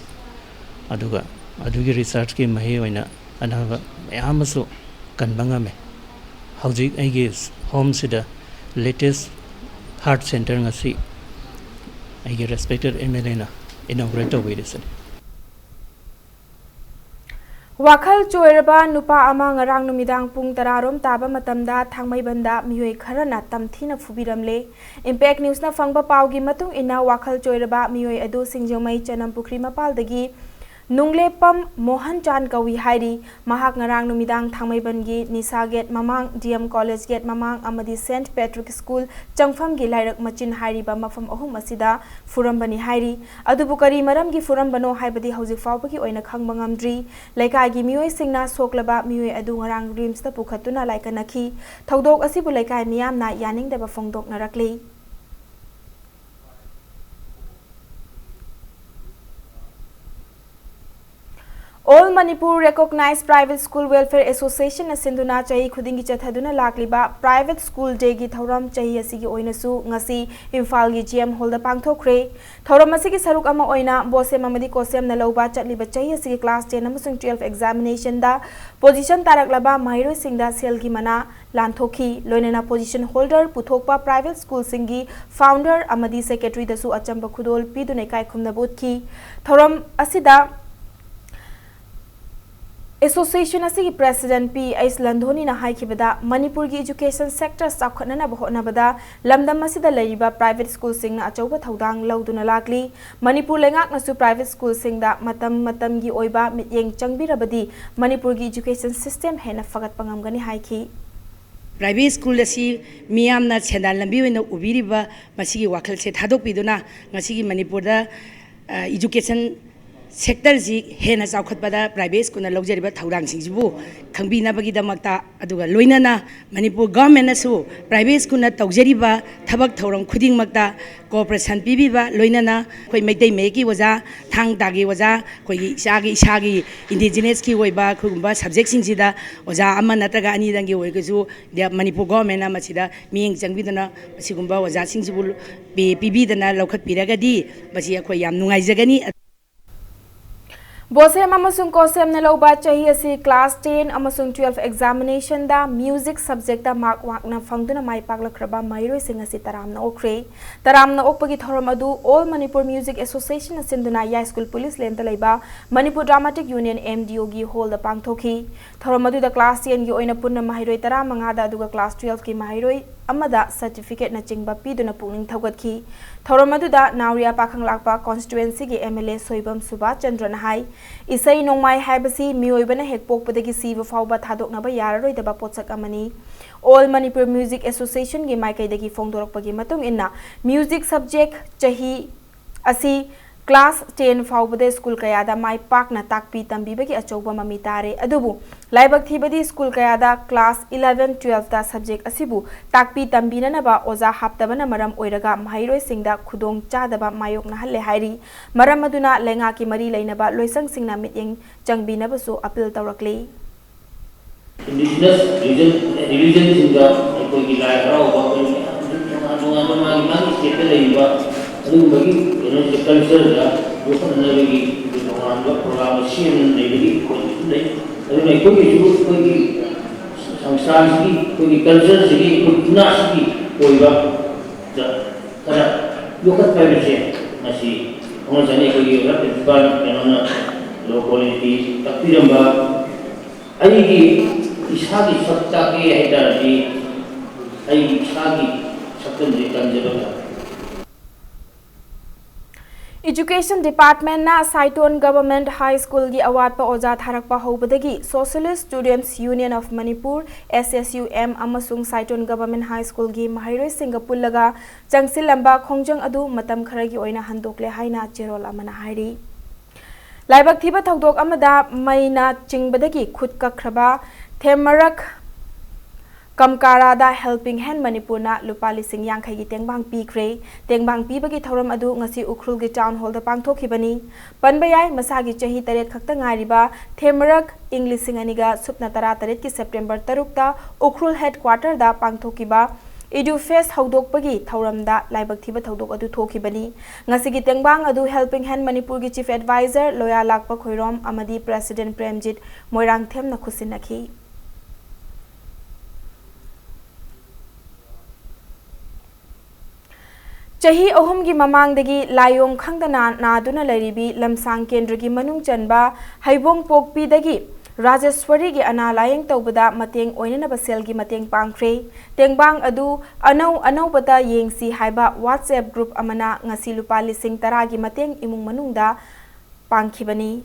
ꯑꯗꯨꯒ ꯑꯗꯨꯒꯤ ꯔꯤꯁꯔꯆꯀꯤ ꯃꯍꯩ ꯑꯣꯏꯅ ꯑꯅꯥꯕ ꯃꯌꯥꯝ ꯑꯃꯁꯨ ꯀꯟꯕ ꯉꯝꯃꯦ꯫ ꯍꯧꯖꯤꯛ ꯑꯩꯒꯤ ꯍꯣꯝꯁꯤꯗ latest heart centre ꯉꯁꯤ ꯑꯩꯒꯤ respected MLAꯅ inaugurate ꯇꯧꯕꯤꯔꯤꯁꯤꯅꯤ꯫ ꯋꯥꯈꯜ ꯆꯣꯏꯔꯕ ꯅꯨꯄꯥ ꯑꯃ ꯉꯔꯥꯡ ꯅꯨꯃꯤꯗꯥꯡ ꯄꯨꯡ ꯇꯔꯥꯔꯣꯝ ꯇꯥꯕ ꯃꯇꯝꯗ ꯊꯥꯡꯃꯩꯕꯟꯗ ꯃꯤꯑꯣꯏ ꯈꯔꯅ ꯇꯝꯊꯤꯅ ꯐꯨꯕꯤꯔꯝꯂꯦ꯫ Impact Newsꯅ ꯐꯪꯕ ꯄꯥꯎꯒꯤ ꯃꯇꯨꯡ ꯏꯟꯅ, ꯋꯥꯈꯜ ꯆꯣꯏꯔꯕ ꯃꯤꯑꯣꯏ ꯑꯗꯨ ꯁꯤꯡꯖꯃꯩ ꯆꯅꯝꯄꯨꯈ꯭ꯔꯤ ꯃꯄꯥꯜꯗꯒꯤ ꯅꯨꯡꯂꯦꯞꯄꯝ ꯃꯣꯍꯟ ꯆꯥꯟ ꯀꯧꯏ ꯍꯥꯏꯔꯤ꯫ ꯃꯍꯥꯛ ꯉꯔꯥꯡ ꯅꯨꯃꯤꯗꯥꯡ ꯊꯥꯡꯃꯩꯕꯟꯒꯤ ꯅꯤꯁꯥ ꯒꯦꯠ ꯃꯃꯥꯡ, DM College Gate ꯃꯃꯥꯡ ꯑꯃꯗꯤ Saint Patrick School ꯆꯪꯐꯝꯒꯤ ꯂꯥꯏꯔꯛ ꯃꯆꯤꯟ ꯍꯥꯏꯔꯤꯕ ꯃꯐꯝ ꯑꯍꯨꯝ ꯑꯁꯤꯗ ꯐꯨꯔꯝꯕꯅꯤ ꯍꯥꯏꯔꯤ꯫ ꯑꯗꯨꯕꯨ ꯀꯔꯤ ꯃꯔꯝꯒꯤ ꯐꯨꯔꯝꯕꯅꯣ ꯍꯥꯏꯕꯗꯤ ꯍꯧꯖꯤꯛ ꯐꯥꯎꯕꯒꯤ ꯑꯣꯏꯅ ꯈꯪꯕ ꯉꯝꯗ꯭ꯔꯤ꯫ ꯂꯩꯀꯥꯏꯒꯤ ꯃꯤꯑꯣꯏꯁꯤꯡꯅ ꯁꯣꯛꯂꯕ ꯃꯤꯑꯣꯏ ꯑꯗꯨ ꯉꯔꯥꯡ RIMSꯇ ꯄꯨꯈꯠꯇꯨꯅ ꯂꯥꯏꯀꯠꯅꯈꯤ꯫ ꯊꯧꯗꯣꯛ ꯑꯁꯤꯕꯨ ꯂꯩꯀꯥꯏ ꯃꯤꯌꯥꯝꯅ ꯌꯥꯅꯤꯡꯗꯕ ꯐꯣꯡꯗꯣꯛꯅꯔꯛꯂꯤ꯫ All Manipur Recognized Private School Welfare Association ꯅ ꯁꯤꯟꯗꯨꯅ ꯆꯍꯤ ꯈꯨꯗꯤꯡꯒꯤ ꯆꯠꯊꯗꯨꯅ ꯂꯥꯛꯂꯤꯕ Private School Day ꯒꯤ ꯊꯧꯔꯝ ꯆꯍꯤ ꯑꯁꯤꯒꯤ ꯑꯣꯏꯅꯁꯨ ꯉꯁꯤ ꯏꯝꯐꯥꯜꯒꯤ G M Hall ꯗ ꯄꯥꯡꯊꯣꯛꯈ꯭ꯔꯦ꯫ ꯊꯧꯔꯝ ꯑꯁꯤꯒꯤ ꯁꯔꯨꯛ ꯑꯃ ꯑꯣꯏꯅ BOSEM ꯑꯃꯗꯤ COSEM ꯅ ꯂꯧꯕ ꯆꯠꯂꯤꯕ ꯆꯍꯤ ꯑꯁꯤꯒꯤ Class ten ꯑꯃꯁꯨꯡ twelve examination ꯗ position ꯇꯥꯔꯛꯂꯕ ꯃꯍꯩꯔꯣꯏꯁꯤꯡꯗ ꯁꯦꯜꯒꯤ ꯃꯅꯥ ꯂꯥꯟꯊꯣꯛꯈꯤ꯫ ꯂꯣꯏꯅꯅ position holder ꯄꯨꯊꯣꯛꯄ private school ꯁꯤꯡꯒꯤ founder ꯑꯃꯗꯤ secretary ꯗꯁꯨ ꯑꯆꯝꯕ ꯈꯨꯗꯣꯜ ꯄꯤꯗꯨꯅ ꯏꯀꯥꯏ ꯈꯨꯝꯅꯕ ꯎꯠꯈꯤ꯫ ꯊꯧꯔꯝ ꯑꯁꯤꯗ Association ꯑꯁꯤꯒꯤ President P H ꯂꯟꯙꯣꯅꯤꯅ ꯍꯥꯏꯈꯤꯕꯗ, ꯃꯅꯤꯄꯨꯔꯒꯤ education sector ꯆꯥꯎꯈꯠꯅꯅꯕ ꯍꯣꯠꯅꯕꯗ ꯂꯝꯗꯝ ꯑꯁꯤꯗ ꯂꯩꯔꯤꯕ private school ꯁꯤꯡꯅ ꯑꯆꯧꯕ ꯊꯧꯗꯥꯡ ꯂꯧꯗꯨꯅ ꯂꯥꯛꯂꯤ꯫ ꯃꯅꯤꯄꯨꯔ ꯂꯩꯉꯥꯛꯅꯁꯨ private school ꯁꯤꯡꯗ ꯃꯇꯝ ꯃꯇꯝꯒꯤ ꯑꯣꯏꯕ ꯃꯤꯠꯌꯦꯡ ꯆꯪꯕꯤꯔꯕꯗꯤ ꯃꯅꯤꯄꯨꯔꯒꯤ education system ꯍꯦꯟꯅ ꯐꯒꯠꯄ ꯉꯝꯒꯅꯤ ꯍꯥꯏꯈꯤ꯫ Private school ꯑꯁꯤ ꯃꯤꯌꯥꯝꯅ ꯁꯦꯟꯗꯥꯟ ꯂꯝꯕꯤ ꯑꯣꯏꯅ ꯎꯕꯤꯔꯤꯕ ꯃꯁꯤꯒꯤ ꯋꯥꯈꯜꯁꯦ ꯊꯥꯗꯣꯛꯄꯤꯗꯨꯅ ꯉꯁꯤꯒꯤ ꯃꯅꯤꯄꯨꯔꯗ education sector ꯁꯤ ꯍꯦꯟꯅ ꯆꯥꯎꯈꯠꯄꯗ private school ꯅ ꯂꯧꯖꯔꯤꯕ ꯊꯧꯗꯥꯡꯁꯤꯡꯁꯤꯕꯨ ꯈꯪꯕꯤꯅꯕꯒꯤꯗꯃꯛꯇ, ꯑꯗꯨꯒ ꯂꯣꯏꯅꯅ ꯃꯅꯤꯄꯨꯔ government ꯅꯁꯨ private school ꯅ ꯇꯧꯖꯔꯤꯕ ꯊꯕꯛ ꯊꯧꯔꯝ ꯈꯨꯗꯤꯡꯃꯛꯇ cooperation ꯄꯤꯕꯤꯕ, ꯂꯣꯏꯅꯅ ꯑꯩꯈꯣꯏ ꯃꯩꯇꯩ ꯃꯌꯦꯛꯀꯤ ꯑꯣꯖꯥ, ꯊꯥꯡ ꯇꯥꯒꯤ ꯑꯣꯖꯥ, ꯑꯩꯈꯣꯏꯒꯤ ꯏꯁꯥꯒꯤ ꯏꯁꯥꯒꯤ indigenous ꯀꯤ ꯑꯣꯏꯕ ꯑꯩꯈꯣꯏꯒꯨꯝꯕ subject ꯁꯤꯡꯁꯤꯗ ꯑꯣꯖꯥ ꯑꯃ ꯅꯠꯇ꯭ꯔꯒ ꯑꯅꯤꯗꯪꯒꯤ ꯑꯣꯏꯔꯒꯁꯨ ꯃꯅꯤꯄꯨꯔ government ꯅ ꯃꯁꯤꯗ ꯃꯤꯠꯌꯦꯡ ꯆꯪꯕꯤꯗꯨꯅ ꯃꯁꯤꯒꯨꯝꯕ ꯑꯣꯖꯥꯁꯤꯡꯁꯤꯕꯨ pay ꯄꯤꯕꯤꯗꯅ ꯂꯧꯈꯠꯄꯤꯔꯒꯗꯤ ꯃꯁꯤ ꯑꯩꯈꯣꯏ ꯌꯥꯝ ꯅꯨꯡꯉꯥꯏꯖꯒꯅꯤ꯫ BOSEM ꯑꯃꯁꯨꯡ COSEM ꯅ ꯂꯧꯕ ꯆꯍꯤ ꯑꯁꯤ Class ten ꯑꯃꯁꯨꯡ twelve examination ꯗ music subject ꯇ mark ꯋꯥꯡꯅ ꯐꯪꯗꯨꯅ ꯃꯥꯏ ꯄꯥꯛꯂꯛꯈ꯭ꯔꯕ ꯃꯍꯩꯔꯣꯏꯁꯤꯡ ꯑꯁꯤ ꯇꯔꯥꯝꯅ ꯑꯣꯛꯈ꯭ꯔꯦ꯫ ꯇꯔꯥꯝꯅ ꯑꯣꯛꯄꯒꯤ ꯊꯧꯔꯝ ꯑꯗꯨ All Manipur Music Association ꯅ ꯁꯤꯟꯗꯨꯅ ꯌꯥꯏꯁ꯭ꯀꯨꯜ police lane ꯗ ꯂꯩꯕ Manipur Dramatic Union, M D O ꯒꯤ hall ꯗ ꯄꯥꯡꯊꯣꯛꯈꯤ꯫ ꯊꯧꯔꯝ ꯑꯗꯨꯗ Class ten ꯒꯤ ꯑꯣꯏꯅ ꯄꯨꯟꯅ ꯃꯍꯩꯔꯣꯏ ꯇꯔꯥꯃꯉꯥꯗ ꯑꯗꯨꯒ Class twelve ꯀꯤ ꯃꯍꯩꯔꯣꯏ ꯑꯃꯗ certificate ꯅꯆꯤꯡꯕ ꯄꯤꯗꯨꯅ ꯄꯨꯛꯅꯤꯡ ꯊꯧꯒꯠꯈꯤ꯫ ꯊꯧꯔꯝ ꯑꯗꯨꯗ ꯅꯥꯎꯔꯤꯌꯥ ꯄꯥꯈꯪꯂꯥꯛꯄ constituency ꯒꯤ M L A Soibam Subhas ꯆꯟꯗ꯭ꯔꯅ ꯍꯥꯏ, ꯏꯁꯩ ꯅꯣꯡꯃꯥꯏ ꯍꯥꯏꯕꯁꯤ ꯃꯤꯑꯣꯏꯕꯅ ꯍꯦꯛ ꯄꯣꯛꯄꯗꯒꯤ ꯁꯤꯕ ꯐꯥꯎꯕ ꯊꯥꯗꯣꯛꯅꯕ ꯌꯥꯔꯔꯣꯏꯗꯕ ꯄꯣꯠꯁꯛ ꯑꯃꯅꯤ꯫ All Manipur Music Association ꯒꯤ ꯃꯥꯏꯀꯩꯗꯒꯤ ꯐꯣꯡꯗꯣꯔꯛꯄꯒꯤ ꯃꯇꯨꯡ ꯏꯟꯅ, music subject ꯆꯍꯤ ꯑꯁꯤ Class ten ꯐꯥꯎꯕꯗ ꯁ꯭ꯀꯨꯜ ꯀꯌꯥꯗ ꯃꯥꯏ ꯄꯥꯛꯅ ꯇꯥꯛꯄꯤ ꯇꯝꯕꯤꯕꯒꯤ ꯑꯆꯧꯕ ꯃꯃꯤ ꯇꯥꯔꯦ꯫ ꯑꯗꯨꯕꯨ ꯂꯥꯏꯕꯛ ꯊꯤꯕꯗꯤ ꯁ꯭ꯀꯨꯜ ꯀꯌꯥꯗ class eleven, twelfth subject ꯑꯁꯤꯕꯨ ꯇꯥꯛꯄꯤ ꯇꯝꯕꯤꯅꯅꯕ ꯑꯣꯖꯥ ꯍꯥꯞꯇꯕꯅ ꯃꯔꯝ ꯑꯣꯏꯔꯒ ꯃꯍꯩꯔꯣꯏꯁꯤꯡꯗ ꯈꯨꯗꯣꯡ ꯆꯥꯗꯕ ꯃꯥꯌꯣꯛꯅꯍꯜꯂꯦ ꯍꯥꯏꯔꯤ꯫ ꯃꯔꯝ ꯑꯗꯨꯅ ꯂꯩꯉꯥꯛꯀꯤ ꯃꯔꯤ ꯂꯩꯅꯕ ꯂꯣꯏꯁꯪꯁꯤꯡꯅ ꯃꯤꯠꯌꯦꯡ ꯆꯪꯕꯤꯅꯕꯁꯨ appeal ꯇꯧꯔꯛꯂꯤ꯫ Indigenous religion, religionꯁꯤꯡꯗ ꯑꯩꯈꯣꯏꯒꯤ ꯂꯥꯏ ꯍꯔꯥꯎꯕ, ꯑꯩꯈꯣꯏ ꯃꯌꯥꯝ ꯇꯣꯉꯥꯟ ꯇꯣꯉꯥꯟꯕ ꯃꯥꯒꯤ ꯃꯥꯒꯤ stateꯇ ꯂꯩꯔꯤꯕ ꯑꯗꯨꯒꯨꯝꯕꯒꯤ ꯀꯩꯅꯣꯁꯦ, cultureꯗ ꯌꯣꯛꯈꯠꯅꯅꯕꯒꯤ ꯇꯣꯉꯥꯟꯕ program ꯁꯦꯝꯗꯨꯅ ꯂꯩꯕꯒꯤ ꯑꯩꯈꯣꯏꯒꯤꯁꯨ ꯂꯩ꯫ ꯑꯗꯨꯅ ꯑꯩꯈꯣꯏꯒꯤꯁꯨ ꯑꯩꯈꯣꯏꯒꯤ ꯁꯪꯁꯊꯥꯟꯁꯤꯒꯤ, ꯑꯩꯈꯣꯏꯒꯤ cultureꯁꯤꯒꯤ, ꯑꯩꯈꯣꯏꯒꯤ ꯏꯅꯥꯠꯁꯤꯒꯤ ꯑꯣꯏꯕ ꯈꯔ ꯌꯣꯛꯈꯠꯄ ꯍꯥꯏꯕꯁꯦ ꯉꯁꯤ ꯈꯪꯍꯟꯖꯅꯤ꯫ ꯑꯩꯈꯣꯏꯒꯤ ꯑꯣꯖꯥ ꯄ꯭ꯔꯤꯟꯁꯤꯄꯥꯜ ꯀꯩꯅꯣꯅ low quality ꯇꯥꯛꯄꯤꯔꯝꯕ ꯑꯩꯒꯤ ꯏꯁꯥꯒꯤ ꯁꯛ ꯇꯥꯛꯀꯦ ꯍꯥꯏ ꯇꯥꯔꯗꯤ ꯑꯩꯒꯤ ꯏꯁꯥꯒꯤ ꯁꯛꯇꯝꯁꯦ ꯀꯟꯖꯕ ꯇꯥꯔꯦ꯫ Education Departmentꯅ ꯁꯥꯏꯇꯣꯟ Government High Schoolꯒꯤ ꯑꯋꯥꯠꯄ ꯑꯣꯖꯥ ꯊꯥꯔꯛꯄ ꯍꯧꯕꯗꯒꯤ Socialist Students Union of Manipur, S S U M, ꯑꯃꯁꯨꯡ ꯁꯥꯏꯇꯣꯟ Government High Schoolꯒꯤ ꯃꯍꯩꯔꯣꯏꯁꯤꯡꯒ ꯄꯨꯜꯂꯒ ꯆꯪꯁꯤꯜꯂꯝꯕ ꯈꯣꯡꯖꯪ ꯑꯗꯨ ꯃꯇꯝ ꯈꯔꯒꯤ ꯑꯣꯏꯅ ꯍꯟꯗꯣꯛꯂꯦ ꯍꯥꯏꯅ ꯆꯦꯔꯣꯜ ꯑꯃꯅ ꯍꯥꯏꯔꯤ꯫ ꯂꯥꯏꯕꯛ ꯊꯤꯕ ꯊꯧꯗꯣꯛ ꯑꯃꯗ ꯃꯩꯅ ꯆꯤꯡꯕꯗꯒꯤ ꯈꯨꯠ ꯀꯛꯈ꯭ꯔꯕ ꯊꯦꯝꯃꯔꯛ ꯀꯝꯀꯥꯔꯥꯗ Helping Hand ꯃꯅꯤꯄꯨꯔꯅ ꯂꯨꯄꯥ ꯂꯤꯁꯤꯡ ꯌꯥꯡꯈꯩꯒꯤ ꯇꯦꯡꯕꯥꯡ ꯄꯤꯈ꯭ꯔꯦ꯫ ꯇꯦꯡꯕꯥꯡ ꯄꯤꯕꯒꯤ ꯊꯧꯔꯝ ꯑꯗꯨ ꯉꯁꯤ ꯎꯈ꯭ꯔꯨꯜꯒꯤ Town Hallꯗ ꯄꯥꯡꯊꯣꯛꯈꯤꯕꯅꯤ꯫ ꯄꯟꯕ ꯌꯥꯏ, ꯃꯁꯥꯒꯤ ꯆꯍꯤ ꯇꯔꯦꯠ ꯈꯛꯇ ꯉꯥꯏꯔꯤꯕ ꯊꯦꯝꯃꯔꯛ ꯏꯪ ꯂꯤꯁꯤꯡ ꯑꯅꯤꯒ ꯁꯨꯞꯅ ꯇꯔꯥ ꯇꯔꯦꯠꯀꯤ September ꯇꯔꯨꯛꯇ ꯎꯈ꯭ꯔꯨꯜ headquarterꯗ ꯄꯥꯡꯊꯣꯛꯈꯤꯕ EduFest ꯍꯧꯗꯣꯛꯄꯒꯤ ꯊꯧꯔꯝꯗ ꯂꯥꯏꯕꯛ ꯊꯤꯕ ꯊꯧꯗꯣꯛ ꯑꯗꯨ ꯊꯣꯛꯈꯤꯕꯅꯤ꯫ ꯉꯁꯤꯒꯤ ꯇꯦꯡꯕꯥꯡ ꯑꯗꯨ Helping Hand ꯃꯅꯤꯄꯨꯔꯒꯤ Chief Advisor ꯂꯣꯌꯥꯂꯥꯛꯄ ꯈꯣꯏꯔꯣꯝ ꯑꯃꯗꯤ President ꯄ꯭ꯔꯦꯝꯖꯤꯠ ꯃꯣꯏꯔꯥꯡꯊꯦꯝꯅ ꯈꯨꯠꯁꯤꯟꯅꯈꯤ꯫ ꯆꯍꯤ ꯑꯍꯨꯝꯒꯤ ꯃꯃꯥꯡꯗꯒꯤ ꯂꯥꯏꯑꯣꯡ ꯈꯪꯗꯅ ꯅꯥꯗꯨꯅ ꯂꯩꯔꯤꯕꯤ ꯂꯝꯁꯥꯡ ꯀꯦꯟꯗ꯭ꯔꯒꯤ ꯃꯅꯨꯡ ꯆꯟꯕ ꯍꯩꯕꯣꯡꯄꯣꯛꯄꯤꯗꯒꯤ ꯔꯥꯖꯦꯁ꯭ꯋꯔꯤꯒꯤ ꯑꯅꯥ ꯂꯥꯌꯦꯡ ꯇꯧꯕꯗ ꯃꯇꯦꯡ ꯑꯣꯏꯅꯅꯕ ꯁꯦꯜꯒꯤ ꯃꯇꯦꯡ ꯄꯥꯡꯈ꯭ꯔꯦ꯫ ꯇꯦꯡꯕꯥꯡ ꯑꯗꯨ ꯑꯅꯧ ꯑꯅꯧꯕꯇ ꯌꯦꯡꯁꯤ ꯍꯥꯏꯕ WhatsApp group ꯑꯃꯅ ꯉꯁꯤ ꯂꯨꯄꯥ ꯂꯤꯁꯤꯡ ꯇꯔꯥꯒꯤ ꯃꯇꯦꯡ ꯏꯃꯨꯡ ꯃꯅꯨꯡꯗ ꯄꯥꯡꯈꯤꯕꯅꯤ꯫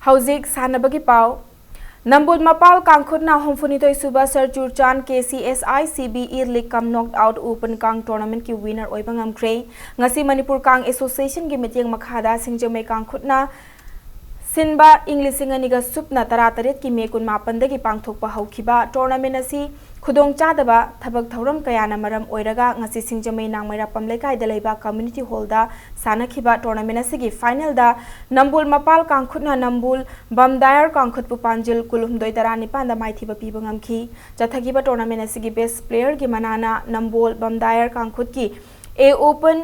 ꯍꯧꯖꯤꯛ ꯁꯥꯟꯅꯕꯒꯤ ꯄꯥꯎ꯫ ꯅꯝꯕꯣꯜ ꯃꯄꯥꯜ ꯀꯥꯡꯈꯨꯠꯅ ꯍꯨꯝꯐꯨꯅꯤꯊꯣꯏ ꯁꯨꯕ sir Churachand K C S I C B E league cum knock out open ꯀꯥꯡ ꯇꯣꯔꯅꯥꯃꯦꯟꯠꯀꯤ ꯋꯤꯅꯔ ꯑꯣꯏꯕ ꯉꯝꯈ꯭ꯔꯦ꯫ ꯉꯁꯤ ꯃꯅꯤꯄꯨꯔ ꯀꯥꯡ ꯑꯦꯁꯣꯁꯤꯌꯦꯁꯟꯒꯤ ꯃꯤꯠꯌꯦꯡ ꯃꯈꯥꯗ ꯁꯤꯡꯖꯃꯩ ꯀꯥꯡꯈꯨꯠꯅ ꯁꯤꯟꯕ ꯏꯪ ꯂꯤꯁꯤꯡ ꯑꯅꯤꯒ ꯁꯨꯞꯅ ꯇꯔꯥꯇꯔꯦꯠꯀꯤ ꯃꯦ ꯀꯨꯟꯃꯥꯄꯟꯗꯒꯤ ꯄꯥꯡꯊꯣꯛꯄ ꯍꯧꯈꯤꯕ ꯇꯣꯔꯅꯥꯃꯦꯟꯠ ꯑꯁꯤ ꯈꯨꯗꯣꯡꯆꯥꯗꯕ ꯊꯕꯛ ꯊꯧꯔꯝ ꯀꯌꯥꯅ ꯃꯔꯝ ꯑꯣꯏꯔꯒ ꯉꯁꯤ ꯁꯤꯡꯖꯃꯩ ꯅꯥꯡꯃꯩꯔꯥꯄꯝ ꯂꯩꯀꯥꯏꯗ ꯂꯩꯕ ꯀꯝꯃ꯭ꯌꯨꯅꯤꯇꯤ ꯍꯣꯜꯗ ꯁꯥꯟꯅꯈꯤꯕ ꯇꯣꯔꯅꯥꯃꯦꯟꯠ ꯑꯁꯤꯒꯤ ꯐꯥꯏꯅꯦꯜꯗ ꯅꯝꯕꯣꯜ ꯃꯄꯥꯜ ꯀꯥꯡꯈꯨꯠꯅ ꯅꯝꯕꯣꯜ ꯕꯝꯗꯥꯌꯔ ꯀꯥꯡꯈꯨꯠꯄꯨ ꯄꯥꯟꯖꯤꯜ ꯀꯨꯟꯍꯨꯝꯗꯣꯏ ꯇꯔꯥꯅꯤꯄꯥꯟꯗ ꯃꯥꯏꯊꯤꯕ ꯄꯤꯕ ꯉꯝꯈꯤ꯫ ꯆꯠꯊꯈꯤꯕ ꯇꯣꯔꯅꯥꯃꯦꯟꯠ ꯑꯁꯤꯒꯤ ꯕꯦꯁ ꯄ꯭ꯂꯦꯌꯔꯒꯤ ꯃꯅꯥꯅ ꯅꯝꯕꯣꯜ ꯕꯝꯗꯥꯌꯔ ꯀꯥꯡꯈꯨꯠꯀꯤ ꯑꯦ ꯑꯣꯄꯟ,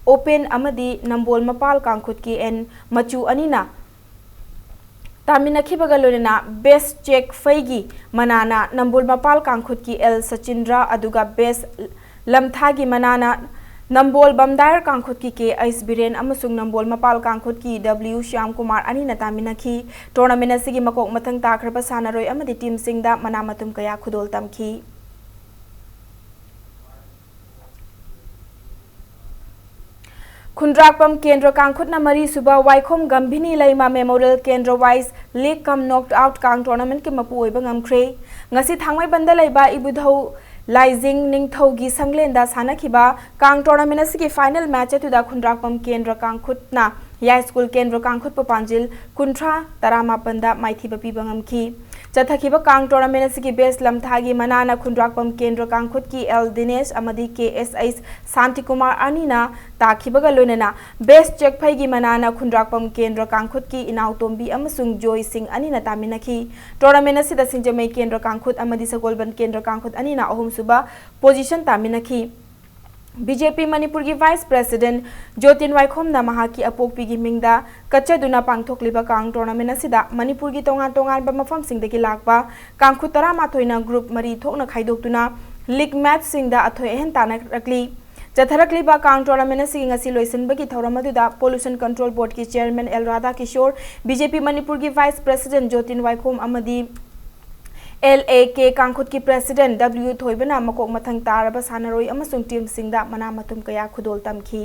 ꯑꯣꯄꯦꯟ ꯑꯃꯗꯤ ꯅꯝꯕꯣꯜ ꯃꯄꯥꯜ ꯀꯥꯡꯈꯨꯠꯀꯤ ꯑꯦꯟ ꯃꯆꯨ ꯑꯅꯤꯅ ꯇꯥꯃꯤꯟꯅꯈꯤꯕꯒ ꯂꯣꯏꯅꯅ ꯕꯦꯁ ꯆꯦꯛ ꯐꯩꯒꯤ ꯃꯅꯥꯅ ꯅꯝꯕꯣꯜ ꯃꯄꯥꯜ ꯀꯥꯡꯈꯨꯠꯀꯤ ꯑꯦꯜ ꯁꯆꯤꯟꯗ꯭ꯔ, ꯑꯗꯨꯒ ꯕꯦꯁ ꯂꯝꯊꯥꯒꯤ ꯃꯅꯥꯅ ꯅꯝꯕꯣꯜ ꯕꯝꯗꯥꯌꯔ ꯀꯥꯡꯈꯨꯠꯀꯤ ꯀꯦ ꯑꯩꯆ ꯕꯤꯔꯦꯟ ꯑꯃꯁꯨꯡ ꯅꯝꯕꯣꯜ ꯃꯄꯥꯜ ꯀꯥꯡꯈꯨꯠꯀꯤ ꯗꯕ꯭ꯂꯤꯎ ꯁ꯭ꯌꯥꯝꯀꯨꯃꯥꯔ ꯑꯅꯤꯅ ꯇꯥꯃꯤꯟꯅꯈꯤ꯫ ꯇꯣꯔꯅꯥꯃꯦꯟꯠ ꯑꯁꯤꯒꯤ ꯃꯀꯣꯛ ꯃꯊꯪ ꯇꯥꯈ꯭ꯔꯕ ꯁꯥꯟꯅꯔꯣꯏ ꯑꯃꯗꯤ ꯇꯤꯝꯁꯤꯡꯗ ꯃꯅꯥ ꯃꯊꯨꯝ ꯀꯌꯥ ꯈꯨꯗꯣꯜ ꯇꯝꯈꯤ꯫ ꯈꯨꯟꯗ꯭ꯔꯥꯛꯄꯝ ꯀꯦꯟꯗ꯭ꯔ ꯀꯥꯡꯈꯨꯠꯅ ꯃꯔꯤꯁꯨꯕ ꯋꯥꯏꯈꯣꯝ ꯒꯝꯚꯤꯅꯤ ꯂꯩꯃ ꯃꯦꯃꯣꯔꯤꯌꯦꯜ ꯀꯦꯟꯗ꯭ꯔ wise league cum knock out ꯀꯥꯡ ꯇꯣꯔꯅꯥꯃꯦꯟꯠꯀꯤ ꯃꯄꯨ ꯑꯣꯏꯕ ꯉꯝꯈ꯭ꯔꯦ꯫ ꯉꯁꯤ ꯊꯥꯡꯃꯩꯕꯟꯗ ꯂꯩꯕ ꯏꯕꯨꯙꯧ ꯂꯥꯏꯖꯤꯡ ꯅꯤꯡꯊꯧꯒꯤ ꯁꯪꯂꯦꯟꯗ ꯁꯥꯟꯅꯈꯤꯕ ꯀꯥꯡ ꯇꯣꯔꯅꯥꯃꯦꯟꯠ ꯑꯁꯤꯒꯤ ꯐꯥꯏꯅꯦꯜ ꯃꯦꯆ ꯑꯗꯨꯗ ꯈꯨꯟꯗ꯭ꯔꯥꯛꯄꯝ ꯀꯦꯟꯗ꯭ꯔ ꯀꯥꯡꯈꯨꯠꯅ ꯌꯥꯏꯁ꯭ꯀꯨꯜ ꯀꯦꯟꯗ꯭ꯔ ꯀꯥꯡꯈꯨꯠꯄꯨ ꯄꯥꯟꯖꯤꯜ ꯀꯨꯟꯊ꯭ꯔꯥ ꯇꯔꯥꯃꯥꯄꯟꯗ ꯃꯥꯏꯊꯤꯕ ꯄꯤꯕ ꯉꯝꯈꯤ꯫ ꯆꯠꯊꯈꯤꯕ ꯀꯥꯡ ꯇꯣꯔꯅꯥꯃꯦꯟꯠ ꯑꯁꯤꯒꯤ ꯕꯦꯁ ꯂꯝꯊꯥꯒꯤ ꯃꯅꯥꯅ ꯈꯨꯟꯗ꯭ꯔꯥꯛꯄꯝ ꯀꯦꯟꯗ꯭ꯔ ꯀꯥꯡꯈꯨꯠꯀꯤ ꯑꯦꯜ ꯗꯤꯅꯦꯁ ꯑꯃꯗꯤ ꯀꯦ ꯑꯦꯁ ꯑꯩꯆ ꯁꯥꯟꯇꯤꯀꯨꯃꯥꯔ ꯑꯅꯤꯅ ꯇꯥꯈꯤꯕꯒ ꯂꯣꯏꯅꯅ ꯕꯦꯁ ꯆꯦꯛ ꯐꯩꯒꯤ ꯃꯅꯥꯅ ꯈꯨꯟꯗ꯭ꯔꯥꯛꯄꯝ ꯀꯦꯟꯗ꯭ꯔ ꯀꯥꯡꯈꯨꯠꯀꯤ ꯏꯅꯥꯎꯇꯣꯝꯕꯤ ꯑꯃꯁꯨꯡ ꯖꯣꯏ ꯁꯤꯡ ꯑꯅꯤꯅ ꯇꯥꯃꯤꯟꯅꯈꯤ꯫ ꯇꯣꯔꯅꯥꯃꯦꯟꯠ ꯑꯁꯤꯗ ꯁꯤꯡꯖꯃꯩ ꯀꯦꯟꯗ꯭ꯔ ꯀꯥꯡꯈꯨꯠ ꯑꯃꯗꯤ ꯁꯒꯣꯜꯕꯟ ꯀꯦꯟꯗ꯭ꯔ ꯀꯥꯡꯈꯨꯠ ꯑꯅꯤꯅ ꯑꯍꯨꯝꯁꯨꯕ ꯄꯣꯖꯤꯁꯟ ꯇꯥꯃꯤꯟꯅꯈꯤ꯫ ꯕꯤ ꯖꯦ ꯄꯤ ꯃꯅꯤꯄꯨꯔꯒꯤ ꯚꯥꯏꯁ ꯄ꯭ꯔꯦꯁꯤꯗꯦꯟꯠ ꯖꯣꯇꯤꯟ ꯋꯥꯏꯈꯣꯝꯅ ꯃꯍꯥꯛꯀꯤ ꯑꯄꯣꯛꯄꯤꯒꯤ ꯃꯤꯡꯗ ꯀꯠꯆꯗꯨꯅ ꯄꯥꯡꯊꯣꯛꯂꯤꯕ ꯀꯥꯡ ꯇꯣꯔꯅꯥꯃꯦꯟꯠ ꯑꯁꯤꯗ ꯃꯅꯤꯄꯨꯔꯒꯤ ꯇꯣꯉꯥꯟ ꯇꯣꯉꯥꯟꯕ ꯃꯐꯝꯁꯤꯡꯗꯒꯤ ꯂꯥꯛꯄ ꯀꯥꯡꯈꯨꯠ ꯇꯔꯥꯃꯥꯊꯣꯏꯅ ꯒ꯭ꯔꯨꯞ ꯃꯔꯤ ꯊꯣꯛꯅ ꯈꯥꯏꯗꯣꯛꯇꯨꯅ ꯂꯤꯒ ꯃꯦꯆꯁꯤꯡꯗ ꯑꯊꯣꯏ ꯑꯍꯦꯟ ꯇꯥꯟꯅꯔꯛꯂꯤ꯫ ꯆꯠꯊꯔꯛꯂꯤꯕ ꯀꯥꯡ ꯇꯣꯔꯅꯥꯃꯦꯟꯠ ꯑꯁꯤꯒꯤ ꯉꯁꯤ ꯂꯣꯏꯁꯤꯟꯕꯒꯤ ꯊꯧꯔꯝ ꯑꯗꯨꯗ ꯄꯣꯂꯨꯁꯟ ꯀꯟꯇ꯭ꯔꯣꯜ ꯕꯣꯔꯗꯀꯤ chairman L Radhakishore, B J P ꯃꯅꯤꯄꯨꯔꯒꯤ ꯚꯥꯏꯁ ꯄ꯭ꯔꯦꯁꯤꯗꯦꯟꯠ ꯖꯣꯇꯤꯟ ꯋꯥꯏꯈꯣꯝ ꯑꯃꯗꯤ ꯑꯦꯜ ꯑꯦ ꯀꯦ ꯀꯥꯡꯈꯨꯠꯀꯤ ꯄ꯭ꯔꯦꯁꯤꯗꯦꯟꯠ ꯗꯕ꯭ꯂꯤꯎ ꯊꯣꯏꯕꯅ ꯃꯀꯣꯛ ꯃꯊꯪ ꯇꯥꯔꯕ ꯁꯥꯟꯅꯔꯣꯏ ꯑꯃꯁꯨꯡ ꯇꯤꯝꯁꯤꯡꯗ ꯃꯅꯥ ꯃꯊꯨꯝ ꯀꯌꯥ ꯈꯨꯗꯣꯜ ꯇꯝꯈꯤ꯫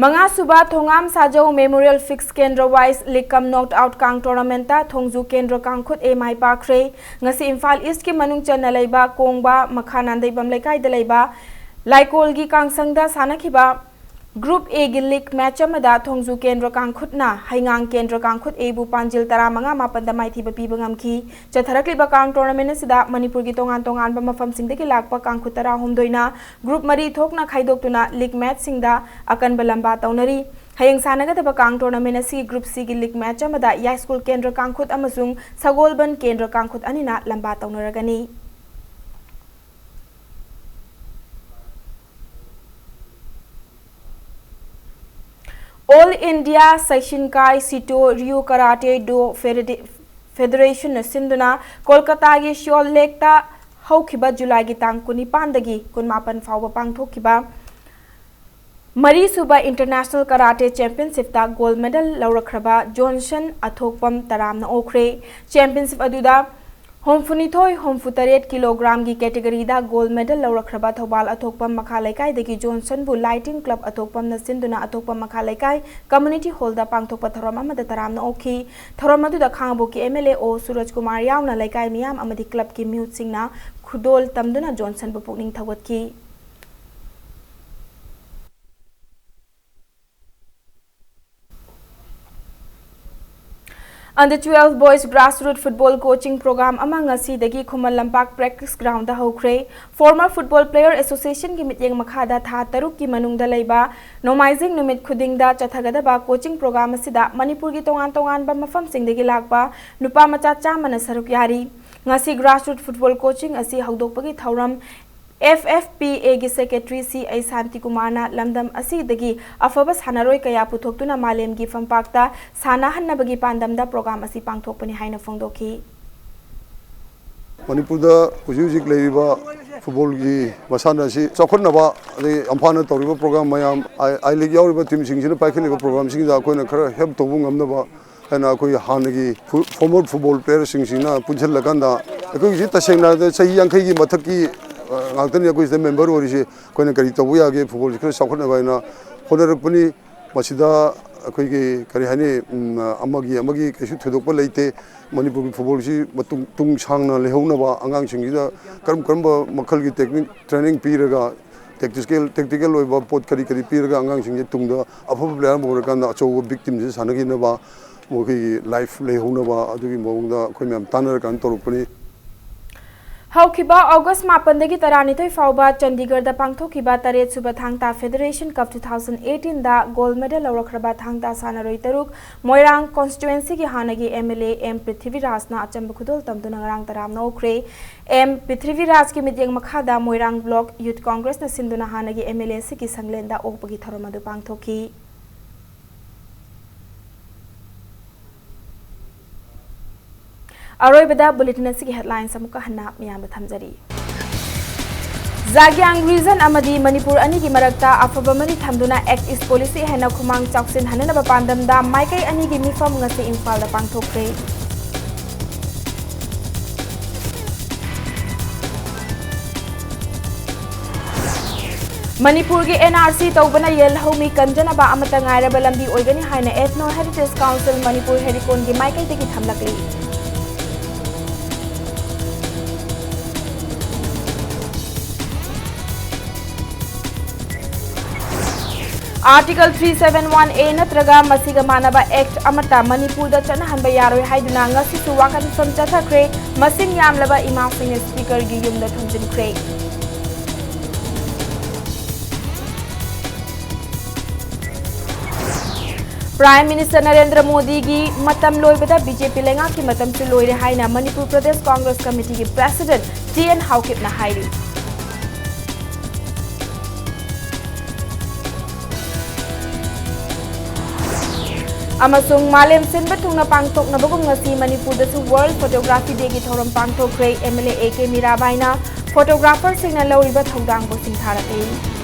ꯃꯉꯥꯁꯨꯕ ꯊꯣꯉꯥꯝ ꯁꯥꯖꯧ Memorial Fix Kendra Wise League cum Knockout Kang Tournament ꯇ ꯊꯣꯡꯖꯨ ꯀꯦꯟꯗ꯭ꯔ ꯀꯥꯡꯈꯨꯠ A ꯃꯥꯏ ꯄꯥꯛꯈ꯭ꯔꯦ꯫ ꯉꯁꯤ ꯏꯝꯐꯥꯜ East ꯀꯤ ꯃꯅꯨꯡ ꯆꯟꯅ ꯂꯩꯕ ꯀꯣꯡꯕ ꯃꯈꯥ ꯅꯥꯟꯗꯩꯕꯝ ꯂꯩꯀꯥꯏꯗ ꯂꯩꯕ ꯂꯥꯏꯀꯣꯜꯒꯤ ꯀꯥꯡꯁꯪꯗ ꯁꯥꯟꯅꯈꯤꯕ Group A ꯒꯤ league match ꯑꯃꯗ ꯊꯣꯡꯖꯨ ꯀꯦꯟꯗ꯭ꯔ ꯀꯥꯡꯈꯨꯠꯅ ꯍꯩꯉꯥꯡ ꯀꯦꯟꯗ꯭ꯔ ꯀꯥꯡꯈꯨꯠ A ꯕꯨ ꯄꯥꯟꯖꯤꯜ ꯇꯔꯥꯃꯉꯥ ꯃꯥꯄꯟꯗ ꯃꯥꯏꯊꯤꯕ ꯄꯤꯕ ꯉꯝꯈꯤ꯫ ꯆꯠꯊꯔꯛꯂꯤꯕ ꯀꯥꯡ tournament ꯑꯁꯤꯗ ꯃꯅꯤꯄꯨꯔꯒꯤ ꯇꯣꯉꯥꯟ ꯇꯣꯉꯥꯟꯕ ꯃꯐꯝꯁꯤꯡꯗꯒꯤ ꯂꯥꯛꯄ ꯀꯥꯡꯈꯨꯠ ꯇꯔꯥꯍꯨꯝꯗꯣꯏꯅ group ꯃꯔꯤ ꯊꯣꯛꯅ ꯈꯥꯏꯗꯣꯛꯇꯨꯅ league match ꯁꯤꯡꯗ ꯑꯀꯟꯕ ꯂꯝꯕꯥ ꯇꯧꯅꯔꯤ꯫ ꯍꯌꯦꯡ ꯁꯥꯟꯅꯒꯗꯕ ꯀꯥꯡ tournament ꯑꯁꯤ Group C ꯒꯤ league match ꯑꯃꯗ ꯌꯥꯏꯁ꯭ꯀꯨꯜ ꯀꯦꯟꯗ꯭ꯔ ꯀꯥꯡꯈꯨꯠ ꯑꯃꯁꯨꯡ ꯁꯒꯣꯜꯕꯟ ꯀꯦꯟꯗ꯭ꯔ ꯀꯥꯡꯈꯨꯠ ꯑꯅꯤꯅ ꯂꯝꯕꯥ ꯇꯧꯅꯔꯒꯅꯤ꯫ All India Seishinkai Sito Ryu Karate Do Federa-, Federation ꯅ ꯁꯤꯟꯗꯨꯅ ꯀꯣꯜꯀꯇꯥꯒꯤ ꯁꯤꯑꯣꯜ ꯂꯦꯛꯇ ꯍꯧꯈꯤꯕ ꯖꯨꯂꯥꯏꯒꯤ ꯇꯥꯡ ꯀꯨꯟꯅꯤꯄꯥꯟꯗꯒꯤ ꯀꯨꯟꯃꯥꯄꯟ ꯐꯥꯎꯕ ꯄꯥꯡꯊꯣꯛꯈꯤꯕ ꯃꯔꯤꯁꯨꯕ International Karate Championship ꯇ gold medal ꯂꯧꯔꯛꯈ꯭ꯔꯕ ꯖꯣꯟꯁꯟ ꯑꯊꯣꯛꯄꯝ ꯇꯔꯥꯝꯅ ꯑꯣꯛꯈ꯭ꯔꯦ꯫ Championship ꯑꯗꯨꯗ ꯍꯨꯝꯐꯨꯅꯤꯊꯣꯏ ꯍꯨꯝꯐꯨꯇꯔꯦꯠ ꯀꯤꯂꯣꯒ꯭ꯔꯥꯝꯒꯤ category ꯗ gold medal ꯂꯧꯔꯛꯈ꯭ꯔꯕ ꯊꯧꯕꯥꯜ ꯑꯊꯣꯛꯄꯝ ꯃꯈꯥ ꯂꯩꯀꯥꯏꯗꯒꯤ ꯖꯣꯟꯁꯟꯕꯨ ꯂꯥꯏꯇꯤꯡ club ꯑꯊꯣꯛꯄꯝꯅ ꯁꯤꯟꯗꯨꯅ ꯑꯊꯣꯛꯄꯝ ꯃꯈꯥ ꯂꯩꯀꯥꯏ community hall ꯗ ꯄꯥꯡꯊꯣꯛꯄ ꯊꯧꯔꯝ ꯑꯃꯗ ꯇꯔꯥꯝꯅ ꯑꯣꯛꯈꯤ꯫ ꯊꯧꯔꯝ ꯑꯗꯨꯗ ꯈꯥꯉꯕꯣꯛꯀꯤ M L A O ꯁꯨꯔꯖ ꯀꯨꯃꯥꯔ ꯌꯥꯎꯅ ꯂꯩꯀꯥꯏ ꯃꯤꯌꯥꯝ ꯑꯃꯗꯤ club ꯀꯤ ꯃꯤꯍꯨꯠꯁꯤꯡꯅ ꯈꯨꯗꯣꯜ ꯇꯝꯗꯨꯅ ꯖꯣꯟꯁꯟꯕꯨ ꯄꯨꯛꯅꯤꯡ ꯊꯧꯒꯠꯈꯤ꯫ Under twelve Boys Grassroots Football Coaching Program ꯑꯃ ꯉꯁꯤꯗꯒꯤ ꯈꯨꯃꯟ ꯂꯝꯄꯥꯛ practice ground ꯗ ꯍꯧꯈ꯭ꯔꯦ꯫ Former Football Player Association ꯒꯤ ꯃꯤꯠꯌꯦꯡ ꯃꯈꯥꯗ ꯊꯥ ꯇꯔꯨꯛꯀꯤ ꯃꯅꯨꯡꯗ ꯂꯩꯕ ꯅꯣꯡꯃꯥꯏꯖꯤꯡ ꯅꯨꯃꯤꯠ ꯈꯨꯗꯤꯡꯗ ꯆꯠꯊꯒꯗꯕ coaching program ꯑꯁꯤꯗ ꯃꯅꯤꯄꯨꯔꯒꯤ ꯇꯣꯉꯥꯟ ꯇꯣꯉꯥꯟꯕ ꯃꯐꯝꯁꯤꯡꯗꯒꯤ ꯂꯥꯛꯄ ꯅꯨꯄꯥ ꯃꯆꯥ ꯆꯥꯝꯃꯅ ꯁꯔꯨꯛ ꯌꯥꯔꯤ꯫ ꯉꯁꯤ grassroots football coaching ꯑꯁꯤ ꯍꯧꯗꯣꯛꯄꯒꯤ ꯊꯧꯔꯝ F F P A ꯒꯤ secretary C I ꯁꯥꯟꯇꯤꯀꯨꯃꯥꯔꯅ ꯂꯝꯗꯝ ꯑꯁꯤꯗꯒꯤ ꯑꯐꯕ ꯁꯥꯟꯅꯔꯣꯏ ꯀꯌꯥ ꯄꯨꯊꯣꯛꯇꯨꯅ ꯃꯥꯂꯦꯝꯒꯤ ꯐꯝꯄꯥꯛꯇ ꯁꯥꯟꯅꯍꯟꯅꯕꯒꯤ ꯄꯥꯟꯗꯝꯗ program ꯑꯁꯤ ꯄꯥꯡꯊꯣꯛꯄꯅꯤ ꯍꯥꯏꯅ ꯐꯣꯡꯗꯣꯛꯈꯤ꯫ ꯃꯅꯤꯄꯨꯔꯗ ꯍꯧꯖꯤꯛ ꯍꯧꯖꯤꯛ ꯂꯩꯔꯤꯕ football ꯒꯤ ꯃꯁꯥꯟꯅ ꯑꯁꯤ ꯆꯥꯎꯈꯠꯅꯕ, ꯑꯗꯩ ꯑꯝꯐꯥꯅ ꯇꯧꯔꯤꯕ program ꯃꯌꯥꯝ, I, I League ꯌꯥꯎꯔꯤꯕ team ꯁꯤꯡꯁꯤꯅ ꯄꯥꯏꯈꯠꯂꯤꯕ program ꯁꯤꯡꯗ ꯑꯩꯈꯣꯏꯅ ꯈꯔ help ꯇꯧꯕ ꯉꯝꯅꯕ ꯍꯥꯏꯅ ꯑꯩꯈꯣꯏ ꯍꯥꯟꯅꯒꯤ ꯐꯨ-, former football player ꯁꯤꯡꯁꯤꯅ ꯄꯨꯟꯁꯤꯜꯂꯀꯥꯟꯗ, ꯑꯩꯈꯣꯏꯒꯤꯁꯤ ꯇꯁꯦꯡꯅ ꯍꯥꯏꯔꯕꯗ ꯆꯍꯤ ꯌꯥꯡꯈꯩꯒꯤ ꯃꯊꯛꯀꯤ, ꯑ, ꯉꯥꯛꯇꯅꯤ ꯑꯩꯈꯣꯏ ꯁꯤꯗ member ꯑꯣꯏꯔꯤꯁꯤ꯫ ꯑꯩꯈꯣꯏꯅ ꯀꯔꯤ ꯇꯧꯕ ꯌꯥꯒꯦ, football ꯁꯤ ꯈꯔ ꯆꯥꯎꯈꯠꯅꯕ ꯍꯥꯏꯅ ꯍꯣꯠꯅꯔꯛꯄꯅꯤ꯫ ꯃꯁꯤꯗ ꯑꯩꯈꯣꯏꯒꯤ ꯀꯔꯤ ꯍꯥꯏꯅꯤ, ꯎꯝ, ꯑꯃꯒꯤ ꯑꯃꯒꯤ ꯀꯩꯁꯨ ꯊꯣꯏꯗꯣꯛꯄ ꯂꯩꯇꯦ꯫ ꯃꯅꯤꯄꯨꯔꯒꯤ ꯐꯨꯠꯕꯣꯜꯁꯤ ꯃꯇꯨꯡ, ꯇꯨꯡ ꯁꯥꯡꯅ ꯂꯩꯍꯧꯅꯕ, ꯑꯉꯥꯡꯁꯤꯡꯁꯤꯗ ꯀꯔꯝ ꯀꯔꯝꯕ ꯃꯈꯜꯒꯤ ꯇꯦꯛꯅꯤꯛ ꯇ꯭ꯔꯦꯅꯤꯡ ꯄꯤꯔꯒ, ꯇꯦꯛꯇꯤꯀꯦꯜ, ꯇꯦꯛꯇꯤꯀꯦꯜ ꯑꯣꯏꯕ ꯄꯣꯠ ꯀꯔꯤ ꯀꯔꯤ ꯄꯤꯔꯒ ꯑꯉꯥꯡꯁꯤꯡꯁꯦ ꯇꯨꯡꯗ ꯑꯐꯕ ꯄ꯭ꯂꯦꯌꯔ ꯑꯃ ꯑꯣꯏꯔꯀꯥꯟꯗ ꯑꯆꯧꯕ ꯕꯤꯛ ꯇꯤꯝꯁꯤ ꯁꯥꯟꯅꯈꯤꯅꯕ, ꯃꯈꯣꯏꯒꯤ ꯂꯥꯏꯐ ꯂꯩꯍꯧꯅꯕ, ꯑꯗꯨꯒꯤ ꯃꯑꯣꯡꯗ ꯑꯩꯈꯣꯏ ꯃꯌꯥꯝ ꯇꯥꯟꯅꯔꯀꯥꯟꯗ ꯇꯧꯔꯛꯄꯅꯤ꯫ ꯍꯧꯈꯤꯕ ꯑꯣꯒꯁ ꯃꯥꯄꯟꯗꯒꯤ ꯇꯔꯥꯅꯤꯊꯣꯏ ꯐꯥꯎꯕ ꯆꯟꯗꯤꯒꯔꯗ ꯄꯥꯡꯊꯣꯛꯈꯤꯕ ꯇꯔꯦꯠ ꯁꯨꯕ ꯊꯥꯡ ꯇꯥ ꯐꯦꯗꯔꯦꯁꯟ ꯀꯞ two thousand eighteen ꯗ ꯒꯣꯜ ꯃꯦꯗꯜ ꯂꯧꯔꯛꯈ꯭ꯔꯕ ꯊꯥꯡ ꯇꯥ ꯁꯥꯟꯅꯔꯣꯏ ꯇꯔꯨꯛ ꯃꯣꯏꯔꯥꯡ ꯀꯣꯟꯁꯇꯤꯇ꯭ꯋꯦꯟꯁꯤꯒꯤ ꯍꯥꯟꯅꯒꯤ ꯑꯦꯝ ꯑꯦꯜ ꯑꯦ ꯑꯦꯝ ꯄ꯭ꯔꯤꯊꯤꯕꯤꯔꯥꯖꯅ ꯑꯆꯝꯕ ꯈꯨꯗꯣꯜ ꯇꯝꯗꯨꯅ ꯉꯔꯥꯡ ꯇꯔꯥꯝꯅ ꯑꯣꯛꯈ꯭ꯔꯦ꯫ ꯑꯦꯝ ꯄ꯭ꯔꯤꯊꯤꯕꯤꯔꯥꯖꯀꯤ ꯃꯤꯠꯌꯦꯡ ꯃꯈꯥꯗ ꯃꯣꯏꯔꯥꯡ ꯕ꯭ꯂꯣꯛ ꯌꯨꯠ ꯀꯣꯡꯒ꯭ꯔꯦꯁꯅ ꯁꯤꯟꯗꯨꯅ ꯍꯥꯟꯅꯒꯤ ꯑꯦꯝ ꯑꯦꯜ ꯑꯦ ꯁꯤꯒꯤ ꯁꯪꯂꯦꯟꯗ ꯑꯣꯛꯄꯒꯤ ꯊꯧꯔꯝ ꯑꯗꯨ ꯄꯥꯡꯊꯣꯛꯈꯤ꯫ ꯑꯔꯣꯏꯕꯗ ꯕꯨꯂꯦꯇꯤꯟ ꯑꯁꯤꯒꯤ ꯍꯦꯗꯂꯥꯏꯟꯁ ꯑꯃꯨꯛꯀ ꯍꯟꯅ ꯃꯤꯌꯥꯝꯗ ꯊꯝꯖꯔꯤ꯫ ꯖꯥꯒꯤꯌꯥꯡ ꯔꯤꯖꯟ ꯑꯃꯗꯤ ꯃꯅꯤꯄꯨꯔ ꯑꯅꯤꯒꯤ ꯃꯔꯛꯇ ꯑꯐꯕ ꯃꯔꯤ ꯊꯝꯗꯨꯅ ꯑꯦꯛ ꯏꯁ ꯄꯣꯂꯤꯁꯤ ꯍꯦꯟꯅ ꯈꯨꯃꯥꯡ ꯆꯥꯎꯁꯤꯟꯍꯟꯅꯅꯕ ꯄꯥꯟꯗꯝꯗ ꯃꯥꯏꯀꯩ ꯑꯅꯤꯒꯤ ꯃꯤꯐꯝ ꯉꯁꯤ ꯏꯝꯐꯥꯜꯗ ꯄꯥꯡꯊꯣꯛꯈ꯭ꯔꯦ꯫ ꯃꯅꯤꯄꯨꯔꯒꯤ ꯑꯦꯟ ꯑꯥꯔ ꯁꯤ ꯇꯧꯕꯅ ꯌꯦꯜꯍꯧꯃꯤ ꯀꯟꯖꯅꯕ ꯑꯃꯠꯇ ꯉꯥꯏꯔꯕ ꯂꯝꯕꯤ ꯑꯣꯏꯒꯅꯤ ꯍꯥꯏꯅ Ethno Heritage Council ꯃꯅꯤꯄꯨꯔ ꯍꯦꯔꯤꯀꯣꯟꯒꯤ ꯃꯥꯏꯀꯩꯗꯒꯤ ꯊꯝꯂꯛꯂꯤ꯫ Article three seven one A ꯅꯠꯇ꯭ꯔꯒ ꯃꯁꯤꯒ ꯃꯥꯟꯅꯕ ꯑꯦꯛ ꯑꯃꯠꯇ ꯃꯅꯤꯄꯨꯔꯗ ꯆꯠꯅꯍꯟꯕ ꯌꯥꯔꯣꯏ ꯍꯥꯏꯗꯨꯅ ꯉꯁꯤꯁꯨ ꯋꯥꯀꯠꯐꯝ ꯆꯠꯊꯈ꯭ꯔꯦ꯫ ꯃꯁꯤꯡ ꯌꯥꯝꯂꯕ ꯏꯃꯥꯁꯤꯡꯅ ꯁ꯭ꯄꯤꯀꯔꯒꯤ ꯌꯨꯝꯗ ꯊꯣꯝꯖꯤꯟꯈ꯭ꯔꯦ꯫ Prime Minister ꯅꯔꯦꯟꯗ꯭ꯔ ꯃꯣꯗꯤꯒꯤ ꯃꯇꯝ ꯂꯣꯏꯕꯗ ꯕꯤ ꯖꯦ ꯄꯤ ꯂꯩꯉꯥꯛꯀꯤ ꯃꯇꯝꯁꯨ ꯂꯣꯏꯔꯦ ꯍꯥꯏꯅ ꯃꯅꯤꯄꯨꯔ ꯄ꯭ꯔꯗꯦꯁ ꯀꯣꯡꯒ꯭ꯔꯦꯁ ꯀꯃꯤꯇꯤꯒꯤ President ꯇꯤ ꯑꯦꯟ ꯍꯥꯎꯀꯤꯞꯅ ꯍꯥꯏꯔꯤ꯫ ꯑꯃꯁꯨꯡ ꯃꯥꯂꯦꯝ ꯁꯤꯟꯕ ꯊꯨꯡꯅ ꯄꯥꯡꯊꯣꯛꯅꯕꯒꯨꯝ ꯉꯁꯤ ꯃꯅꯤꯄꯨꯔꯗꯁꯨ World Photography Day ꯒꯤ ꯊꯧꯔꯝ ꯄꯥꯡꯊꯣꯛꯈ꯭ꯔꯦ꯫ M L A A K ꯃꯤꯔꯥꯕꯥꯏꯅ photographer ꯁꯤꯡꯅ ꯂꯧꯔꯤꯕ ꯊꯧꯗꯥꯡꯕꯨ ꯁꯤꯡꯊꯥꯔꯛꯂꯤ꯫